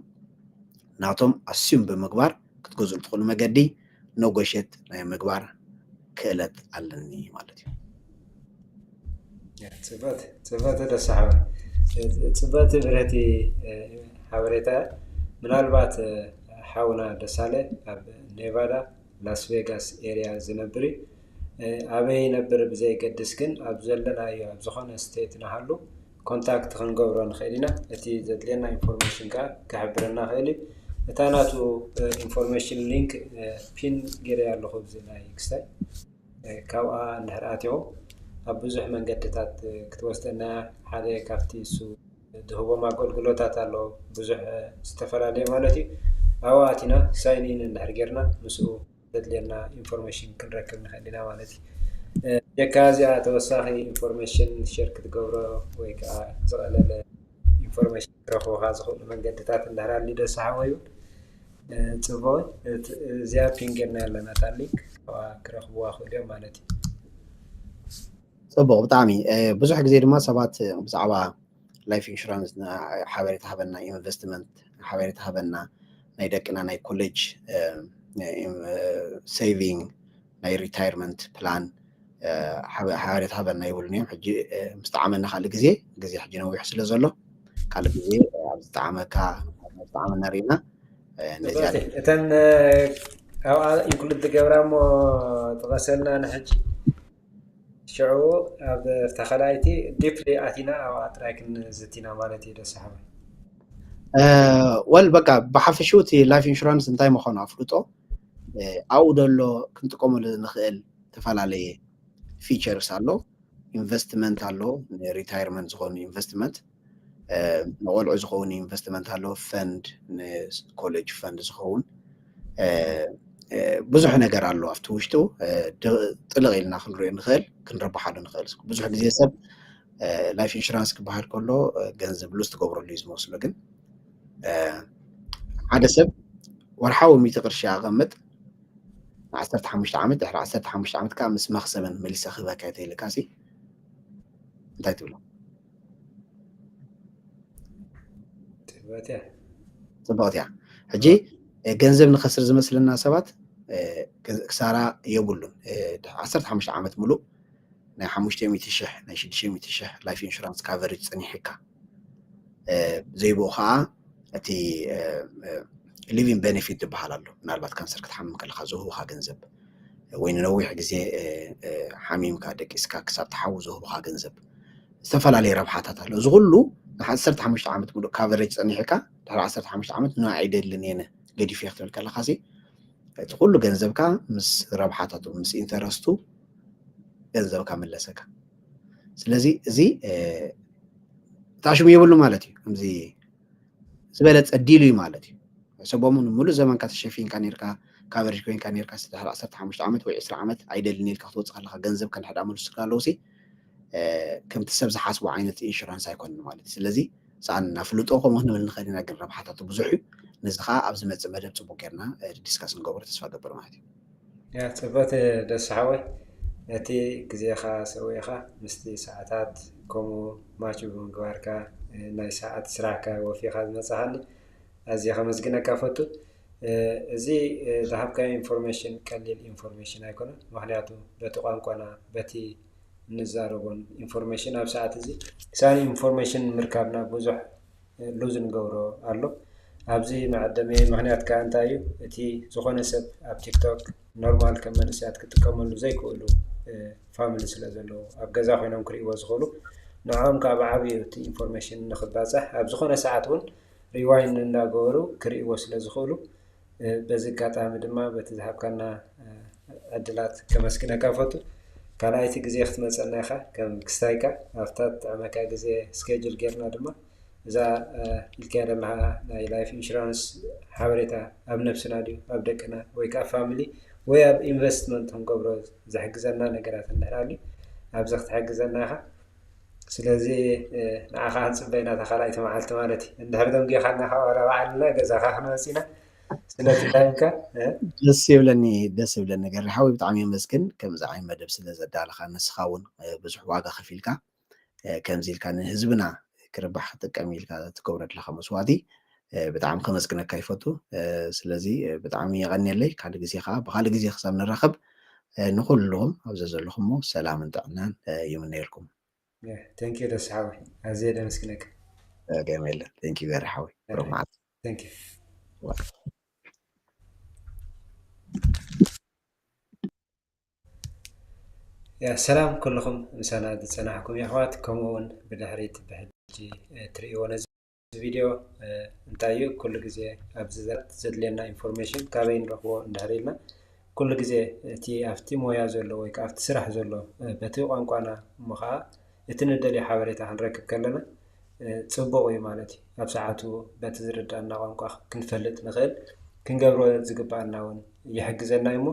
ናቶም ኣስዩም ብምግባር ክትገዝኡ ትኽእሉ መገዲ ነጎሸት ናይ ምግባር ክእለት ኣለኒ ማለት እዩ። ፅበት ፅበት ደሳሓዊ ፅበት ብረቲ ሓበሬታ ምናልባት ሓውና ደሳለ ኣብ ኔቫዳ ላስ ቬጋስ ኤሪያ ዝነብር እዩ። ኣበይ ይነብር ብዘይገድስ ግን ኣብ ዘለናዮ ኣብ ዝኾነ ስቴት ንሃሉ ኮንታክት ክንገብሮ ንኽእል ኢና። እቲ ዘድልየና ኢንፎርሜሽን ከዓ ክሕብረና ክእል እዩ። እታ ናቱ ኢንፎርሜሽን ሊንክ ፒን ገይረ ኣለኹ ብዚ ናይ ክስታይ ካብኣ እንድሕር ኣትኹም ኣብ ብዙሕ መንገድታት ክትወስደና ሓደ ካብቲ እሱ ዝህቦም ኣገልግሎታት ኣሎ ብዙሕ ዝተፈላለየ ማለት እዩ። ኣብኡ ኣቲና ሳይን ኢን እንድሕር ጌርና ምስኡ ዘድልየና ኢንፎርሜሽን ክንረክብ ንኽእል ኢና ማለት እዩ። ጀካ እዚኣ ተወሳኺ ኢንፎርሜሽን ሸር ክትገብሮ ወይ ከዓ ዝቐለለ ኢንፎርሜሽን ክረኽቡካ ዝኽእሉ መንገድታት እንድሕር ኣልዩ ደሳሓወ ይብል። ፅቡቅ እዚኣ ፒን ጌርና ኣለና እታ ሊንክ ክረኽብዋ ክእሉ እዮም ማለት እዩ። ፅቡቅ ብጣዕሚ ብዙሕ ግዜ ድማ ሰባት ብዛዕባ ላይፍ ኢንሹራንስ ሓበሬታ ሃበና፣ ኢንቨስትመንት ሓበሬታ ሃበና፣ ናይ ደቅና ናይ ኮሌጅ ሴቪንግ፣ ናይ ሪታይርመንት ፕላን ሓበሬታ ሃበና ይብሉን እዮም። ሕጂ ምስ ጠዓመና ካልእ ግዜ ግዜ ሕጂ ነዊሑ ስለ ዘሎ ካልእ ግዜ ኣብ ዝጠዓመካ ኣብ ዝጠዓመና ርኢና ነዚኣ እተን ኣብኣ ኢንክሉድ ዝገብራ እሞ ጥቐሰልና ንሕጂ ሽዑ ኣብ ተኸላይቲ ዲፕሊ ኣቲና ኣብኣ ጥራይ ክንዝቲና ማለት እዩ ደሳሓባ ወል በቃ ብሓፈሽኡ እቲ ላይፍ ኢንሹራንስ እንታይ ምዃኑ ኣፍልጦ ኣብኡ ደሎ ክንጥቀመሉ ንኽእል ዝተፈላለየ ፊቸርስ ኣሎ። ኢንቨስትመንት ኣሎ፣ ንሪታይርመንት ዝኾኑ ኢንቨስትመንት፣ ንቆልዑ ዝኸውን ኢንቨስትመንት ኣሎ፣ ፈንድ ንኮሌጅ ፈንድ ዝኸውን ብዙሕ ነገር ኣሎ ኣብቲ ውሽጡ። ጥልቕ ኢልና ክንሪኦ ንኽእል፣ ክንረብሓሉ ንኽእል። ብዙሕ ግዜ ሰብ ላይፍ ኢንሹራንስ ክበሃል ከሎ ገንዘብ ሉዝ ትገብረሉ እዩ ዝመስሎ፣ ግን ሓደ ሰብ ወርሓዊ ሚእቲ ቅርሺ ኣቐምጥ ንዓሰርተ ሓሙሽተ ዓመት፣ ድሕሪ ዓሰርተ ሓሙሽተ ዓመት ከዓ ምስ መኽሰበን መሊሰ ክህበካ እየ ተይልካ ሲ እንታይ ትብሎ? ትግበት እያ። ፅብቕቲ እያ። ሕጂ ገንዘብ ንኸስር ዝመስለና ሰባት ክሳራ የብሉን። ዓሰርተ ሓሙሽተ ዓመት ሙሉእ ናይ ሓሙሽተ ሚእቲ ሽሕ ናይ ሽዱሽተ ሚእቲ ሽሕ ላይፍ ኢንሹራንስ ካቨሬጅ ፀኒሕካ ዘይብኡ ከዓ እቲ ሊቪንግ ቤኔፊት ዝበሃል ኣሎ። ምናልባት ካንሰር ክትሓምም ከለካ ዝህቡካ ገንዘብ ወይ ንነዊሕ ግዜ ሓሚምካ ደቂስካ ክሳብ ትሓዊ ዝህቡካ ገንዘብ ዝተፈላለየ ረብሓታት ኣሎ። እዚ ኩሉ ንዓሰርተ ሓሙሽተ ዓመት ሙሉእ ካቨሬጅ ፀኒሕካ ድሕሪ ዓሰርተ ሓሙሽተ ዓመት ን ኣይደልን እየ ገዲፈ ክትብል ከለካ እቲ ኩሉ ገንዘብካ ምስ ረብሓታቱ ምስ ኢንተረስቱ ገንዘብካ ምለሰካ። ስለዚ እዚ ታሽሙ የብሉ ማለት እዩ። ከምዚ ዝበለፀ ዲል እዩ ማለት እዩ። ሰቦም ሙሉእ ዘመንካ ተሸፊንካ ነርካ ካቨሬጅ ኮይንካ ነርካ ድሕሪ ዓሰርተ ሓሙሽተ ዓመት ወይ ዕስራ ዓመት ኣይደልን ኢልካ ክትወፅእ ከለካ ገንዘብ ከንሕዳ መልሱ ኣለውሲ ከምቲ ሰብ ዝሓስቦ ዓይነት ኢንሹራንስ ኣይኮንን ማለት እዩ። ስለዚ ሰኣን ኣፍልጦ ከምኡ ክንብል ንኽእል ኢና፣ ግን ረብሓታቱ ብዙሕ እዩ። ነዚ ከዓ ኣብ ዝመፅእ መደብ ፅቡቅ ጌርና ዲስካስ ንገብሮ ተስፋ ገብር ማለት እዩ። ያ ፅበት ደስ ሓወይ ነቲ ግዜኻ ሰዊእኻ ምስቲ ሰዓታት ከምኡ ማች ብምግባርካ ናይ ሰዓት ስራሕካ ወፊኻ ዝመፅኻኒ ኣዝየ ከመስግነካ ፈቱ። እዚ ዝሃብካዮ ኢንፎርሜሽን ቀሊል ኢንፎርሜሽን ኣይኮነን። ምክንያቱ በቲ ቋንቋና በቲ እንዛረቦን ኢንፎርሜሽን ኣብ ሰዓት እዚ ክሳን ኢንፎርሜሽን ምርካብና ብዙሕ ሉዝ ንገብሮ ኣሎ። ኣብዚ መዐደሚ ምክንያት ከዓ እንታይ እዩ? እቲ ዝኾነ ሰብ ኣብ ቲክቶክ ኖርማል ከም መንእሰያት ክጥቀመሉ ዘይክእሉ ፋሚሊ ስለ ዘለዎ ኣብ ገዛ ኮይኖም ክርእይዎ ዝኽእሉ ንዕኦም ከዓ ብዓብዩ እቲ ኢንፎርሜሽን ንክባፃሕ ኣብ ዝኾነ ሰዓት እውን ሪዋይን እንዳገበሩ ክርእይዎ ስለ ዝኽእሉ በዚ ኣጋጣሚ ድማ በቲ ዝሃብካና ዕድላት ከመስግነካ ፈቱ። ካልኣይቲ ግዜ ክትመፀና ኢኻ ከም ክስታይካ ኣብታ ትጥዕመካ ግዜ ስኬጅል ጌርና ድማ እዛ ኢልካያ ዘለኻ ናይ ላይፍ ኢንሹራንስ ሓበሬታ ኣብ ነብስና ድዩ ኣብ ደቅና ወይ ከዓ ፋሚሊ ወይ ኣብ ኢንቨስትመንት ክንገብሮ ዝሕግዘና ነገራት እንድሕር ኣልዩ፣ ኣብዚ ክትሕግዘና ኢኻ። ስለዚ ንዓኻ ክንጽበ ኢና እታ ካልኣይቲ መዓልቲ ማለት እዩ። እንድሕር ደንጊኻና፣ ካብ ዋላ ባዕልና ገዛኻ ክንመጽእ ኢና። ስለቲ ታይምካ ደስ ይብለኒ፣ ደስ ይብለኒ ገሪ ሓወይ፣ ብጣዕሚ የመስግን። ከምዚ ዓይነት መደብ ስለ ዘዳለኻ፣ ንስኻ እውን ብዙሕ ዋጋ ከፊልካ፣ ከምዚ ኢልካ ንህዝብና ክርባሕ ክጥቀም ኢልካ ትገብሮ ዘለኻ መስዋእቲ ብጣዕሚ ከመስግነካ ይፈቱ። ስለዚ ብጣዕሚ የቐንየለይ። ካልእ ግዜ ከዓ ብኻልእ ግዜ ክሳብ ንራኸብ ንኩልኹም ኣብዚ ዘለኹሞ ሰላምን ጥዕናን ይምነየልኩም። ቴንኪዩ ደስ ሓወይ፣ ኣዝየ ደመስግነካ። ገመለ ቴንኪዩ ገሪ ሓወይ፣ ብሩኽ መዓልቲ። ቴንኪዩ። ያ ሰላም ኩልኹም ምሳና ዝጸናሕኩም የሕዋት፣ ከምኡ እውን ብድሕሪት ብሕጂ ትርእይዎ ነዚ ቪድዮ እንታይ እዩ ኩሉ ግዜ ኣብዚ ዘድልየና ኢንፎርሜሽን ካበይ ንረኽቦ እንድሕር ኢልና፣ ኩሉ ግዜ እቲ ኣብቲ ሞያ ዘሎ ወይ ከዓ ኣብቲ ስራሕ ዘሎ በቲ ቋንቋና እሞ ከዓ እቲ ንደልዮ ሓበሬታ ክንረክብ ከለና ጽቡቕ እዩ ማለት እዩ። ኣብ ሰዓቱ በቲ ዝርዳእና ቋንቋ ክንፈልጥ ንኽእል፣ ክንገብሮ ዝግባኣና እውን ይሕግዘና እዩ። እሞ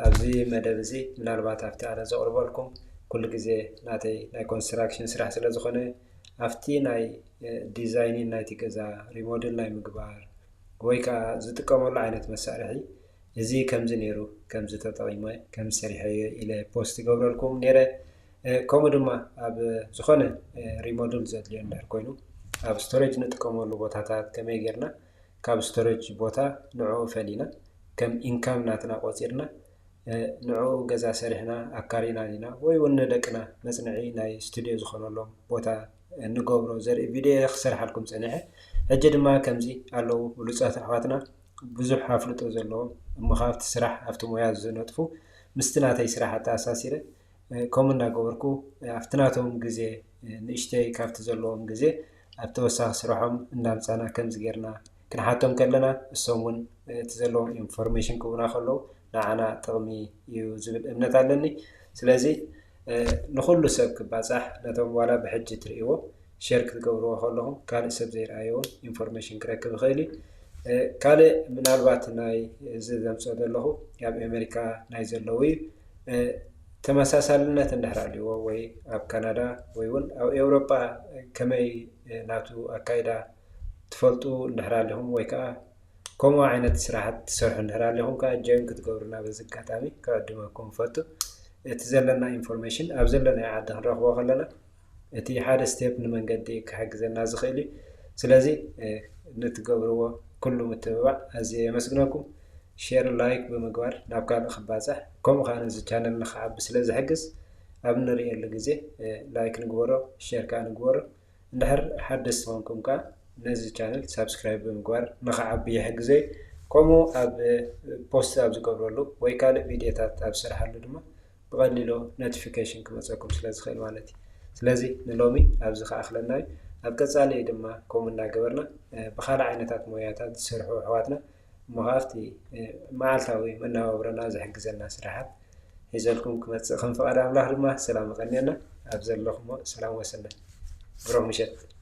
ኣብዚ መደብ እዚ ምናልባት ኣብቲ ኣነ ዘቕርበልኩም ኩሉ ግዜ ናተይ ናይ ኮንስትራክሽን ስራሕ ስለ ዝኾነ ኣብቲ ናይ ዲዛይኒን ናይቲ ገዛ ሪሞድል ናይ ምግባር ወይ ከዓ ዝጥቀመሉ ዓይነት መሳርሒ እዚ ከምዚ ነይሩ፣ ከምዚ ተጠቒመ፣ ከምዚ ሰሪሐዮ ኢለ ፖስት ይገብረልኩም ነይረ። ከምኡ ድማ ኣብ ዝኾነ ሪሞድል ዘድልዮ እንድሕር ኮይኑ ኣብ ስቶሬጅ ንጥቀመሉ ቦታታት ከመይ ጌርና ካብ ስቶሬጅ ቦታ ንዕኡ ፈሊና ከም ኢንካም ናትና ቆፂርና ንዕኡ ገዛ ሰሪሕና ኣካሪና ኢና ወይ እውን ንደቅና መፅንዒ ናይ ስቱድዮ ዝኾነሎም ቦታ ንገብሮ ዘርኢ ቪድዮ ክሰርሓልኩም ፀኒሐ። ሕጂ ድማ ከምዚ ኣለዉ ብሉፃት ኣሕዋትና ብዙሕ ኣፍልጦ ዘለዎም እሞ ካብቲ ስራሕ ኣብቲ ሞያ ዝነጥፉ ምስቲ ናተይ ስራሕ ኣተኣሳሲረ ከምኡ እናገበርኩ ኣብቲ ናቶም ግዜ ንእሽተይ ካብቲ ዘለዎም ግዜ ኣብ ተወሳኺ ስርሖም እንዳምፃና ከምዚ ጌርና ክንሓቶም ከለና እሶም እውን እቲ ዘለዎም ኢንፎርሜሽን ክቡና ከለዉ ንዓና ጥቕሚ እዩ ዝብል እምነት ኣለኒ። ስለዚ ንኩሉ ሰብ ክባፃሕ ነቶም ዋላ ብሕጂ ትርእይዎ ሸር ክትገብርዎ ከለኹም ካልእ ሰብ ዘይረኣዮ እውን ኢንፎርሜሽን ክረክብ ይኽእል እዩ። ካልእ ምናልባት ናይ እዚ ዘምፅኦ ዘለኹ ኣብ ኣሜሪካ ናይ ዘለዉ እዩ። ተመሳሳልነት እንድሕር ኣልዎ ወይ ኣብ ካናዳ ወይ እውን ኣብ ኤውሮጳ ከመይ ናቱ ኣካይዳ ትፈልጡ እንድሕር ኣሊኹም ወይ ከዓ ከምኡ ዓይነት ስራሓት ትሰርሑ እንድሕር ኣሊኹም ከዓ ጆይን ክትገብሩና በዚ ኣጋጣሚ ክዕድመኩም እፈቱ። እቲ ዘለና ኢንፎርሜሽን ኣብ ዘለናዮ ዓዲ ክንረኽቦ ከለና እቲ ሓደ ስቴፕ ንመንገዲ ክሕግዘና ዝኽእል እዩ። ስለዚ ንትገብርዎ ኩሉ ምትብባዕ ኣዝየ የመስግነኩም። ሼር ላይክ ብምግባር ናብ ካልእ ክባፃሕ ከምኡ ከዓ ነዚ ቻነል ንክዓቢ ስለ ዝሕግዝ ኣብ እንርእየሉ ግዜ ላይክ ንግበሮ፣ ሼር ከዓ ንግበሮ። እንድሕር ሓደስቲ ኮንኩም ከዓ ነዚ ቻነል ሳብስክራይብ ብምግባር ንክዓቢ ይሕግዘይ። ከምኡ ኣብ ፖስት ኣብ ዝገብረሉ ወይ ካልእ ቪድዮታት ኣብ ዝሰርሓሉ ድማ ብቐሊሉ ኖቲፊኬሽን ክመፀኩም ስለ ዝኽእል ማለት እዩ። ስለዚ ንሎሚ ኣብዚ ክኣኽለና እዩ። ኣብ ቀፃሊ ድማ ከምኡ እናገበርና ብካልእ ዓይነታት ሞያታት ዝሰርሑ ኣሕዋትና እሞ ካብቲ መዓልታዊ መነባብሮና ዝሕግዘና ስራሓት ሒዘልኩም ክመፅእ ከም ፍቓድ ኣምላኽ ድማ ሰላም ይቐንየና። ኣብ ዘለኹሞ ሰላም ወሰና። ብሩኽ ምሸት።